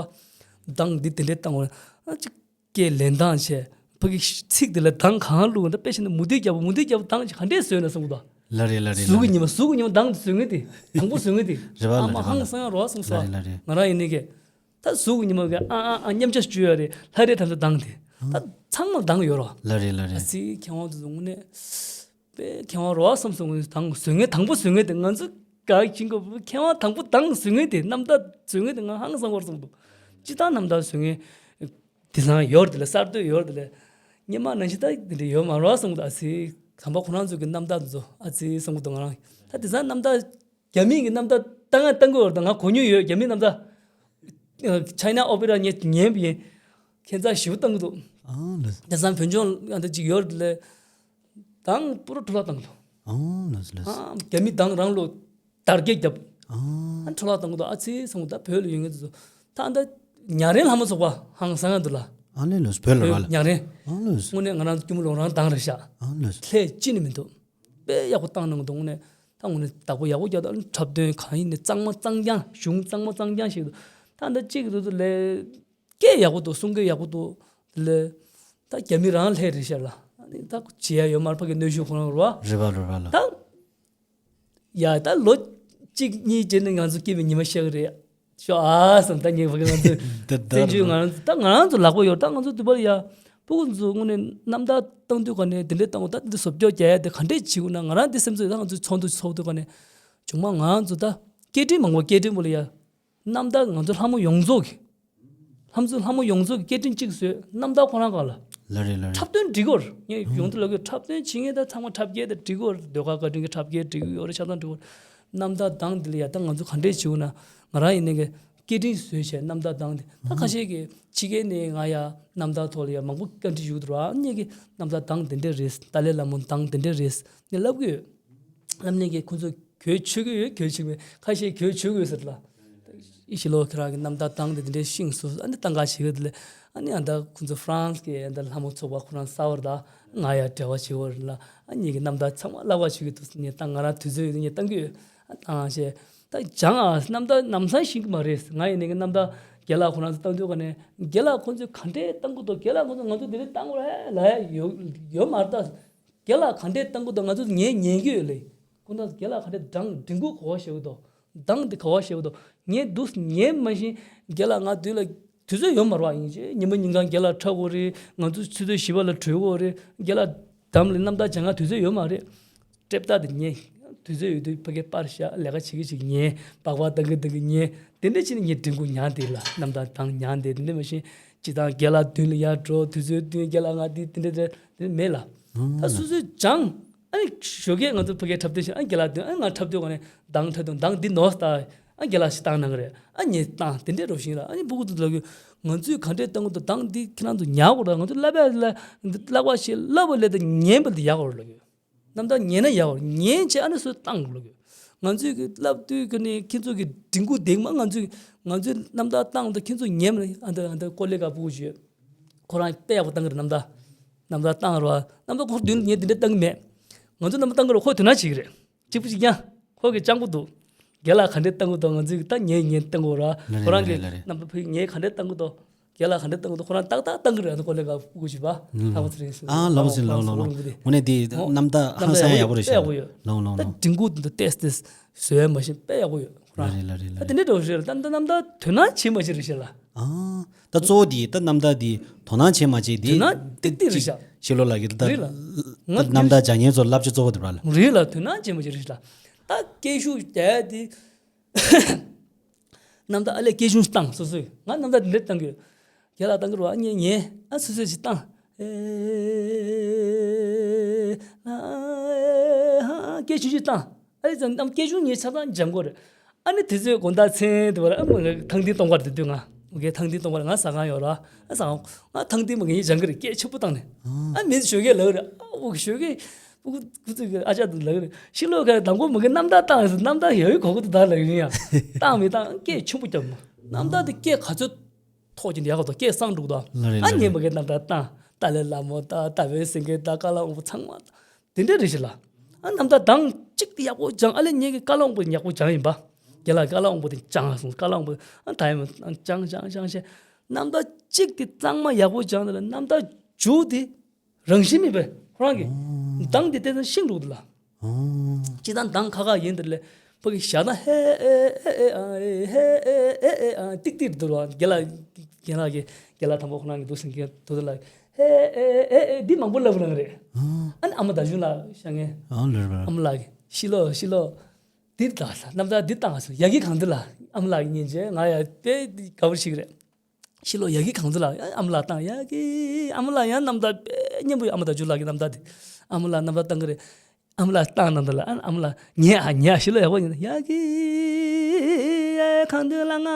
གདངས་འདི་དེ་འདྲས་བཏང་བ་ཨ་ཅིག་སྐད་ལེན་སྟངས་བྱས། ཕ་གི་ཚིག་དེ་ལ་གདངས་གང་བླུགས་ན་དཔེ་བྱས་ན་མུ་ཏིག་རྒྱལ་པོ་མུ་ཏིག་རྒྱལ་པོ་གདངས་ཅིག་ག་འདྲས་བཟོས་ན་བསམ་གི་འདུག་ལ་རེད་ལ་རེད་ལ་གཟུགས་ཀྱི་རེད། ཉི་མ་གཟུགས་ཀྱི་ཉི་མ་གདངས་དེ་བཟོས་ངེས་དེ་དང་པོ་བཟོས་ངེས་དེ་རེད་བ་ཨ་ལ་མ་རེད་བ་ཧང་ལ། སང་ཡང་རོ་སང་ལ་སོ་རེད་ལ་རེད། ང་རང་ཡིན་ནི་གས། ད་གཟུགས་ཀྱི་ཉི་མ་གི་ཨ་ཨ་ཨ་མཉམ་བྱ་བཅུ་ཡོད་རེད་ལྷ་རེ་ཐམས་ཅད་གདངས་དེ། ད་ཚང་མ་གདངས་ཡོད་རོ། ལ་རེད་ལ་ཨ་རེད། ཙི་མཁས་དབང་དེ་ཚོ་དངོས་གནས། དཔེ་མཁས་དབང་རོ་སམ་སོང་གདངས་བཟོས་ངེས་དང་པོ་བཟོས་ངེས་དེ་ང་ཚོ་ག་ཅིང་གོ་མཁས་དབང་དང་པོ་གདངས་བཟོས་ངེས་དེ་རྣམ་ཐར་བཟོས་ངེས་དེ་ང་ཧང་སང་བར་སོང་འདུག་ཅི་ལྟར་རྣམ་ཐར་བཟོས་ངེས། དེང་སང་ཡོད་དེ་ལ་གསར་གཏོད་ཡོད་དེ་ལ། སྔོན་མ་ནང་བཞིན་ད་དེ་འདྲ་ཡོད་མ་རེད་བསམ་གི་འདུག་ཨ་ཙི། དམ་པ་ཁོ་རང་ཚོ་གི་རྣམ་ཐར་དེ་ཚོ་ཨ་ཙི་བསམ་གི་འདུག་ང་རང་ད་དེང་སང་རྣམ་ཐར་རྒྱ་མི་གི་རྣམ་ཐར་ལྟ་ང་ལྟ་གི་ཡོད་རེད་ད་ང་གོ་མྱོང་ཡོད་རྒྱ་མི་རྣམ་ཐར། ཆའི་ན་ཨོ་པེ་ར་ངས་ཉན་པ་ཡིན། ཁྱད་མཚར་ཞེ་པོ་བཏང་གི་འདུག་ཨང་ལགས། དེང་སང་བོད་ལྗོངས་ཨ་འདྲ་ཅིག་ཡོད་རེད་དེ་ལ། གདངས་པུ་ར་འཕྲོ་བརླག་བཏང་གི་འདུག་ཨང་ལགས་ལགས། ཨ་རྒྱ་མི་གདངས་རང་ལོ་དར་རྒྱས་བརྒྱབ། ཨང་། ཨ་འཕྲོ་བརླག་བཏང་གི་འདུག་ཨ་ཙི་སོང་ད་བོད་ལ་ཡོད་མཁན་དེ་ཚོ་ད་ཨ་ད་ཉ་རེན་ལྷ་མོ་ཚོགས་པ་ཧང་སང་ཡ་འདུག་ལ། ཨ་ལས་ལགས་བོད་ལ་བོད་ར་ལ། ཉ་རེན། ཨ་ལས། དངོས་གནས་ང་རང་ཚོ་སྐྱོ་མོ་ལོང་རང་གདངས་རེད་ཤག་ཨ་ལས། ལྷད་ཅི་ནས་མི་འདུག་དཔེ་ཡག་པོ་བཏང་གནང་གི་འདུག་དངོས་གནས་ད་དངོས་གནས་བདག་པོ་ཡག་པོ་རྒྱག་ད་འཁྲབ་སྟོན་གང་ཡིན་ནས་གཙང་མ་གཙང་རྐྱང་གཞུང་གཙང་མ་གཙང་རྐྱང་ཞིག་འདུག་ད་ཨ་ད་གཅིག་གི་དུས་ཚོད་ལས། སྐད་ཡག་པོ་འདུག་གསུང་སྐད་ཡག་པོ་འདུག་དེ་ལས་ད་རྒྱ་མི་རང་ལྷད་རེད་ཤག་ལ། ཨ་ནི་ད་བྱེད་ཡ་ཡོད་མ་རེད་ཕ་གི་གནོན་ཤུགས་ཁོ་རང་རེད་བ། རེད་བ་རེད་བ་ལ། ད་ཡ་ད་ལོ་གཅིག་གཉིས་རྗེས་ནས་ང་ཚོ་སྐྱེས་པའི་ཉི་མ་ཤར་གི་རེད་ཤག་ཨ་བསམ་ད་ངས་ཕ་གི་ང་ཚོ་ད་ད་བཙན་བྱོལ་ང་རང་ཚོ་ད་ང་རང་ཚོ་ལག་པ་ཡོད་ད་ང་ཚོ་དུ་བར་ཡ་ཕྲུ་གུ་ཚོ་དངོས་གནས་རྣམ་ཐར་བཏང་དུས་ག་ནས་དེ་འདྲས་བཏང་བ་ད་འདི་བཟོ་བཅོས་རྒྱག་ཡ་དེ་ག་འདྲས་བྱེད་དགོས་ན་ང་རང་འདི་སེམས་ཚོད་ད་ང་ཚོ་ཚོགས་འདུ་ཚོགས་དུས་ག་ནས་བྱུང་མ་ང་ཚོ་ད་སྐད་འཕྲིན་མང་པོ་སྐད་འཕྲིན་པོ་ལ་ཡ། རྣམ་ཐར་ང་ཚོ་ལྷ་མོ་ཡོངས་རྫོགས་ཀྱི། ལྷ་མོ་ལྷ་མོ་ཡོངས་རྫོགས་ཀྱི་སྐད་འཕྲིན་གཅིག་བཟོས་རྣམ་ཐར་ཁོ་རང་གང་ལ། ལ་རེད་ལ་རེད། འཁྲབ་སྟོན་འགྲིག་གོ་ངས་ཡོང་དུས་ལ་གི་འཁྲབ་སྟོན་བྱེད་མཁན་ད་ཚང་མ་འཁྲབ་སྐད་དེ་འགྲིག་གོ་ཟློས་གར་བཀའ་དྲིན་གྱི་འཁྲབ་སྐད་འགྲིག་གི་ཡོད་རེད་ཆ་ཚང་འགྲིག་གོ་རྣམ་ཐར་གདངས་འདི་ལ་ཡ་ད་ང་ཚོ་ག་འདྲས་བྱེད་དགོས་ན་ང་རང་ཡིན་ནའི་གི་སྐད་འཕྲིན་བཟོས་བྱས་རྣམ་ཐར་གདངས་འདི་ད་ཁ་ཤས་ཀྱི་ཕྱི་རྒྱལ་ནས་ང་ཡ་རྣམ་ཐར་ཐོག་ལ་ཡ་མང་པོ་བཀའ་འདྲི་ཞུ་གི་འདུག་ར་ངས་གི་རྣམ་ཐར་གདངས་འདི་འདྲས་རེད་ཏཱ་ལའི་བླ་མའི་གདངས་འདི་འདྲས་རེད་ངས་ལབ་གི་ཡོད། ལམ་ནས་ཀྱི་ཁོང་ཚོ་གོས་ཆོད་ཀྱི་ཡོད། གོས་ཆོད་མེད། ཁ་ཤས་གོས་ཆོད་ཀྱི་ཡོད་ཟེར་ལ། ཨི་ཤི་ལོ་ཁྱེད་རང་གི་རྣམ་ཐར་བཏང་སྟེ་དེ་འདྲའི་ཤིང་བཟོ། ཨ་ནི་བཏང་ག་བྱེད་གི་དེ་ལས། ཨ་ནི་ཨ་ད་ཁོང་ཚོ་ཧྥ་རན་སི་གི་ཨ་ད་ལྷ་མོ་ཚོགས་པ་ཁོ་རང་གསར་པ་རེད། ད་ང་ཡ་འབྲེལ་བ་བྱེད་དགོས་རེད་ལ། ཨ་ནི་གི་རྣམ་ཐར་ཚང་མ་བསླབ་པ་བྱེད་ཀྱི་འདུག་ཟེར། ངས་ད་ང་རང་དུས་ཚོད་ཡོད་དུས་ངས་བཏང་གི་ཡོད། ཨ་བཏང་བྱས། ད་སྦྱང་ཨ། རྣམ་ཐར་ནམ་སང་ཤེས་ཀྱི་མ་རེད། ང་ཡིན་ནའི་གི་རྣམ་ཐར་རྒན་ལགས་ཁོ་རང་ཚོ་བཏང་དུས་ག་ནས་རྒན་ལགས་ཁོ་ཚོས་ག་འདྲས་བཏང་གི་འདུག་རྒན་ལགས་ཁོ་ཚོ་ང་ཚོ་དེ་རིང་བཏང་དགོས་རེད་ལབ་ཡ་ཡོད་ཡོད་མ་རེད་ད། རྒན་ལགས་ག་འདྲས་བཏང་གི་འདུག་ང་ཚོ་ངས་ཉན་གི་ཡོད་ལེ། ཁོང་ཚོ་རྒན་ལགས་ག་འདྲས་གདངས་མགྲིན་ཁུག་ག་པར་བཞག་གི་འདུག་གདངས་འདི་ག་པར་བཞག་གི་འདུག་ངས་འདུག་ཉན་མ་ཤེས། རྒན་ལགས་ང་དུས་ལ་དུས་ཚོད་ཡོད་མ་རེད་པ། ཡིན་གཅིག་ཉི་མ་ཉིན་གང་རྒན་ལགས་འཁྲབ་དགོས་རེད། ང་ཚོ་ཆུ་ཚོད་བཞི་པ་ལ་གྲོལ་དགོས་རེད། རྒན་ལགས་གདངས་ལ་རྣམ་ཐར་སྦྱང་ང་དུས་ཚོད་ཡོད་མ་རེད། སྐྲ་བཏགས་དེ་ཉན། དུས་ཚོད་ཡོད་དུས་ཕ་གིར་པར་བཞག་ལས་ཀ་བྱེད་ཀྱི་བྱེད་ཀྱི་ཉན། སྦག་སྦག་བཏང་གི་བཏང་གི་ཉན། དེ་འདྲ་བྱས་ནས་ངས་མགྲིན་ཁུག་ཉན་བསྡད་ལ། རྣམ་ཐར་གདངས་ཉན་བསྡད། དེ་འདྲ་མ་ཤེས། སྤྱིར་བཏང་རྒན་ལགས་མདུན་ལ་ཡར་འགྲོ། དུས་ཚོད་བསྟུན། རྒན་ལགས་ང་འདི་དེ་འདྲ་དེ་འདྲ་མེད་ལ། ད་སོ་སོས་སྦྱངས། ཨ་ནི་ཞོགས་ཀས་ང་ཚོ་ཕ་གིར་འཁྲབ་སྟོན་བྱས། ཨ་རྒན་ལགས་མདུན། ཨ་ང་འཁྲབ་དུས་ག་ནས་གདངས་འཁྲབ་དུས་གདངས་འདི་ནོར་སོང་། ཨ་རྒན་ལགས་ཤིག་བཏང་གནང་གི་རེད། ཨ་ངས་བཏང་། དེ་འདྲ་རོ་ཤིང་ལ། ཨ་ནི་སྤུ་གུ་ཚོ་ལབ་ཀྱི། ང་ཚོས་ག་འདྲས་བཏང་གི་འདུག་གདངས་འདི་ཁྱེད་རང་ཚོ་ཉར་དགོས་རེད། ང་ཚོས་བསླབ་པ་ལ་འདི་བསླབ་པ་ཞིག་བསླབ་པ་ལས་ད་ཉན་པ་འདི་ཡག་གོ་རེད་ལབ་ཀྱི། རྣམ་ཐར་ཉན་ན་ཡག་གོ་རེད། ཉན་བྱས་ཨ་ནི་སོ་སོས་བཏང་དགོས་ལབ་ཀྱི། ང་ཚོས་ཀྱི་བསླབ་དུས་ཀྱི་ནས་ཁྱེད་ཚོ་གི་མགྲིན་ཁུག་བདེ་མ། ང་ཚོས་ང་ཚོས་རྣམ་ཐར་བཏང་དུས་ཁྱེད་ཚོ་ཉན་མ་རེད། ཨ་འདི་ཨ་འདི་ཀོ་ལེ་ག་སྤུ་གུ་ཞིག་ཡོད། ཁོ་རང་དཔེ་ཡག་པོ་བཏང་གི་རེད། རྣམ་ཐར་རྣམ་ཐར་བཏང་རོགས། རྣམ་ཐར་ཁོ་མདུན་ངས་འདི་འདྲ་བཏང་གི་མེད། ང་ཚོ་རྣམ་ཐར་བཏང་གི་རེད། ཁོས་དོ་སྣང་བྱེད་ཀྱི་རེད། གཅིག་པུ་གཅིག་རྐྱང་། ཁོ་གིས་སྤྱང་པོ་འདུག་རྒན་ལགས་ག་འདྲས་བཏང་གི་འདུག་ང་ཚོས་ད་ངས་ངས་བཏང་གི་ར། ལ་ཁོ་རང་གིས་ལ་རེད། རྣམ་པ་ཕུད་ངས་ག་འདྲས་བཏང་གི་འདུག་རྒན་ལགས་ག་འདྲས་བཏང་གི་འདུག་ཁོ་རང་ཏག་ཏག་བཏང་གི་རེད། ཨ་ནི་ཀོ་ལེ་ག་སྤུ་གུ་ཞིག་པ། ཨ་ལགས་པ་ཚོ་ལགས་ལགས་ལགས། འོ་ནས་དེ་རྣམ་ཐར་ཧང་སང་ཡག་པོ་རེད་ཤག་ལགས་ལགས་ལགས། ད་མགྲིན་ཁུག་འདི་ཏེས་ཏེས་བཟོས་མ་ཤེས། དཔེ་ཡག་པོ་ཡོད་ཁོ་རང་། ལ་རེད་ལ་རེད་ལ་ད་དེ་འདྲས་འགྲོ་ཤེས་རེད། ད་ད་རྣམ་ཐར་དོ་སྣང་བྱེད་མ་བྱེད་རེད་ཤག་ལ། ཨ། ད་གཙོ་བོ་དེ་ད་རྣམ་ཐར་དེ་དོ་སྣང་བྱེད་མ་བྱེད་དེ། དོ་སྣང་ཏིག་ཏིག་རེད་ཤག་ཕྱི་ལོགས་ལ་གི་ད། རེད་ལ། ད་ང་རྣམ་ཐར་སྦྱང་མཁན་ཚོ་བསླབ་བྱ་གཙོ་བོ་དེ་ར་ལ། རེད་ལ། དོ་སྣང་བྱེད་མ་བྱེད་རེད་ཤག་ད་སྐད་ཤུགས་རྒྱག་དེ། རྣམ་ཐར་ཨ་ལས་སྐད་ཆུང་ཞིག་བཏང་སོ་སོས། ང་རྣམ་ཐར་འདི་འདྲ་བཏང་གི་ཡོད། རྒན་ལགས་བཏང་གི་རེད་པ། ཨ་ངས་ཉན། ཨ་སོ་སོས་ཞིག་བཏང་། ཨེ་ཨེ་ཨེ་ཨ་སྐད་ཆུང་ཞིག་བཏང་། ཨ་ལས་ཙང་རྣམ་སྐད་ཆུང་ངས་ཆ་ཚང་སྦྱང་དགོས་རེད། ཨ་ནི་དེ་ཚོའི་དགོང་དག་མཚན་དེ་བར་ཨ་མ་ངས་ཐང་ཐིང་གཏོང་གར་དེ་དུས་ང་ངས་ཐང་ཐིང་གཏོང་གར་ང་ཟ་ཁང་ཡོད་ར། ཨ་ཟ་ཁང་ང་ཐང་ཐིང་མ་ངས་སྦྱང་གི་རེད། སྐད་ཆེན་པོ་བཏང་ནས། ཨ་མི་ཞོགས་ཀས་ལབ་རེད། ཨ་འོ་ཞོགས་ཀས། ཕྲུ་གུ་ཁོ་ཚོས་ཨ་ཅག་དང་ལབ་རེད། ཕྱི་ལོགས་ཁ་དང་པོ་མ་གི་རྣམ་ཐར་བཏང་ཟེར། རྣམ་ཐར་ཡག་གོ་གི་འདུག་ད་ལབ་ཡིན་ཡང་། བཏང་མི་བཏང་སྐད་ཆེན་པོ་རྒྱབ་མ། རྣམ་ཐར་དེ་སྐད་ག་ཚོད་ཐོག་ཅིག་ཡག་ག་འདུག་སྐད་གསང་འགྲོ་གི་འདུག་ལ་རེད་ཨ་ལ་ངས་རེད། མ་གི་རྣམ་ཐར་བཏང་། ཏཱ་ལའི་བླ་མ་ད་ད་བོད་སེང་གེ་ད་ཀ་ལ་དབང་པོ་ཚང་མ་དེ་འདྲ་རེད་ཤག་ལ། ཨ་རྣམ་ཐར་གདངས་གཅིག་དེ་ཡག་པོ་སྦྱངས། ཨ་ལས་ངས་གི་ཀ་ལ་དབང་པོ་ཡག་པོ་སྦྱངས་ཡིན་པ། རྒན་ལགས་ཀ་ལ་དབང་པོ་དེ་སྦྱངས་སོང་། ཀ་ལ་དབང་པོ་ཨ་ད་ཡིན་པ་སྦྱངས་སྦྱངས་སྦྱངས་བྱས། རྣམ་ཐར་གཅིག་དེ་གཙང་མ་ཡག་པོ་སྦྱངས་དེ་ལ་རྣམ་ཐར་མཇུག་དེ། རང་བཞིན་མེད་པས་ཁོ་རང་གི་གདངས་དེ་ཏན་ཏན་ཤིང་འགྲོ་གི་འདུག་ལ། སྤྱིར་བཏང་གདངས་ཁ་ཁ་ཡིན་དེ་ལས་ཕ་གི་བཞག་ན་ཧེ་ཨེ་ཨེ་ཨེ་ཨ་རེ་ཧེ་ཨེ་ཨེ་ཨེ་ཨ་ཏིག་ཏིག་འདུག་ར། རྒན་ལགས་རྒན་ལགས་ཀྱི་རྒན་ལགས་དང་པོ་ཁོ་རང་གི་འདུག་སེང་གེ་དོ་དོ་ལ་ཧེ་ཨེ་ཨེ་ཨེ་འདི་མང་པོ་ལབ་ལབ་རེད། ཨ་ནི་ཨ་མ་ད་གཞུང་ལ་བཞག་ངས་ཨ་ལེ་རེད། ཨ་མ་ལགས་ཀྱི་ཤི་ལོ་ཤི་ལོ་འདི་ལྟ་ས་རྣམ་ཐར་འདི་བཏང་སོང་། ཡ་གི་གང་འདི་ལ་ཨ་མ་ལགས་ཀྱི་ཉིན་བྱས་ང་ཡ་དཔེ་དགའ་པོ་ཞིག་རེད། ཕྱི་ལོགས་ཡ་གི་གང་ཚོད་ལ་ཨ་མ་ལགས་བཏང་། ཡ་གི་ཨ་མ་ལགས་ཡང་རྣམ་ཐར་དཔེ་སྙན་པོ་ཡོད། ཨ་མ་ད་ཇུ་ལགས་ཀྱི་རྣམ་ཐར་དེ་ཨ་མ་ལགས་རྣམ་ཐར་བཏང་གི་རེད། ཨ་མ་ལགས་བཏང་རྣམ་ཐར་ལ་ཨ་ཨ་མ་ལགས་ཉན་ཨ་ཉན་ཨ་ཕྱི་ལོགས་ཡག་པོ་ཉན། ཡ་གི་ཨ་གང་འདོད་ལ་ང་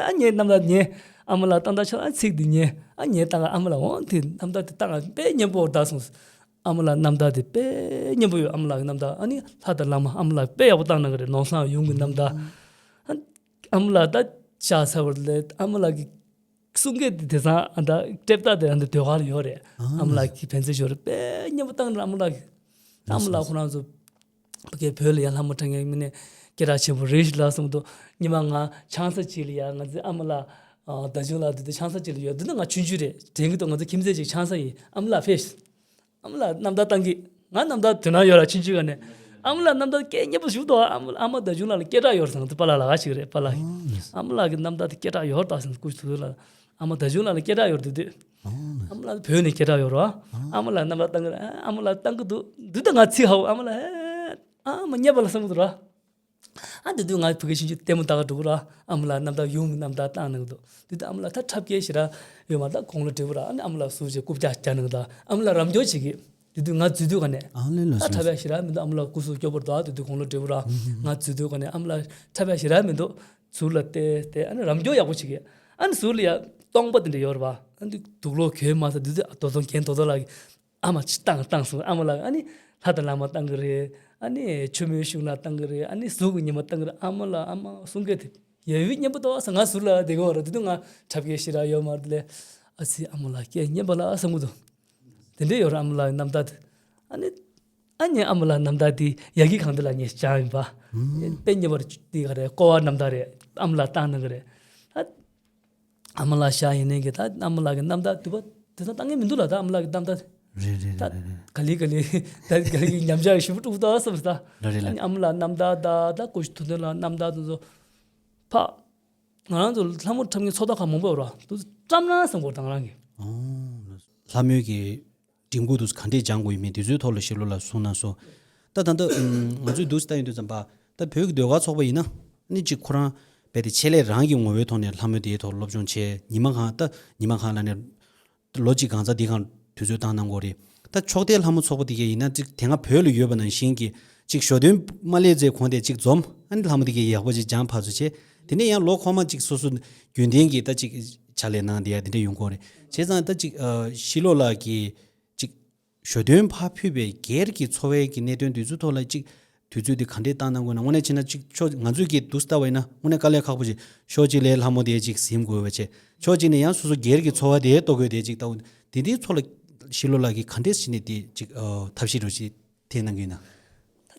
ཨ་ཉན་རྣམ་ཐར་ཉན། ཨ་མ་ལགས་བཏང་ད་ཆ་ཨ་ཚིག་འདི་ཉན། ཨ་ཉན་བཏང་ཨ་མ་ལགས་འོང་དེ་རྣམ་ཐར་དེ་བཏང་དཔེ་སྙན་པོ་བརྡ་སོང་། ཨ་མ་ལགས་རྣམ་ཐར་དེ་དཔེ་སྙན་པོ་ཡོད། ཨ་མ་ལགས་ཀྱི་རྣམ་ཐར་ཨ་ནི་ལྷ་དང་བླ་མ་ཨ་མ་ལགས་དཔེ་ཡག་པོ་བཏང་གནང་གི་རེད། ནོར་བཟང་ཡུམ་གྱི་རྣམ་ཐར། ཨ་མ་ལགས་ད་ཤག་ཚར་བ་ལས་ཨ་མ་ལགས་ཀྱི་གསུང་སྐད་དེ་དེང་སང་ཨ་ད་ཊེབ་ད་དེ་ཨ་ད་ཟློས་གར་ལ་ཡོད་རེད། ཨ་མ་ལགས་ཀྱི་ཕན་ཚུན་ཞོར་དཔེ་སྙན་པོ་བཏང་རེད། ཨ་མ་ལགས་ཀྱི་ཨ་མ་ལགས་ཁོ་རང་ཚོ་ཕ་གིའི་བོད་ལ་ཡང་ལྷ་མོ་འཁྲབ་མཁན་མི་ནས་སྐད་གྲགས་ཆེན་པོ་རེད་ཤག་ལ་གསུངས་འདུག་ཉི་མ་ང་ཆང་ས་གཅིག་ལ་ཡ་ང་ཚོའི་ཨ་མ་ལགས་ད་གཞུང་ལ་དེ་དུས་ཆང་ས་གཅིག་ལ་ཡོད། དེ་ནི་ང་ཆུང་ཆུང་རེད་དྲན་གྱི་འདུག་ང་ཚོ་ཁྱིམ་མཚེས་ཅིག་ཆང་ས་ཡིན། ཨ་མ་ལགས་ཕེབས། ཨ་མ་ལགས་རྣམ་ཐར་བཏང་གི་ང་རྣམ་ཐར་དོ་སྣང་ཡོད་ར་ཆུང་ཆུང་ག་ནས། ཨ་མ་ལགས་རྣམ་ཐར་སྐད་སྙན་པོ་ཞིག་འདུག་ཨ་མ་ཨ་མ་ད་གཞུང་ལགས་ལ་སྐད་གྲགས་ཡོད་རེད་ཟེར། ང་ཚོ་པཱ་ལགས་ལགས་ཅིག་རེད། པཱ་ལགས་ཨ་མ་ལགས་ཀྱི་རྣམ་ཐར་དེ་སྐད་གྲགས་ཡོད་རེད་ད་ཟེར། སྐུ་ཞབས་ཚོ་ལ་ཨ་མ་ད་གཞུང་ལགས་ལ་སྐད་གྲགས་ཡོད་རེད་དེ་དུས། ཨ་མ་ལགས་བོད་ནས་སྐད་གྲགས་ཡོད་རེད། ཨ་མ་ལགས་རྣམ་ཐར་བཏང་གི་རེད། ཨ་མ་ལགས་བཏང་གི་འདུག་འདི་ད་ང་ཚིག་ཧ་གོ་ཨ་མ་ལགས་ཧེ་ཨ་མ་རྙེད་པ་ལ་བསམ་གི་འདུག་ར། ཨ་དེ་དུས་ང་ཕ་གི་ཆུང་ཆུང་ལྟད་མོ་ལྟ་ག་འགྲོ་གི་ར། ཨ་མ་ལགས་རྣམ་ཐར་ཡུམ་གྱི་རྣམ་ཐར་བཏང་གནང་གི་འདུག་དེ་དུས་ཨ་མ་ལགས་ད་འཁྲབ་སྐྱེལ་ཞེ་དྲག་ཡོད་མ་རེད། ད་དགུང་ལོ་བགྲེས་པོ་ར། ཨ་ནི་ཨ་མ་ལགས་ཟུར་བྱས་རྐུབ་བཀྱག་བཀྱག་གནང་གི་ད་ཨ་མ་ལགས་རབ་འབྱོར་བྱེད་ཀྱི། དེ་དུས་ང་འཛུལ་དུས་ག་ནས། ཨ་ལེ་ལོ་ད་འཁྲབ་ཡ་ཞེ་དྲག་མི་འདུག་ཨ་མ་ལགས་སྐུ་གཟུགས་སྐྱོ་པོ་རེད་ད། དེ་དུས་དགུང་ལོ་བགྲེས་པོ་ར། ང་འཛུལ་དུས་ག་ནས་ཨ་མ་ལགས་འཁྲབ་ཡ་ཞེ་དྲག་མི་འདུག་ཟུར་ལ་བལྟས་བལྟས་ཨ་ནི་རབ་འབྱོར་ཡག་པོ་བྱེད་ཀྱི། ཨ་ནི་ཟུར་ལ་ཡ་སྟོང་པ་དེ་འདྲ་ཡོད་རེད་པ། ཨ་ནི་དུག་ལོག་གྱོན་མ་ཟ། དེ་དུས་ཨ་རྡོ་རྫོང་རྒན་རྡོ་རྫོང་ལགས་ཀྱིས། ཨ་མ་ཅིག་བཏང་བཏང་སོང་། ཨ་མ་ལགས་ཨ་ནི་ ལྷ་དང་བླ་མ་བཏང་གི་རེད། ཨ་ནི་ཆུ་མོའི་གཞུང་ལ་བཏང་གི་རེད། ཨ་ནི་གཟུགས་ཀྱི་ཉི་མ་བཏང་གི་རེད། ཨ་མ་ལགས། ཨ་མ་གསུང་གི་དེ་ཡ་ཡུལ་སྙན་པོ་འདུག་ཟེར། ང་ཟུར་ལ་བསྡད་ཀྱི་ཡོད་རེད། དེ་དུས་ང་འཁྲབ་མཁན་ཞེ་དྲག་ཡོད་མ་རེད། དེ་ལས་ཨ་ཙི་ཨ་མ་ལགས་སྐད་སྙན་པ་ལ་བསམ་གྱི་འདུག་དེ་འདྲ་ཡོད་རེད། ཨ་མ་ལགས་རྣམ་ཐར་དེ། ཨ་ནི་ཨ་ནི་ཨ་མ་ལགས་རྣམ་ཐར་དེ་ཡ་གི་གང་དེ་ལ་ངས་སྦྱངས་ཡིན་པ། དཔེ་རྙིང་པ་དེ་ག་རེད། ཀོ་བ་རྣམ་ཐར་རེད། ཨ་མ་ལགས་བཏང་གནང་གི་རེད། ཨ། ཨ་མ་ལགས་ཤག་ཡིན་ནའི་གི་ད་ཨ་མ་ལགས་ཀྱི་རྣམ་ཐར་དུས་པ་དེ་ཚོ་བཏང་མཁན་མི་འདུག་ལ། ད་ཨ་མ་ལགས་ཀྱི་རྣམ་ཐར་རེད་རེད་ད་རེད་རེད། ག་ལེ་ག་ལེ་ད་ག་ལེ་གི་ཉམས་ཆག་ཞེ་པོ་འགྲོ་གི་འདུག་བསམ་ད། རེད་རེད་ཨ་ལ། ནི་ཨ་མ་ལགས་རྣམ་ཐར་ད་ད་སྐུ་ཞབས་ཐུབ་བསྟན་ལགས་རྣམ་ཐར་དེ་ཚོ་ཕ། ང་རང་ཚོ་ལྷ་མོ་འཁྲབ་མཁན་ཚོགས་བརྡ་ཁག་མང་པོ་ཡོད་ར། དེ་ཚོ་བཀྲམ་ན་བསམ་གྱི་ཡོད་ད་ང་རང་གི། ཨོ། ལྷ་མོའི་གི་འགྲིམ་འགོ་དུ་ག་འདྲས་སྦྱང་དགོས་ཡོད་མེད་དེ་ཚོའི་ཐོག་ལ་ཤེས་ལོ་ལ་གསུངས་གནང་སོང་། ད་ད་ལྟ་ང་ཚོའི་འདུག་སེ་ལྟ་ཡོང་དུས་ཙམ་པ་ད་བོད་ཀྱི་ཟློས་གར་ཚོགས་པ་ཡིན་ན་ནི་གཅིག་ཁོ་རང་རྦད་དེ་ཆེད་ལས་རང་གི་ངོ་བོའི་ཐོག་ནས་ལྷ་མོ་དེའི་ཐོག་སློབ་སྦྱོང་བྱས། ཉི་མ་གང་ད་ཉི་མ་གང་ལ་ནས་ལོ་གཅིག་གང་ཙམ་དེ་གང་དུས་ཚོད་བཏང་གནང་དགོས་རེད། ད་ཕྱོགས་མཐའི་ལྷ་མོ་ཚོགས་པ་དེ་གས་ཡིན་ན་གཅིག་དེ་སྔ་བོད་ལ་ཡོད་པ་ནང་བཞིན་གྱི་གཅིག་ཞོ་སྟོན་མ་སླེབས་ཚེ་གོང་དེ་གཅིག་འཛོམས། ཨ་ནི་ལྷ་མོ་དེ་གས་ཡག་པོ་ཅིག་སྦྱང་ཕར་ཚུར་བྱས། དེ་ནས་ཡང་ལོ་འཁོར་མ་གཅིག་སོ་སོ་རྒྱུན་ལྡན་གྱི་ད་གཅིག་ཕྱག་ལས་གནང་དེ་ཡ་དེ་འདྲ་ཡོང་གི་ཡོད་རེད། བྱས་ཙང་ད་གཅིག་ཨ་ཤི་ལོ་ལགས་ཀྱིས་གཅིག་ཞོ་སྟོན་ཕར་ཕུལ་བའི་སྒེར་གྱི་འཚོ་བའི་གི་གནད་དོན་དེ་ཚོའི་ཐོག་ལ་གཅིག་དུས་ཚོད་དེ་ག་འདྲས་བཏང་གནང་དགོས་ན། དངོས་གནས་བྱས་ན་གཅིག་ཕྱོགས་ང་ཚོས་ཀྱི་འདུག་སེ་ལྟ་བ་ཡིན་ན་དངོས་གནས་དཀའ་ལས་ཁག་པོ་ཞིག་ཕྱོགས་གཅིག་ལ་ལྷ་མོ་དེ་གཅིག་ཟིན་དགོས་པ་བྱས། ཕྱོགས་གཅིག་ནས་ཡང་སོ་སོ་སྒེར་གྱི་འཚོ་བ་དེ་གཏོད་དགོས་དེ་གཅིག་ལྟ་བུ། དེ་དེའི་ཐོག་ལ་ཤི་ལོ་ལགས་ཀྱིས་ག་འདྲས་བྱས་ནས་དེ་གཅིག་ཨ་ཐབས་ཤེས་རོགས་ཞིག་འཐེན་གནང་གི་ཡིན་ན།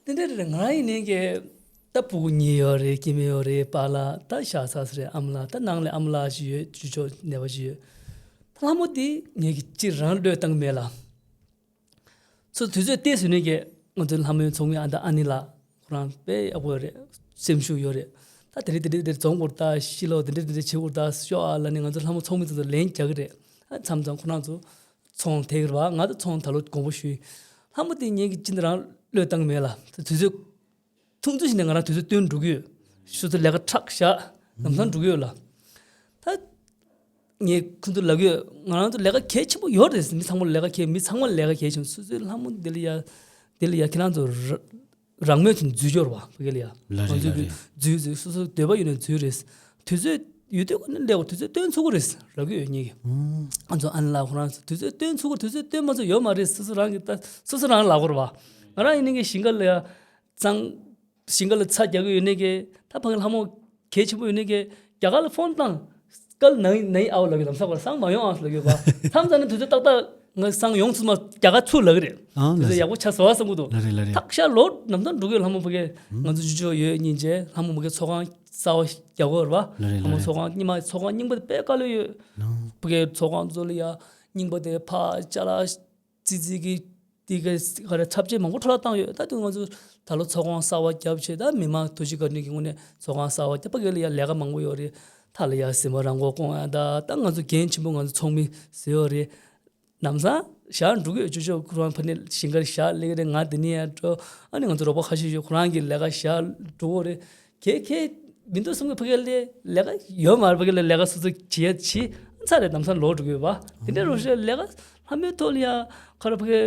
ད་དེ་འདྲ་རེད། ང་རང་ཡིན་ནའི་གི་ད་ཕྲུ་གུ་གཉིས་ཡོད་རེད། སྐྱེ་དམན་ཡོད་རེད། པཱ་ལགས་ད་ཤག་ཚ་ས་རེད། ཨ་མ་ལགས་ད་ནང་ལ་ཨ་མ་ལགས་ཞིག་ཡོད། ཅོ་ཅོ་ནད་པ་ཞིག་ཡོད། ད་ལྷ་མོ་དེ་ངས་གི་ཅི་རང་བློས་བཏང་གི་མེད་ལ། ཚོ་དུས་ཚོད་ཏོག་ཙམ་ནས་ཀྱི་ང་ཚོའི་ལྷ་མོའི་ཚོགས་མི་ཨ་མདའ་ཨ་ནེ་ལགས་ཁོ་རང་དཔེ་ཡག་པོ་ཡོད་རེད། སེམས་ཤུགས་ཡོད་རེད། ད་དེ་རེད་དེ་རེད་དེ་རེད་འཛོམས་དགོས་རེད། ད་ཤི་ལོ་དེ་འདྲས་དེ་འདྲས་བྱེད་དགོས་རེད། ད་ཤོག་ཨ་ལ་ནི་ང་ཚོ་ལྷ་མོ་ཚོགས་མི་ཚོ་ཚོ་ལན་རྒྱག་གི་རེད། ཨ་མཚམས་མཚམས་ཁོ་རང་ཚོ་ཚོང་དེ་གི་རེད་བ། ང་ཚོ་ཚོང་ད་ལོ་དགོངས་པ་ཞུས། ལྷ་མོ་དེ་ངེད་ཀྱི་ཅི་འདྲ་རང་བློས་བཏང་གི་མེད་ལ། དུས་ཚོད་ཐུང་ཐུང་ཞིག་ནས་ང་རང་དུས་ཚོད་བཏོན་འགྲོ་གི་ཡོད། སོ་སོ་ལས་ཀ་ཁྲག་བཞག་ལམ་སང་འགྲོ་གི་ཡོད་ལ། ད་ངས་ཁོ་ཚོ་ལབ་ཀྱི་ཡོད། ང་རང་ཚོ་ལས་ཀ་གལ་ཆེན་པོ་ཡོད་རེད། མི་ཚང་མ་ལས་ཀ་གལ་མི་ཚང་མ་ལས་ཀ་གལ་ཆེན་པོ། སོ་སོའི་ལྷ་མོ་འདི་ལ་ཡ་འདི་ལ་ཡ་ཁྱེད་རང་ཚོ་ར་རང་མོས་ཚུལ་འཛུལ་སྐྱོར་བ་ཕ་གི་ལ་ཡ། ལ་རེད་ང་ཚོའི་ལ་རེད། འཛུལ་འཛུལ་སོ་སོ་འདོད་པ་ཡོད་ན་འཛུལ་རེད། དུས་ཚོད་ཡོད་དུས་ཀ་ནས་ལས་དགོས། དུས་ཚོད་བཏོན་ཚུགས་ཀྱི་རེད་ལབ་ཀྱི་ཡོད་ངེད་ཀྱི། ཨ་ཚོ་ཨ་ནེ་ལགས་ཁོ་རང་ཚོ་དུས་ཚོད་བཏོན་ཚུགས་ཀྱི། དུས་ཚོད་བཏོན་མ་ཚུགས་ཡོད་མ་རེད། སོ་སོ་རང་གི་ད་སོ་སོ་རང་ལབ་དགོས་རེད་བ། ང་རང་ཡིན་ནའི་གི་ཞིང་ཁ་ལ་ཡ་གཙང་། ཞིང་ཁ་ལ་ཚ་རྒྱག་གི་ཡོད་ནའི་གི་ད་ཕ་གི་ལྷ་མོ་གལ་ཆེན་པོ་ཡོད་ནའི་གི་རྒྱ་གར་ལ་ཕོན་བཏང་། སྐལ་ནའི་ནའི་ཨའོ་ལབ་ཀྱི། ལམ་སང་ཁོ་རང་སང་མ་ཡོང་ཨ་ལབ་ཀྱི་བ། མཚམས་མཚམས་ནས་དུས་ཚོད་ཏག་ཏག་ང་སང་ཡོང་ཚུལ་མ་རྒྱ་གར་ཚུར་ལབ་ཀྱི་རེད། ཨང་དུས་ཚོད་ཡག་པོ་ཆགས་སོང་བསམ་གྱི་འདུག་ལ་རེད་ལ་རེད། ཐག་ཤར་ལོ་ནམ་ཟླ་འགྲོ་གི་ཡོད། ལྷ་མོ་ཕ་གི་ང་ཚོ་ཅོ་ཅོ་ཡོད་སྙིང་རྗེ། ལྷ་མོ་ཕ་གི་ཚོགས་ཁང་གསར་པ་རྒྱག་གི་ཡོད་རེད་བ། ལ་རེད་ལ་ལྷ་མོ་རེད། ཚོགས་ཁང་རྙིང་མ་ཚོགས་ཁང་རྙིང་པ་དེ་དཔེ་དཀའ་ལས་ཡོད། ཨང་། ཕ་གི་ཚོགས་ཁང་ཚོ་ལ་ཡ་རྙིང་པ་དེ་ཕར་ཅ་ལག་ཙི་ཙི་གི་དེ་ག་ག་རེ་ཐབས་ཇུས་མང་པོ་འཕྲོ་བརླག་བཏང་ཡོད། ད་དུང་ང་ཚོ་ད་ལོ་ཚོགས་ཁང་གསར་པ་བརྒྱབ་བྱས། ད་མི་མང་ཐུགས་རྗེ་བཀའ་དྲིན་གྱི་ངོས་ནས་ཚོགས་ཁང་གསར་པ་བརྒྱབ། ཕ་གི་ལ་ཡ་ལས་ཀ་མང་པོ་ཡོད་རེད། ད་ལ་ཡ་ཟིན་པ་རང་མགོ་སྐོང་ཡ། ད་ད་ང་ཚོ་འགན་ཆེན་པོ་ང་ཚོ་ཚོགས་མི་ཟེར་ཡོད་རེད། ལམ་སང་བཞག་འགྲོ་གི་ཡོད། ཅོ་ཅོ་ཁོ་རང་ཕ་ནི་ཞིང་ཁར་བཞག་སླེབས་ཀྱི་རེད། ང་འདི་ནས་ཡར་འགྲོ། ཨ་ནི་ང་ཚོ་རོགས་པ་ཁ་ཤས་ཡོད། ཁོ་རང་གི་ལས་ཀ་བཞག་འགྲོ་གི་རེད། གལ་གལ་མི་འདུག་བསམ་གི་ཕ་གི་ལ་ལས་ཀ་ཡོད་མ་རེད། ཕ་གི་ལ་ལས་ཀ་སོ་སོ་བྱེད་ཡ་བྱེད་ཚར་རེད། ལམ་སང་ལོག་འགྲོ་གི་ཡོད་པ། དེ་འདྲ་རོ་ཞེས་ལས་ཀ་ལྷ་མོའི་ཐོག་ལ་ཡ་ཁ་ར་ཕ་གི་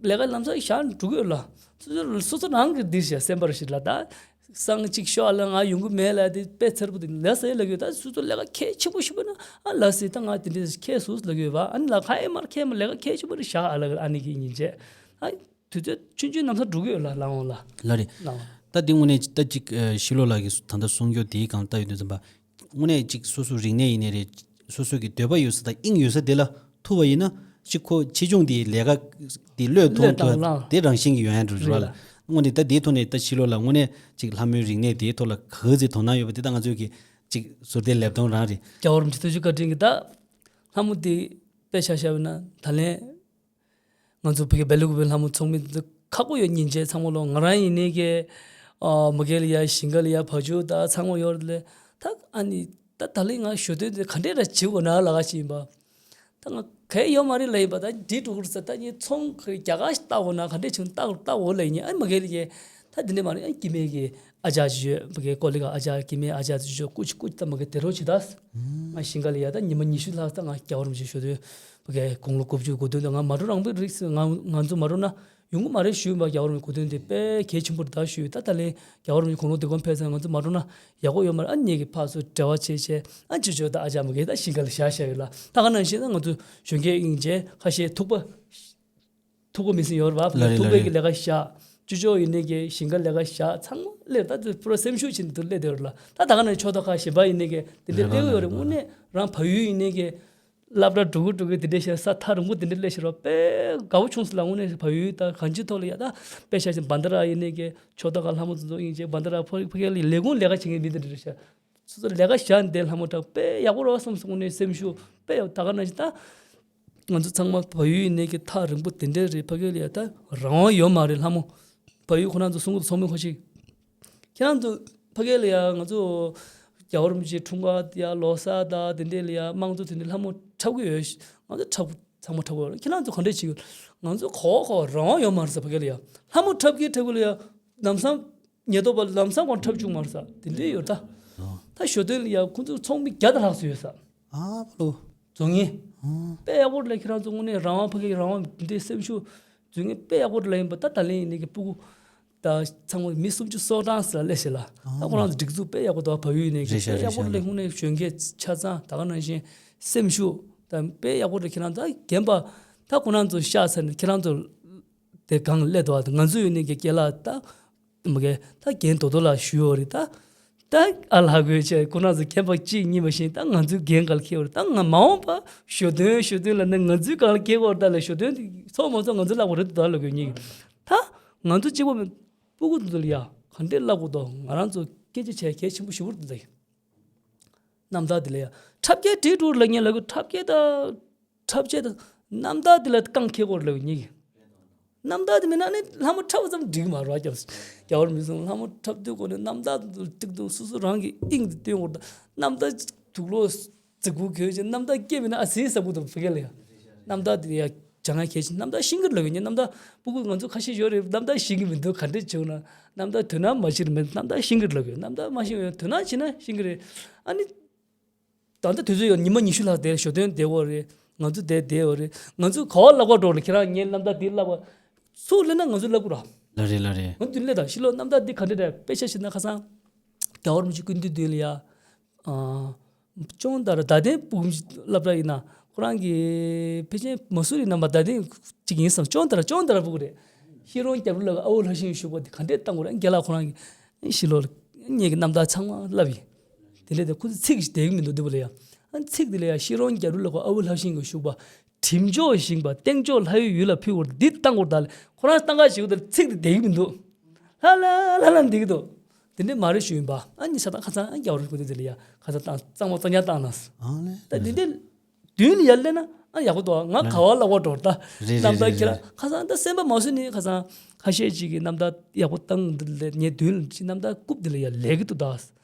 ལས་ཀ་ལམ་སང་བཞག་འགྲོ་གི་ཡོད་ལ། སོ་སོ་སོ་སོ་རང་གི་འདིར་བྱས་སེམས་པར་ཞིག་ལ་ད། སང་གཅིག་ཤོག་ཨ་ལ་ང་ཡོང་གི་མེད་ལ། དེ་དཔེ་ཚར་པོ་དེ་ལ་ཟེར་ལ་གི་ད་སོ་སོ་ལས་ཀ་གལ་ཆེན་པོ་ཞིག་པ་ན་ཨ་ལ་ཟེར། ད་ང་དེ་འདྲ་ཁྱེད་སུ་ལ་གི་ཡོད་པ། ཨ་ནི་ལ་ཁ་ཨེ་མར་ཁྱེད་མ་ལས་ཀ་གལ་ཆེན་པོ་རེད་བཞག་ཨ་ལ་གི། ཨ་ནི་གི་ཉིན་བྱས་ཨ་དུས་ཚོད་ཆུང་ཆུང་ནམ་ས་འགྲོ་གི་ཡོད་ལ་ལ་འོང་ལ། ལ་རེད། ལ་འོང་། ད་དེ་དངོས་གནས་ད་ཅིག་ཤི་ལོ་ལགས་ཀྱིས་ད་ལྟ་གསུང་རྒྱུ་དེའི་སྒང་ལྟ་ཡོད་དུས་ཙམ་པ། དངོས་གནས་ཅིག་སོ་སོ་རིག་གནས་ཡིན་ནའི་རེད། སོ་སོ་གི་འདོད་པ་ཡོད་ས་དང་དབྱིངས་ཡོད་ས་དེ་ལ་ཐུག་པ་ཡིན་ན་ཅིག་ཁོ་ཆེ་ཆུང་དེའི་ལས་ཀ་དེ་བློས་གཏོང་བློས་བཏང་ཐུབ་ལ། དེ་རང་བཞིན་གྱི་ཡོང་ཡ་འགྲོ་རེད་བ་ལ། རེད་ལ། དངོས་གནས་ད་དེའི་ཐོག་ནས་ད་ཕྱི་ལོགས་ལ་དངོས་གནས་ཅིག་ལྷ་མོའི་རིག་གནས་དེའི་ཐོག་ལ་ག་ཚོད་དོ་སྣང་ཡོད་པ་དེ་ད་ང་ཚོས་ཀྱི་ཅིག་ཟུར་བལྟས་ལེབ་མཐོང་རང་རེད། རྒྱལ་བ་རིན་པོ་ཆེ་ཐུགས་རྗེ་བཀའ་དྲིན་གྱིས་ད་ལྷ་མོ་དེ་དཔེ་ཆ་བཞག་པ་ན་ད་ལན། ང་ཚོ་བོད་ཀྱི་བེ་ལུ་གུ་བའི་ལྷ་མོ་ཚོགས་མི་འདི་ཁག་པོ་ཡོད་སྙིང་རྗེ་ཚང་མ་ལོ། ང་རང་ཡིན་ནའི་གི་ཨ་མ་གི་ལ་ཡ་ཞིང་ཁ་ལ་ཡ་བ་ཕྱུགས་ད་ཚང་མ་ཡོད་རེད་ལ། ད་ཨ་ནི་ད་ད་ལན་ང་ཞུ་དོན་དེ་ག་འདྲས་ར་བྱེད་དགོས་ན་ལ་ག་ཅིག་ཡིན་པ། ད་ང་གལ་ཡོད་མ་རེད་ལ་ཡིན་པ། ད་འདི་འགྲོ་གི་རེད་ཟེར། ད་ངས་ཚོང་གི་རྒྱ་གར་ཞིག་བལྟ་དགོས་ན་ག་འདྲས་བྱུང་བལྟ་བལྟ་དགོས་ལ་ཡིན། ཨ་མ་གི་ལ་ཡ་ད་འདི་འདྲས་མ་རེད། ཨ་སྐྱེ་དམན་གྱི་ཨ་ཅག་ཅིག་ཡོད། བོད་ཀྱི་ཀོ་ལི་ག་ཨ་ཅག་སྐྱེ་དམན་ཨ་ཅག་ཅིག་ཡོད། སྐུ་མཁྱེན་སྐུ་མཁྱེན་ད་མ་གི་དེ་རོགས་བྱེད་ད། ང་ཞིང་ཁ་ལ་ཡ་ད་ཉི་མ་ཉི་ཤུ་ལྷག་ད་ང་རྒྱལ་བ་རིན་པོ་ཆེ་ཞུ་དོན་བོད་ཀྱི་དགུང་ལོ་དགུ་བཅུ་དགུ་བདུན་དུ་ང་མ་འགྲོ། རང་བོད་རིགས་ང་ང་ཚོ་མ་འགྲོ་ན་ཡོང་གི་མ་རེད་ཞུས་པ། རྒྱལ་བ་རིན་པོ་ཆེ་དགུང་སྟོན་དེ་དཔེ་གལ་ཆེན་པོ་རེད་ད་ཞུས། ད་ད་ལན་རྒྱལ་བ་རིན་པོ་ཆེ་དགུང་ལོ་དེ་གོང་ཕེབས་ཚར། ང་ཚོ་མ་འགྲོ་ན་ཡག་པོ་ཡོད་མ་རེད། ཨ་ངེད་ཀྱིས་ཕར་ཚུར་འབྲེལ་བ་བྱས་བྱས་ཨ་ཅོ་ཅོ་ད་ཨ་ཅག་མ་གི་ད་ཞིང་ཁ་ལ་བཞག་བཞག་ཡོད་ལ། ད་ག་ནང་བཞིན་ད་ང་ཚོ་གཞོན་སྐྱེས་ཨིན་ཅེ་ཁ་ཤས་ཐུག་པ། ཐུག་པ་མི་སྲིད་ཡོད་རེད་བ། ལ་རེད། ཐུག་ལ་པའི་རེད། གི་ལས་ཀ་བཞག་ཅུ་ཅོ་ཡིན་ནའི་གི་ཞིང་ཁ་ལས་ཀ་བཞག་ཚང་མ་སླེབས། ད་དེ་པུ་ར་སེམས་ཤུགས་ཆེན་དུ་སླེབས་བསྡད་ཡོད་རེད་ལ། ད་ད་ག་ནས་ཕྱོགས་མཐའ་ཁག་གཞན་པ་ཡིན་ནའི་གི་དེ་འདྲའི་སླེབས་ཀྱི་ཡོད་རེད། དངོས་གནས་རང་བལ་ཡུལ་ཡིན་ནའི་གི་སློབ་གྲྭ་འགྲོ་གི་འགྲོ་གི་དེ་འདྲའི་ཞིག་ས་ཐག་རིང་པོ་དེ་འདྲའི་སླེབས་ཤེས་རོགས་དཔེ་དགའ་བོ་བྱུང་སོང་ལ། དངོས་གནས་བལ་ཡུལ་ད་གང་ཅིའི་ཐོག་ལ་ཡ། ད་དཔེ་ཆ་ཞིག་བྷན་དྷ་ར་ཡིན་ནའི་གི་ཕྱོགས་མཐའ་ཁག་ལྷ་མོ་ཚོ་ཚོ་ཡིན་ཅེ་བྷན་དྷ་ར་ཕ་ཕ་གི་ལ་ལས་ཁུངས་ལས་ཀ་བྱེད་མཁན་མི་དེ་འདྲ་རེད་ཤག་སོ་སོ་ལས་ཀ་བཞག་འདས་ལྷ་མོ་འཁྲབ་དཔེ་ཡག་པོ་རེད་བསམ་སོང་། དངོས་གནས་སེམས་ཤུགས་དཔེ་ཡག་ད་ག་ནང་བཞིན་ད་ང་ཚོ་ཚང་མ་བལ་ཡུལ་ཡིན་ནའི་གི་ཐག་རིང་པོ་དེ་འདྲ་རེད། ཕ་གི་ལ་ཡ་ད་རང་དབང་ཡོད་མ་རེད་ལྷ་མོ། བལ་ཡུལ་ཁོ་རང་ཚོ་གསུང་གི་ཚོགས་མི་ཁོ་ཅིག་ཁྱེད་རང་ཚོ་ཕ་གི་ལ་ཡ་ང་ཚོ་རྒྱལ་བ་རིན་པོ་ཆེའི་འཁྲུངས་སྐར་ཡ་ལོ་གསར་དང་དེ་འདྲས་ལ་ཡ་དམངས་གཙོ་དེ་འདྲས་ལྷ་མོ་འཁྲབ་གི་ཡོད། ང་ཚོ་འཁྲབ་ཚང་མ་འཁྲབ་གི་ཡོད། ཁྱེད་རང་ཚོ་ག་འདྲས་བྱེད་གི། ང་ཚོ་གོ་གོ་རང་དབང་ཡོད་མ་རེད་ཟེར། ཕ་གི་ལ་ཡ་ལྷ་མོ་འཁྲབ་གི་འཁྲབ་གི་ལ་ཡ་ལམ་སང་ཉེན་རྟོག་པ་ལམ་སང་ཁོང་འཁྲབ་བཅུག་མ་རེད་ཟེར། དེ་འདྲས་ཡོད་ད། ད་ཞོ་སྟོན་ལ་ཡ་ཁོང་ཚོ་ཚོགས་མི་བརྒྱ་དང་ལྷག་ཙམ་ཡོད་ཟེར། ཨ་ཕ་ལོ། རྫོང་ངེ། ཨ། དཔེ་ཡག་པོ་རེད་ལ། ཁྱེད་རང་ཚོ་དངོས་གནས་རང་དབང་ཕ་གི་རང་དབང་འདི་སེམས་ཤུགས་རྫོང་ངེ་དཔེ་ཡག་པོ་རེད་ལ། ཡིན་པ་ད་ད་ལན་ཡིན་ནའི་གི་སྤུ་གུ་ད་ཚང་མ་མི་སུམ་ཅུ་སོ་གྲངས་ཟེར་ལ་སླེབས་ཤག་ལ། ད་ཁོ་རང་ཚོ་སྒྲིག་འཛུགས་དཔེ་ཡག་པོ་འདུག་བལ་ཡུལ་ཡིན་ནའི་གི་རེད་ཤག་དཔེ་ཡག་པོ་རེད་ལ། རེད་ཤག། དངོས་གནས་གཞོན་སྐྱེས་ཆ་ཚང་ད་ག་ནང་བཞིན་སེམས་ཤུགས་ད་དཔེ་ཡག་པོ་རེད། ཁྱེད་རང་ཚོ་རྒན་པ་ད་ཁོ་རང་ཚོ་ཤག་ཟེར་ནས་ཁྱེད་རང་ཚོ་དེ་སྒང་སླེབས་འདུག་ང་ཚོ་ཡོད་ནའི་གི་སྐྱེས་ལ་ད། མ་གི་ད་རྒན་རྡོག་རྡོག་ལ་ཞུ་ཡོད་རེད་ད། ད་ཨ་ལ་གོས་ཆེ་ཁོ་རང་ཚོ་ཁྱད་པར་གཅིག་གཉིས་མ་ཤེས། ད་ང་ཚོའི་རྒན་ག་ལ་ཁེལ་བ་རེད། ད་ང་མ་འོངས་པ་ཞོ་སྟོན་ཞོ་སྟོན་ལ་ནི་ང་ཚོའི་ག་ལ་ཁེལ་བ་རེད། ད་ལ་ཞོ་སྟོན་ཚོགས་མ་ཚོགས་ང་ཚོ་ལབ་དགོས་རེད་ད་ལ་གོས་གཉིས་ཀྱི། ད་ང་ཚོ་གཅིག་པ་མིན་སྤུ་གུ་ཚོ་ལ་ཡ་ག་འདྲས་ལབ་དགོས་འདུག་ང་རང་ཚོ་སྐད་ཆ་བྱས་གལ་ཆེན་པོ་ཞེ་པོ་རེད་ད། རྣམ་ཐར་འདི་ལ་ཡ་འཁྲབ་སྐྱེལ་བྲིས་འགྲོ་ལ་ངས་ལབ་གི། འཁྲབ་སྐྱེལ་ད། འཁྲབ་ཆས་དང་རྣམ་ཐར་དེ་ལ་རྐང་ཁེལ་སྐོར་ལབ་ཉིད་ཀྱི། རྣམ་ཐར་དེ་མིན་ན་ནི་ལྷ་མོ་འཁྲབ་ཙམ་འགྲིག་མ་རེད་བ། རྒྱབ་རྒྱབ་ར་མི་སོང་། ལྷ་མོ་འཁྲབ་དུས་སྐོར་ནས་རྣམ་ཐར་དུ་ཏིག་ཏུ་སོ་སོ་རང་གི་དབྱིངས་དེ་སྟོན་དགོས་རེད། རྣམ་ཐར་དུག་ལོག་རྫི་གུ་གོན་ཅིང་རྣམ་ཐར་སྐྱེ་མིན་ན་ཨ་ཟིན་ཟ་བུ་དང་བུ་གལ་ཡ། རྣམ་ཐར་དེ་ཡ་བྱ་ང་ཁྱེད་ཀྱི་རྣམ་ཐར་ཤེས་ཀྱི་ལབ་ཡོད་ཉིད། རྣམ་ཐར་སྤུ་གུ་ང་ཚོ་ཁ་ཤས་ཡོད་རེད། རྣམ་ཐར་ཤེས་ཀྱི་མི་འདུག་ག་འདྲས་བྱུང་ན་རྣམ་ཐར་དོན་དག་མ་ཤེས་རེད་མེད། རྣམ་ཐར་ཤེས་ཀྱི་ལབ་ཡོད། རྣམ་ཐར་མ་ཤེས་ཡོད་དོན་དག་ཤེས་ན་ཤེས་ཀྱི་རེད། ཨ་ནི། ད་ལྟ་དུས་ཚོད་ཡོད། ཉི་མ་ཉི་ཤུ་ལྷག་དེར་ཞོ་སྟོན་བསྡད་ཡོད་རེད། ང་ཚོ་དེར་བསྡད་ཡོད་རེད། ང་ཚོས་ག་བ་ལབ་པ་འགྲོ་ལ་ཁྱེད་རང་ངའི་རྣམ་ཐར་འདི་ལབ་པ། སུ་ལབ་ན་ང་ཚོས་ལབ་དགོས་ར། ལ་རེད་ལ་རེད། ང་ཚོས་ལབ་ད་ཕྱི་ལོགས་རྣམ་ཐར་འདི་ག་འདྲ་རེད། དཔེ་ཆ་བཞག་ན་ཁ་སང་། རྒྱལ་བ་རིན་པོ་ཆེ་སྐུ་མདུན་མདུན་ལ་ཡ། ཨ། ཅོང་ཏ་ར་རྡ་སྟེང་སྤུ་གུ་སློབ་གྲྭ་ཡིན་ན་ཁོ་རང་གི་ཕལ་ཆེར་མ་སུ་རི་རྣམ་པ་རྡ་སྟེང་གཅིག་ཡིན་བསམ། ཅོང་ཏ་ར་ཅོང་ཏ་ར་སྤུ་གུ་རེད། ཤེས་རོང་རྒྱབ་རི་ལ་ཨ་བོ་ལྷ་ཤིང་བཞུགས་པ་འདི་ག་འདྲས་བཏང་དགོས་རེད། རྒན་ལགས་ཁོ་རང་གི་ཕྱི་ལོགས་ལ་ངེད་ཀྱི་རྣམ་ཐར་ཚང་མ་བསླབ་ཡིན། དེ་འདྲས་དེ་ཁོ་ཚོ་ཚིག་ཞིག་བསྡད་ཀྱི་མི་འདུག་འདི་པོ་ལ་ཡ། ཨ་ཚིག་འདི་ལ་ཡ་ཤེས་རོང་རྒྱབ་རི་ལ་ཁོ་ཨ་བོ་ལྷ་ཤིང་གི་བཞུགས་པ། གྲིབ་མཆོག་བཞེངས་པ་སྟེང་ཕྱོགས་ལྷ་ཡུལ་ཡུལ་ལ་ཕུལ་བར་འདི་བཏང་དགོས་ད་ལ་ཁོ་རང་བཏང་ག་བྱེད་དགོས་ད་ལ་ཚིག་འདི་བསྡད་ཀྱི་མི་འདུག་ལྷ་ལ་ལྷ་ལ་འདི་གི་འདུག་དེ་འདྲས་མ་རེད་ཞུ་ཡིན་པ། ཨ་ནི་ས་དང་ཁ་སང་ཨ་རྒྱ་བོ་རིགས་པོ་འདི་འདི་ལ་ཡ་ཁ་སང་བཏང་གཙང་མ་གཙང་རྐྱང་བཏང་ན། ཨ་ལེ། ད་འདི་འདྲས། མདུན་ལ་ཡར་སླེབས་ན་ཨ་ཡག་པོ་འདུག་ང་ག་བ་ལབ་པ་འགྲོ་ད། རེད་རེད་རྣམ་ཐར་རེད་ཁྱེད་རེད། རང་ཁ་སང་ད་སེམས་པ་མ་བཟོད་ནས་ཁ་སང་ཁ་ཤས་ཅིག་གིས་རྣམ་ཐར་ཡག་པོ་བཏང་འདི་ལས་ངའི་མདུན་ལ་ཅིག་རྣམ་ཐར་རྐུབ་འདི་ལ་ཡར་ལས་ཀྱི་འདུག་ད།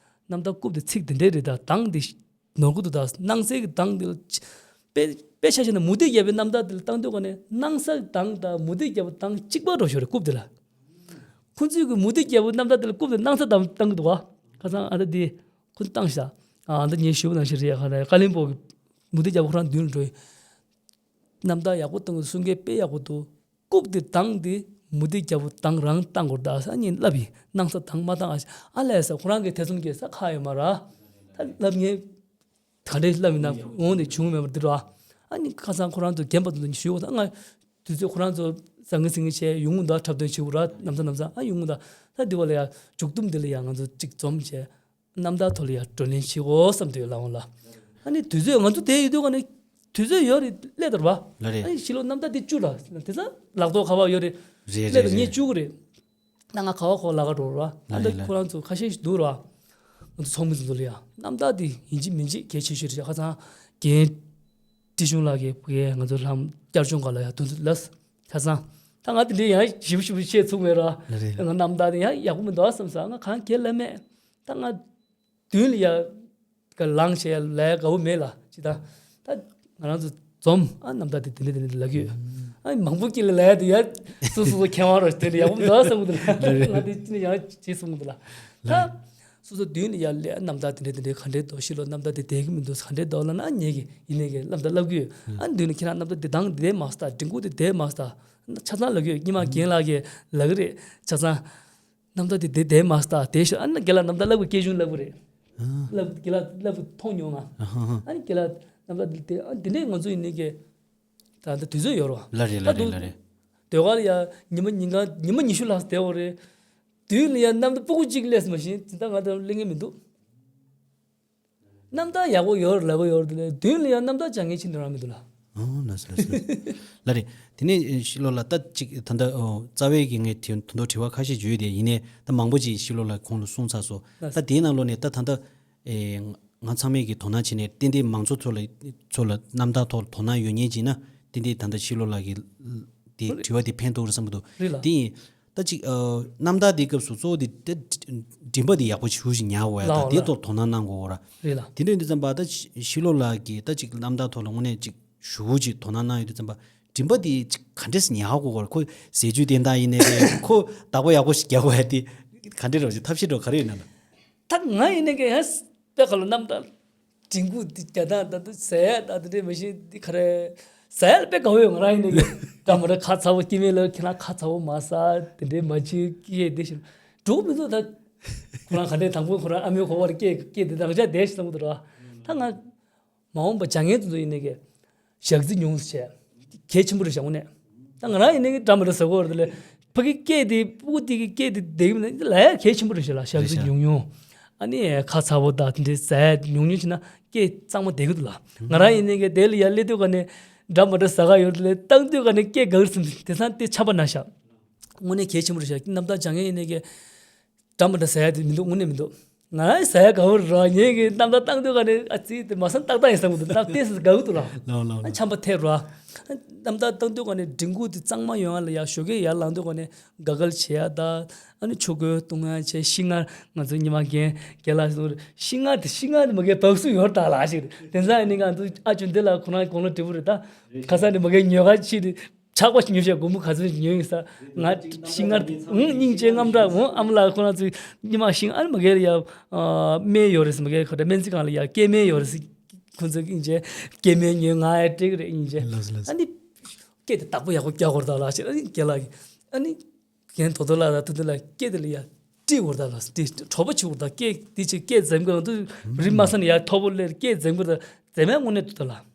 རྣམ་ཐར་རྐུབ་འདི་ཚིག་འདི་འདྲས་རེད་ད། གདངས་འདི་ནོར་གྱི་འདུག་ད། སྣང་གསལ་གྱི་གདངས་འདི་ལ་ཅི་དཔེ་དཔེ་ཆ་བཞག་ན་མུ་ཏིག་རྒྱལ་པོའི་རྣམ་ཐར་འདི་ལ་བཏང་དུས་ག་ནས་སྣང་ས་གདངས་དང་མུ་ཏིག་རྒྱལ་པོ་གདངས་གཅིག་པ་འགྲོ་ཤོར་རེད་རྐུབ་འདི་ལ། ཁོ་ཚོས་གི་མུ་ཏིག་རྒྱལ་པོའི་རྣམ་ཐར་འདི་ལ་རྐུབ་འདི་སྣང་ས་གདངས་བཏང་གི་འདུག་བ། ཁ་སང་ཨ་ད་འདི་ཁོ་ཚོས་བཏང་ཤག་ཨ་ད་ངས་ཞུ་བ་ནང་བཞིན་རེད། ཁ་ད་ཀ་ལིམ་པོ་གི་མུ་ཏིག་རྒྱལ་པོ་ཁོ་རང་མདུན་ལ་འགྲོ་ཡི། རྣམ་ཐར་ཡག་པོ་བཏང་གི་གསུང་མཁན་དཔེ་ཡག་པོ་འདུག་རྐུབ་དེ་གདངས་དེ་མུ་ཏིག་རྒྱལ་པོ་གདངས་རང་བཏང་དགོས་རེད་ད་ཟེར་ངས་ལབ་ཡིན། སྣང་ས་གདངས་མ་བཏང་ཨ་ཟེར། ཨ་ལས་ཟེར་ཁོ་རང་གི་ཐེ་ཚོམ་སྐྱེས་ས་ཁག་ཡོད་མ་རེད། ད་ལབ་ངས་ག་འདྲས་ལབ་ཡིན་ན་འོང་ནས་བྱུང་མེད་པར་འདི་རེད་བ། ཨ་ནི་ཁ་སང་ཁོ་རང་ཚོ་རྒན་པ་ཚོ་ཞུས་པ་དང་ང་དུས་ཚོད་ཁོ་རང་ཚོ་ཟང་ངེ་ཟིང་ངེ་བྱས་ཡོང་གི་འདུག་འཁྲབ་སྟོན་བྱེད་དགོས་རེད་ནམ་ས་ནམ་ས་ཨ་ཡོང་གི་འདུག་ད་འདི་བ་ལ་ཡ་མཇུག་སྡོམ་འདི་ལ་ཡ་ང་ཚོ་གཅིག་འཛོམས་བྱས། རྣམ་ཐར་ཐོག་ལ་ཡང་བགྲོ་གླེང་བྱེད་དགོས་བསམ་དུས་ལ་འོང་ལ། ཨ་ནི་དུས་ཚོད་ང་ཚོ་དེ་ཡོད་དུས་ཀ་ནི་དུས་ཚོད་ཡོད་རེད་སླེབས་དར་བ། ལ་རེད། ཨ་ནི་ཕྱི་ལོགས་རྣམ་ཐར་དེ་བཅུ་ལ་དེ་ཚ་ལག་ཐོག་ཁ་བ་ཡོད་རེད། རེད་སླེབས་དར་རེད་ངས་རེད། བཅུག་གི་རེད། ད་ང་ག་བ་ཁོ་ལ་ག་འགྲོ་ར། ལ་ཨ་ནི་རེད་ལ། ཁོ་རང་ཚོ་ཁ་ཤས་ཤིག་འདུག་ར། ང་ཚོ་ཚོགས་མི་ཚོ་ལ་ཡང་རྣམ་ཐར་དེ་ཡིན་གཅིག་མིན་གཅིག་གལ་ཆེ་ཤོས་རེད་ཤག་ཁ་སང་རྒན་བཀྲིས་ཆུང་ལགས་ཀྱིས་ཕ་གིར་ང་ཚོ་ལྷམ་བསྐྱར་སྦྱོང་སྒང་ལ་ཡང་དུས་ཚོད་ལ་ཁ་སང་ད་ང་དེ་འདྲའི་ཡང་ཞིབ་ཞིབ་བཤད་ཚུགས་མེད་ར། ལ་རེད། ང་རྣམ་ཐར་དེ་ཡང་ཡག་པོ་མི་འདུག་བསམ་ས་ང་གང་གལ་ལ་མེད། ད་ང་མདུན་ལ་ཡ་ག་ལངས་བྱས་ལ་ཡ་དགའ་བོ་མེད་ལ་ཅི་ད། ད་ང་རང་ཚོ་འཛོམས་ཨ་རྣམ་ཐར་དེ་དེ་འདྲ་དེ་འདྲ་ལབ་ཀྱི་ཡོད། ཨ་མང་པོ་ཀྱི་ལ་ལ་ཡ་དེ་ཡ་སོ་སོ་སོ་མཁས་དབང་རོ་དེ་འདྲ་ཡག་པོ་འདུག་བསམ་གི་འདུག་ང་དེ་ཅི་ནས་ཡང་བྱེད་གསུང་གི་འདུག་ལ། ད་སོ་སོ་མདུན་ལ་ཡ་ལས་རྣམ་ཐར་དེ་འདྲ་དེ་འདྲ་ག་འདྲས་འདུག་ཕྱི་ལོགས་རྣམ་ཐར་དེ་བསྡད་ཀྱི་མི་འདུག་ག་འདྲས་འདུག་ལབ་ན་ངས་ཀྱི་ཡིན་ནས་ཀྱི་རྣམ་ཐར་ལབ་ཀྱི་ཡོད། ཨ་མདུན་ལ་ཁྱེད་རང་རྣམ་ཐར་དེ་དང་དེ་མ་སྟ་འབྲིང་པོ་དེ་དེ་མ་སྟ་ཆ་ཚང་ལབ་ཀྱི་ཡོད། སྙེ་མ་རྒན་ལགས་ཀྱིས་ལབ་ཀྱི་རེད་ཆ་ཚང་། རྣམ་ཐར་དེ་དེ་དེ་མ་སྟ་དེ་ཤོད་ཨ་ནི་རྒན་ལགས་རྣམ་ཐར་ལབ་ཀྱི་སྐད་གཞུང་ལབ་ཀྱི་རེད། ལབ་རྒན་ལགས་ལབ་མཐོང་མྱོང་ང་། ཨ་ནི་རྒན་ལགས་རྣམ་ཐར་དེ་ཨ་དེ་འདྲས་ང་ཚོ་ཡིན་ནས་ཀྱི་ད་ལྟ་དུས་ཚོད་ཡོད་རོ། ལ་རེད་ལ་རེད་ལ་རེད། ཟློས་གར་ལ་ཡ་ཉི་མ་ཉིན་གང་ཉི་མ་ཉི་ཤུ་ལྷག་བསྡད་ཡོད་རེད། མདུན་ལ་ཡ་རྣམ་ཐར་སྤུ་གུ་གཅིག་སླེབས་མ་ཤེས་དེ་ད་ང་ད་གླེང་གི་མི་འདུག་རྣམ་ཐར་ཡག་པོ་ཡོད་རེད་ལབ་གི་ཡོད་རེད་དེ་ལས་མདུན་ལ་ཡ་རྣམ་ཐར་སྦྱང་མཁན་ཅིག་འདྲ་རང་མི་འདུག་ལ། ཨོ་ལགས་སོ་ལགས་སོ། ལགས་རེད། དེ་ནས་ཤི་ལོ་ལགས་ད་ཅིག་ད་ལྟ་ཨོ་རྩ་བའི་གི་ངས་དེ་དོན་དུ་དྲི་བ་ཁ་ཤས་བརྗོད་དེ་ཡིན་ནའི་ད་མང་པོ་ཅིག་ཤི་ལོ་ལགས་ཁོང་ལ་གསུངས་ཚར་སོང་། ད་དེའི་ནང་ལོགས་ནས་ད་ད་ལྟ་ཨེ་ང་ཚང་མས་གི་དོ་སྣང་བྱས་ནས་ཏན་ཏན་མང་ཚོགས་ཚོ་ལ་ཚོ་ལ་རྣམ་ཐར་ཐོག་དོ་སྣང་ཡོད་མཁན་ཅིག་ན་ཏན་ཏན་ད་ལྟ་ཤི་ལོ་ལགས་ཀྱི་དེ་དྲི་བ་དེ་ཕན་ཐོགས་རེད་བསམ་གི་འདུག་རེད་ལགས། དེ་ཡིན། ད་ཅིག་ཨ་རྣམ་ཐར་དེའི་སྐབས་སུ་གཙོ་བོ་དེ་ད་མགྲིན་པ་དེ་ཡག་པོ་ཞེ་པོ་ཅིག་ཉར་དགོས་ཡ་ད་ལའོ་དེ་ལ། ཐོག་དོ་སྣང་གནང་དགོས་ར། རེད་ལ། དེ་འདྲ་ཡིན་དུས་ཙམ་པ་ད་ཤི་ཤི་ལོ་ལགས་ཀྱིས་ད་ཅིག་རྣམ་ཐར་ཐོག་ལ་དངོས་གནས་ཅིག་ཞེ་པོ་ཅིག་དོ་སྣང་གནང་ཡོད་དུས་ཙམ་པ་མགྲིན་པ་དེ་ཅིག་ག་འདྲས་ཉར་དགོས་གོ་ར། ཁོ་ཟས་བཅུད་བསྟེན་སྟངས་ཡིན་ནའི་རེད། ཁོ་བདག་པོ་ཡག་པོ་ཞིག་རྒྱག་དགོས་ཡ་དེ་ག་འདྲས་རོ་ཅིག་ཐབས་ཤེས་འགྲོ་ག་རེ་ཡོད་ན་ལ། ད་ང་ཡིན་ནའི་ཀྱི་ཧ་དཔེ་ཁ་ལོ་རྣམ་ཐར་མགྲིན་ཁུག་འདི་རྒྱ་ཐང་ད་དུ་ཟས་ད་དེ་འདྲས་མ་གཞི་འདི་ག་རེ་ཟས་ལ་དཔེ་དགའ་བོ་ཡོད། ང་རང་ཡིན་ནའི་ཀྱི་འདྲ་མ་འདྲ་ཁ་ཚ་བོ་སྐྱེ་དམན་ལ་ཁྱེད་རང་ཁ་ཚ་བོ་མ་ཟ་དེ་འདྲས་མ་བྱེད་ཀྱི་དེ་བཞིན་འགྲོ་མི་འདུག་ད་ཁོ་རང་ག་འདྲས་དང་པོ་ཁོ་རང་ཨ་མའི་གོ་བར་སྐད་སྐད་དེ་དང་ཆ་དེ་ཞིག་བསམ་གི་འདུག་ར། ད་ང་མ་འོངས་པ་སྦྱང་མཁན་དེ་ཚོ་ཡིན་ནའི་ཀྱི་ཞག་རྩི་ཉུང་ཟེར་བྱས། གལ་ཆེན་པོ་རེད་ཤག་དངོས་གནས། ད་ང་རང་ཡིན་ནའི་འདྲ་མི་འདྲ་ཟ་གི་ཡོད་རེད་དེ་ལས། ཕ་གི་སྐད་དེ་སྤུ་གུ་དེ་གི་སྐད་དེ་བསྡད་ཀྱི་མིན་ན་ལ་ཡ་གལ་ཆེན་པོ་རེད་ཤག་ལ། ཞག་རྩི་ཉུང་ཉུང་། ཨ་ནི་ཁ་ཚ་བོ་དང་དེ་འདྲའི་ཟ་ཡ་ཉུང་ཉུང་བྱས་ན་སྐད་གཙང་མ་བསྡད་ཀྱི་འདུག་ལ། ང་རང་ཡིན་ནའི་གི་དེ་ལ་ཡ་སླེབས་དུས་ག་ནས་འདྲ་མི་འདྲ་ཟ་གི་ཡོད་རེད་དེ་ལས། བཏང་དུས་ག་ནས་སྐད་འགག་རེད་ཟེར་དེང་སང་དེ་ཆམ་པ་ན་ཤག་དངོས་གནས་གལ་ཆེན་པོ་རེད་ཤག་རྣམ་ཐར་སྦྱང་མཁན་ཡིན་ནའི་གི་འདྲ་མི་འདྲ་ཟ་ཡ་དེ་མི་འདུག་དངོས་གནས་མི་འདུག་ང་རང་ཟ་ཡ་དགའ་བོ་ར། ངས་ཀྱི་རྣམ་ཐར་བཏང་དུས་ག་ནས་ཨ་ཙི་དེ་མ་བསམ་ཏག་ཏག་ཡིན་བསམ་གི་འདུག་ད་ཏོག་ཙམ་དགའ་གི་འདུག་ལ། ལའོ་ལའོ་ཨ་ལའོ། ཆམ་པ་ཐེབས་ར། རྣམ་ཐར་བཏང་དུས་ག་ནས་མགྲིན་ཁུག་དེ་གཙང་མ་ཡོང་ཡ་ལ་ཡ་ཞོགས་ཀས་ཡར་ལངས་དུས་ག་ནས་དགའ་དགའ་བྱེད་ཡ་ད། ཨ་ནི་ཆུ་ཁོལ་བཏུང་ཡ་བྱས་ཤིང་མངར་ང་ཚོ་ཉི་མ་རྒན་རྒན་ལགས་ཚོ་ཤིང་མངར་དེ་ཤིང་མངར་དེ་མ་གའི་བབས་སུ་ཡོར་ད་ལ་ཞིག་རེད། དེང་སང་ཨ་ནི་ང་ཚོ་ཨ་ཅོ་འདི་ལ་ཁོ་རང་དགུང་ལོ་བགྲེས་པོ་རེད་ད། ཁ་སང་ནས་མ་གའི་ཉོས་ག་ཕྱིན་ཏེ། ཆག་པ་ཉོ་བྱས་སྒོར་མོ་ག་ཚོད་ཉོས་ཡིན་ས། ང་ཤིང་མངར་འུང་སྙིང་རྗེ་རྔམ་དྲག་འུང་ཨ་མ་ལགས་ཁོ་རང་ཚོས་ཉི་མ་ཤིང་ཨ་ནི་མ་གའི་ལ་ཡ་སྨན་ཡོད་རེད་ཟེར། མ་གའི་ཁོ་འདྲ་སྨན་རྩིས་ཁང་ལ་ཡ་སྐྱེད་སྨན་ཡོད་རེད་ཟེར། ཁོ་ཚོས་སྙིང་རྗེ་སྐྱེད་སྨན་ཉོས་ང་ཡ་སྤྲད་ཀྱི་རེད་སྙིང་རྗེ། ལགས་སོ་ལགས་སོ། ཨ་ནི་སྐད་དེ་བདག་པོ་ཡག་པོ་རྒྱག་དགོས་རེད་ད་ལགས་ཞེས་ཨ་ནི་རྒན་ལགས་ཀྱིས་ཨ་ནི། རྒན་དོ་དོ་ལགས་དང་ཐུབ་བསྟན་ལགས་སྐད་དེ་ལ་ཡ་དཀྲིས་དགོས་རེད་ད་ལགས། དེ་གྲོགས་པོ་བྱེད་དགོས་རེད་ད། སྐད་དེ་ཅིག་སྐད་འཛེམ་དགོས་ང་ཚོ་རི་མ་ས་ནས་ཡ་མཐོ་པོ་སླེབས་སྐད་འཛེམ་དགོས་རེད་ད། འཛེམ་ཡ་དངོས་གནས་འདུག་ད་ལགས།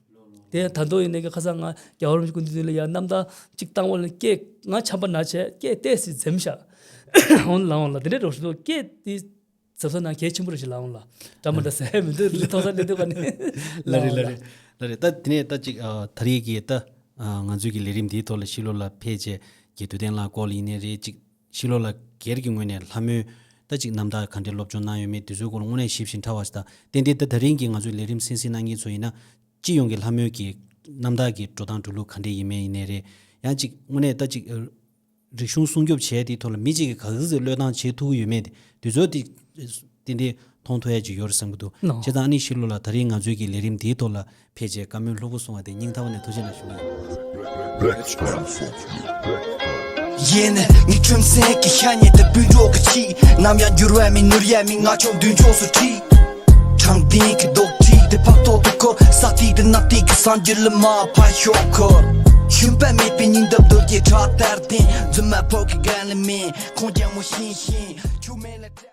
དེ་ད་དུང་ཡིན་ནའི་ཁ་སང་ང་རྒྱལ་བ་རིན་པོ་ཆེ་སྐུ་མདུན་ལ་ཡ་རྣམ་ཐར་གཅིག་བཏང་བ་ལ་སྐད་ང་ཆམ་པ་ན་བྱས་སྐད་ཏོག་ཙམ་འཛེམ་ཤག་འོང་ལ་འོང་ལ་དེ་འདྲའི་རོགས་ཞུ་སྐད་དེ་འཛེམ་ས་ན་གལ་ཆེན་པོ་རེད་ཤག་ལ་འོང་ལ། འདྲ་མ་འདྲ་ཟེར་མི་འདུག་ལི་ཐོག་ས་ལི་འདུག་ག་ནི། ལ་རེད་ལ་རེད་ལ་རེད། ད་དེ་ནས་ད་ཅིག་ཨ་ད་རེས་ཀྱི་ད་ཨ་ང་ཚོའི་གི་ལས་རིམ་འདིའི་ཐོག་ལ་ཤི་ལོ་ལ་ཕེབས་བྱས་ཀྱི་དུས་སྟོན་ལ་སྐོར་ལ་ཡིན་ནའི་རེད། ཅིག་ཤི་ལོ་ལ་སྒེར་གྱི་ངོས་ནས་ལྷ་མོའི་ད་ཅིག་རྣམ་ཐར་ག་འདྲའི་སློབ་སྦྱོང་གནང་ཡོད་མེད་དེ་ཚོའི་སྐོར་ལ་དངོས་གནས་ཞིབ་ཅིང་ཕྲ་བ་ཞིག་དང་། ཏན་ཏན་ད་ད་རིང་གི་ང་ཚོའི་ལས་རིམ་གསན་གཟིགས་གནང་མཁན་ཚོ་ཡིན་ན། སྤྱི་ཡོངས་ཀྱི་ལྷ་མོའི་གི་རྣམ་ཐར་གྱི་འགྲོ་སྟངས་འགྲོ་ལུགས་ག་འདྲ་ཡིན་མིན་ཡིན་ནའི་རེད། ཡང་ཅིག་དངོས་གནས་ད་ཅིག་རིག་གཞུང་སྲུང་སྐྱོབ་བྱས་དེའི་ཐོག་ལ་མི་གཅིག་གིས་ག་ཚོད་ཅིག་བློས་བཏང་བྱེད་ཐུབ་ཀྱི་ཡོད་མེད་དེ་དུས་ཚོད་དེ་ཏན་ཏན་མཐོང་ཐུབ་ཡ་ཅིག་ཡོད་རེད་བསམ་གྱི་འདུག་ནོ། བྱས་ཙང་ཨ་ནི་ཤི་ལོ་ལ་ད་རིང་ང་ཚོའི་གི་ལས་རིམ་འདིའི་ཐོག་ལ་ཕེབས་བྱས་བཀའ་མོལ་ལྷུག་པོ་གསུངས་པ་དེ་སྙིང་ཐག་པ་ནས་ཐུགས་རྗེ་གནང་ཞུ་གི་ཡིན། ཡིན་ནི་ངའི་ཁྲིམས་སེང་གི་ཤ་ཉེ་དུ་བུ་འགྲོ་གི་ཆི། ནམ་ཡང་འགྱུར་བ་མེད་ནོར་ཡ་མེད་ང་ཆོ་མདུན་ཕྱོགས་སུ་ཁྲིད། དྲང་བདེན་གྱི་རྡོག་ཁྲེས་དེ་ཕག་ཐོག་ཏུ་འཁོར། ས་ཐིག་དེ་ནག་ཐིག་གི་སངས་རྒྱས་ལ་མ་ཕ་ཤོག་འཁོར། ཤུན་པ་མེད་པའི་སྙིང་འདབས་རྡོ་རྗེ་ཁྲག་ལྟར་ལྡན། རྫུན་མ་ཕོ་གི་རྒན་ལ་མིན་ཁོང་རྒྱལ་མོ་ཤིང་ཤིང་ཆུ་མེད་ལ།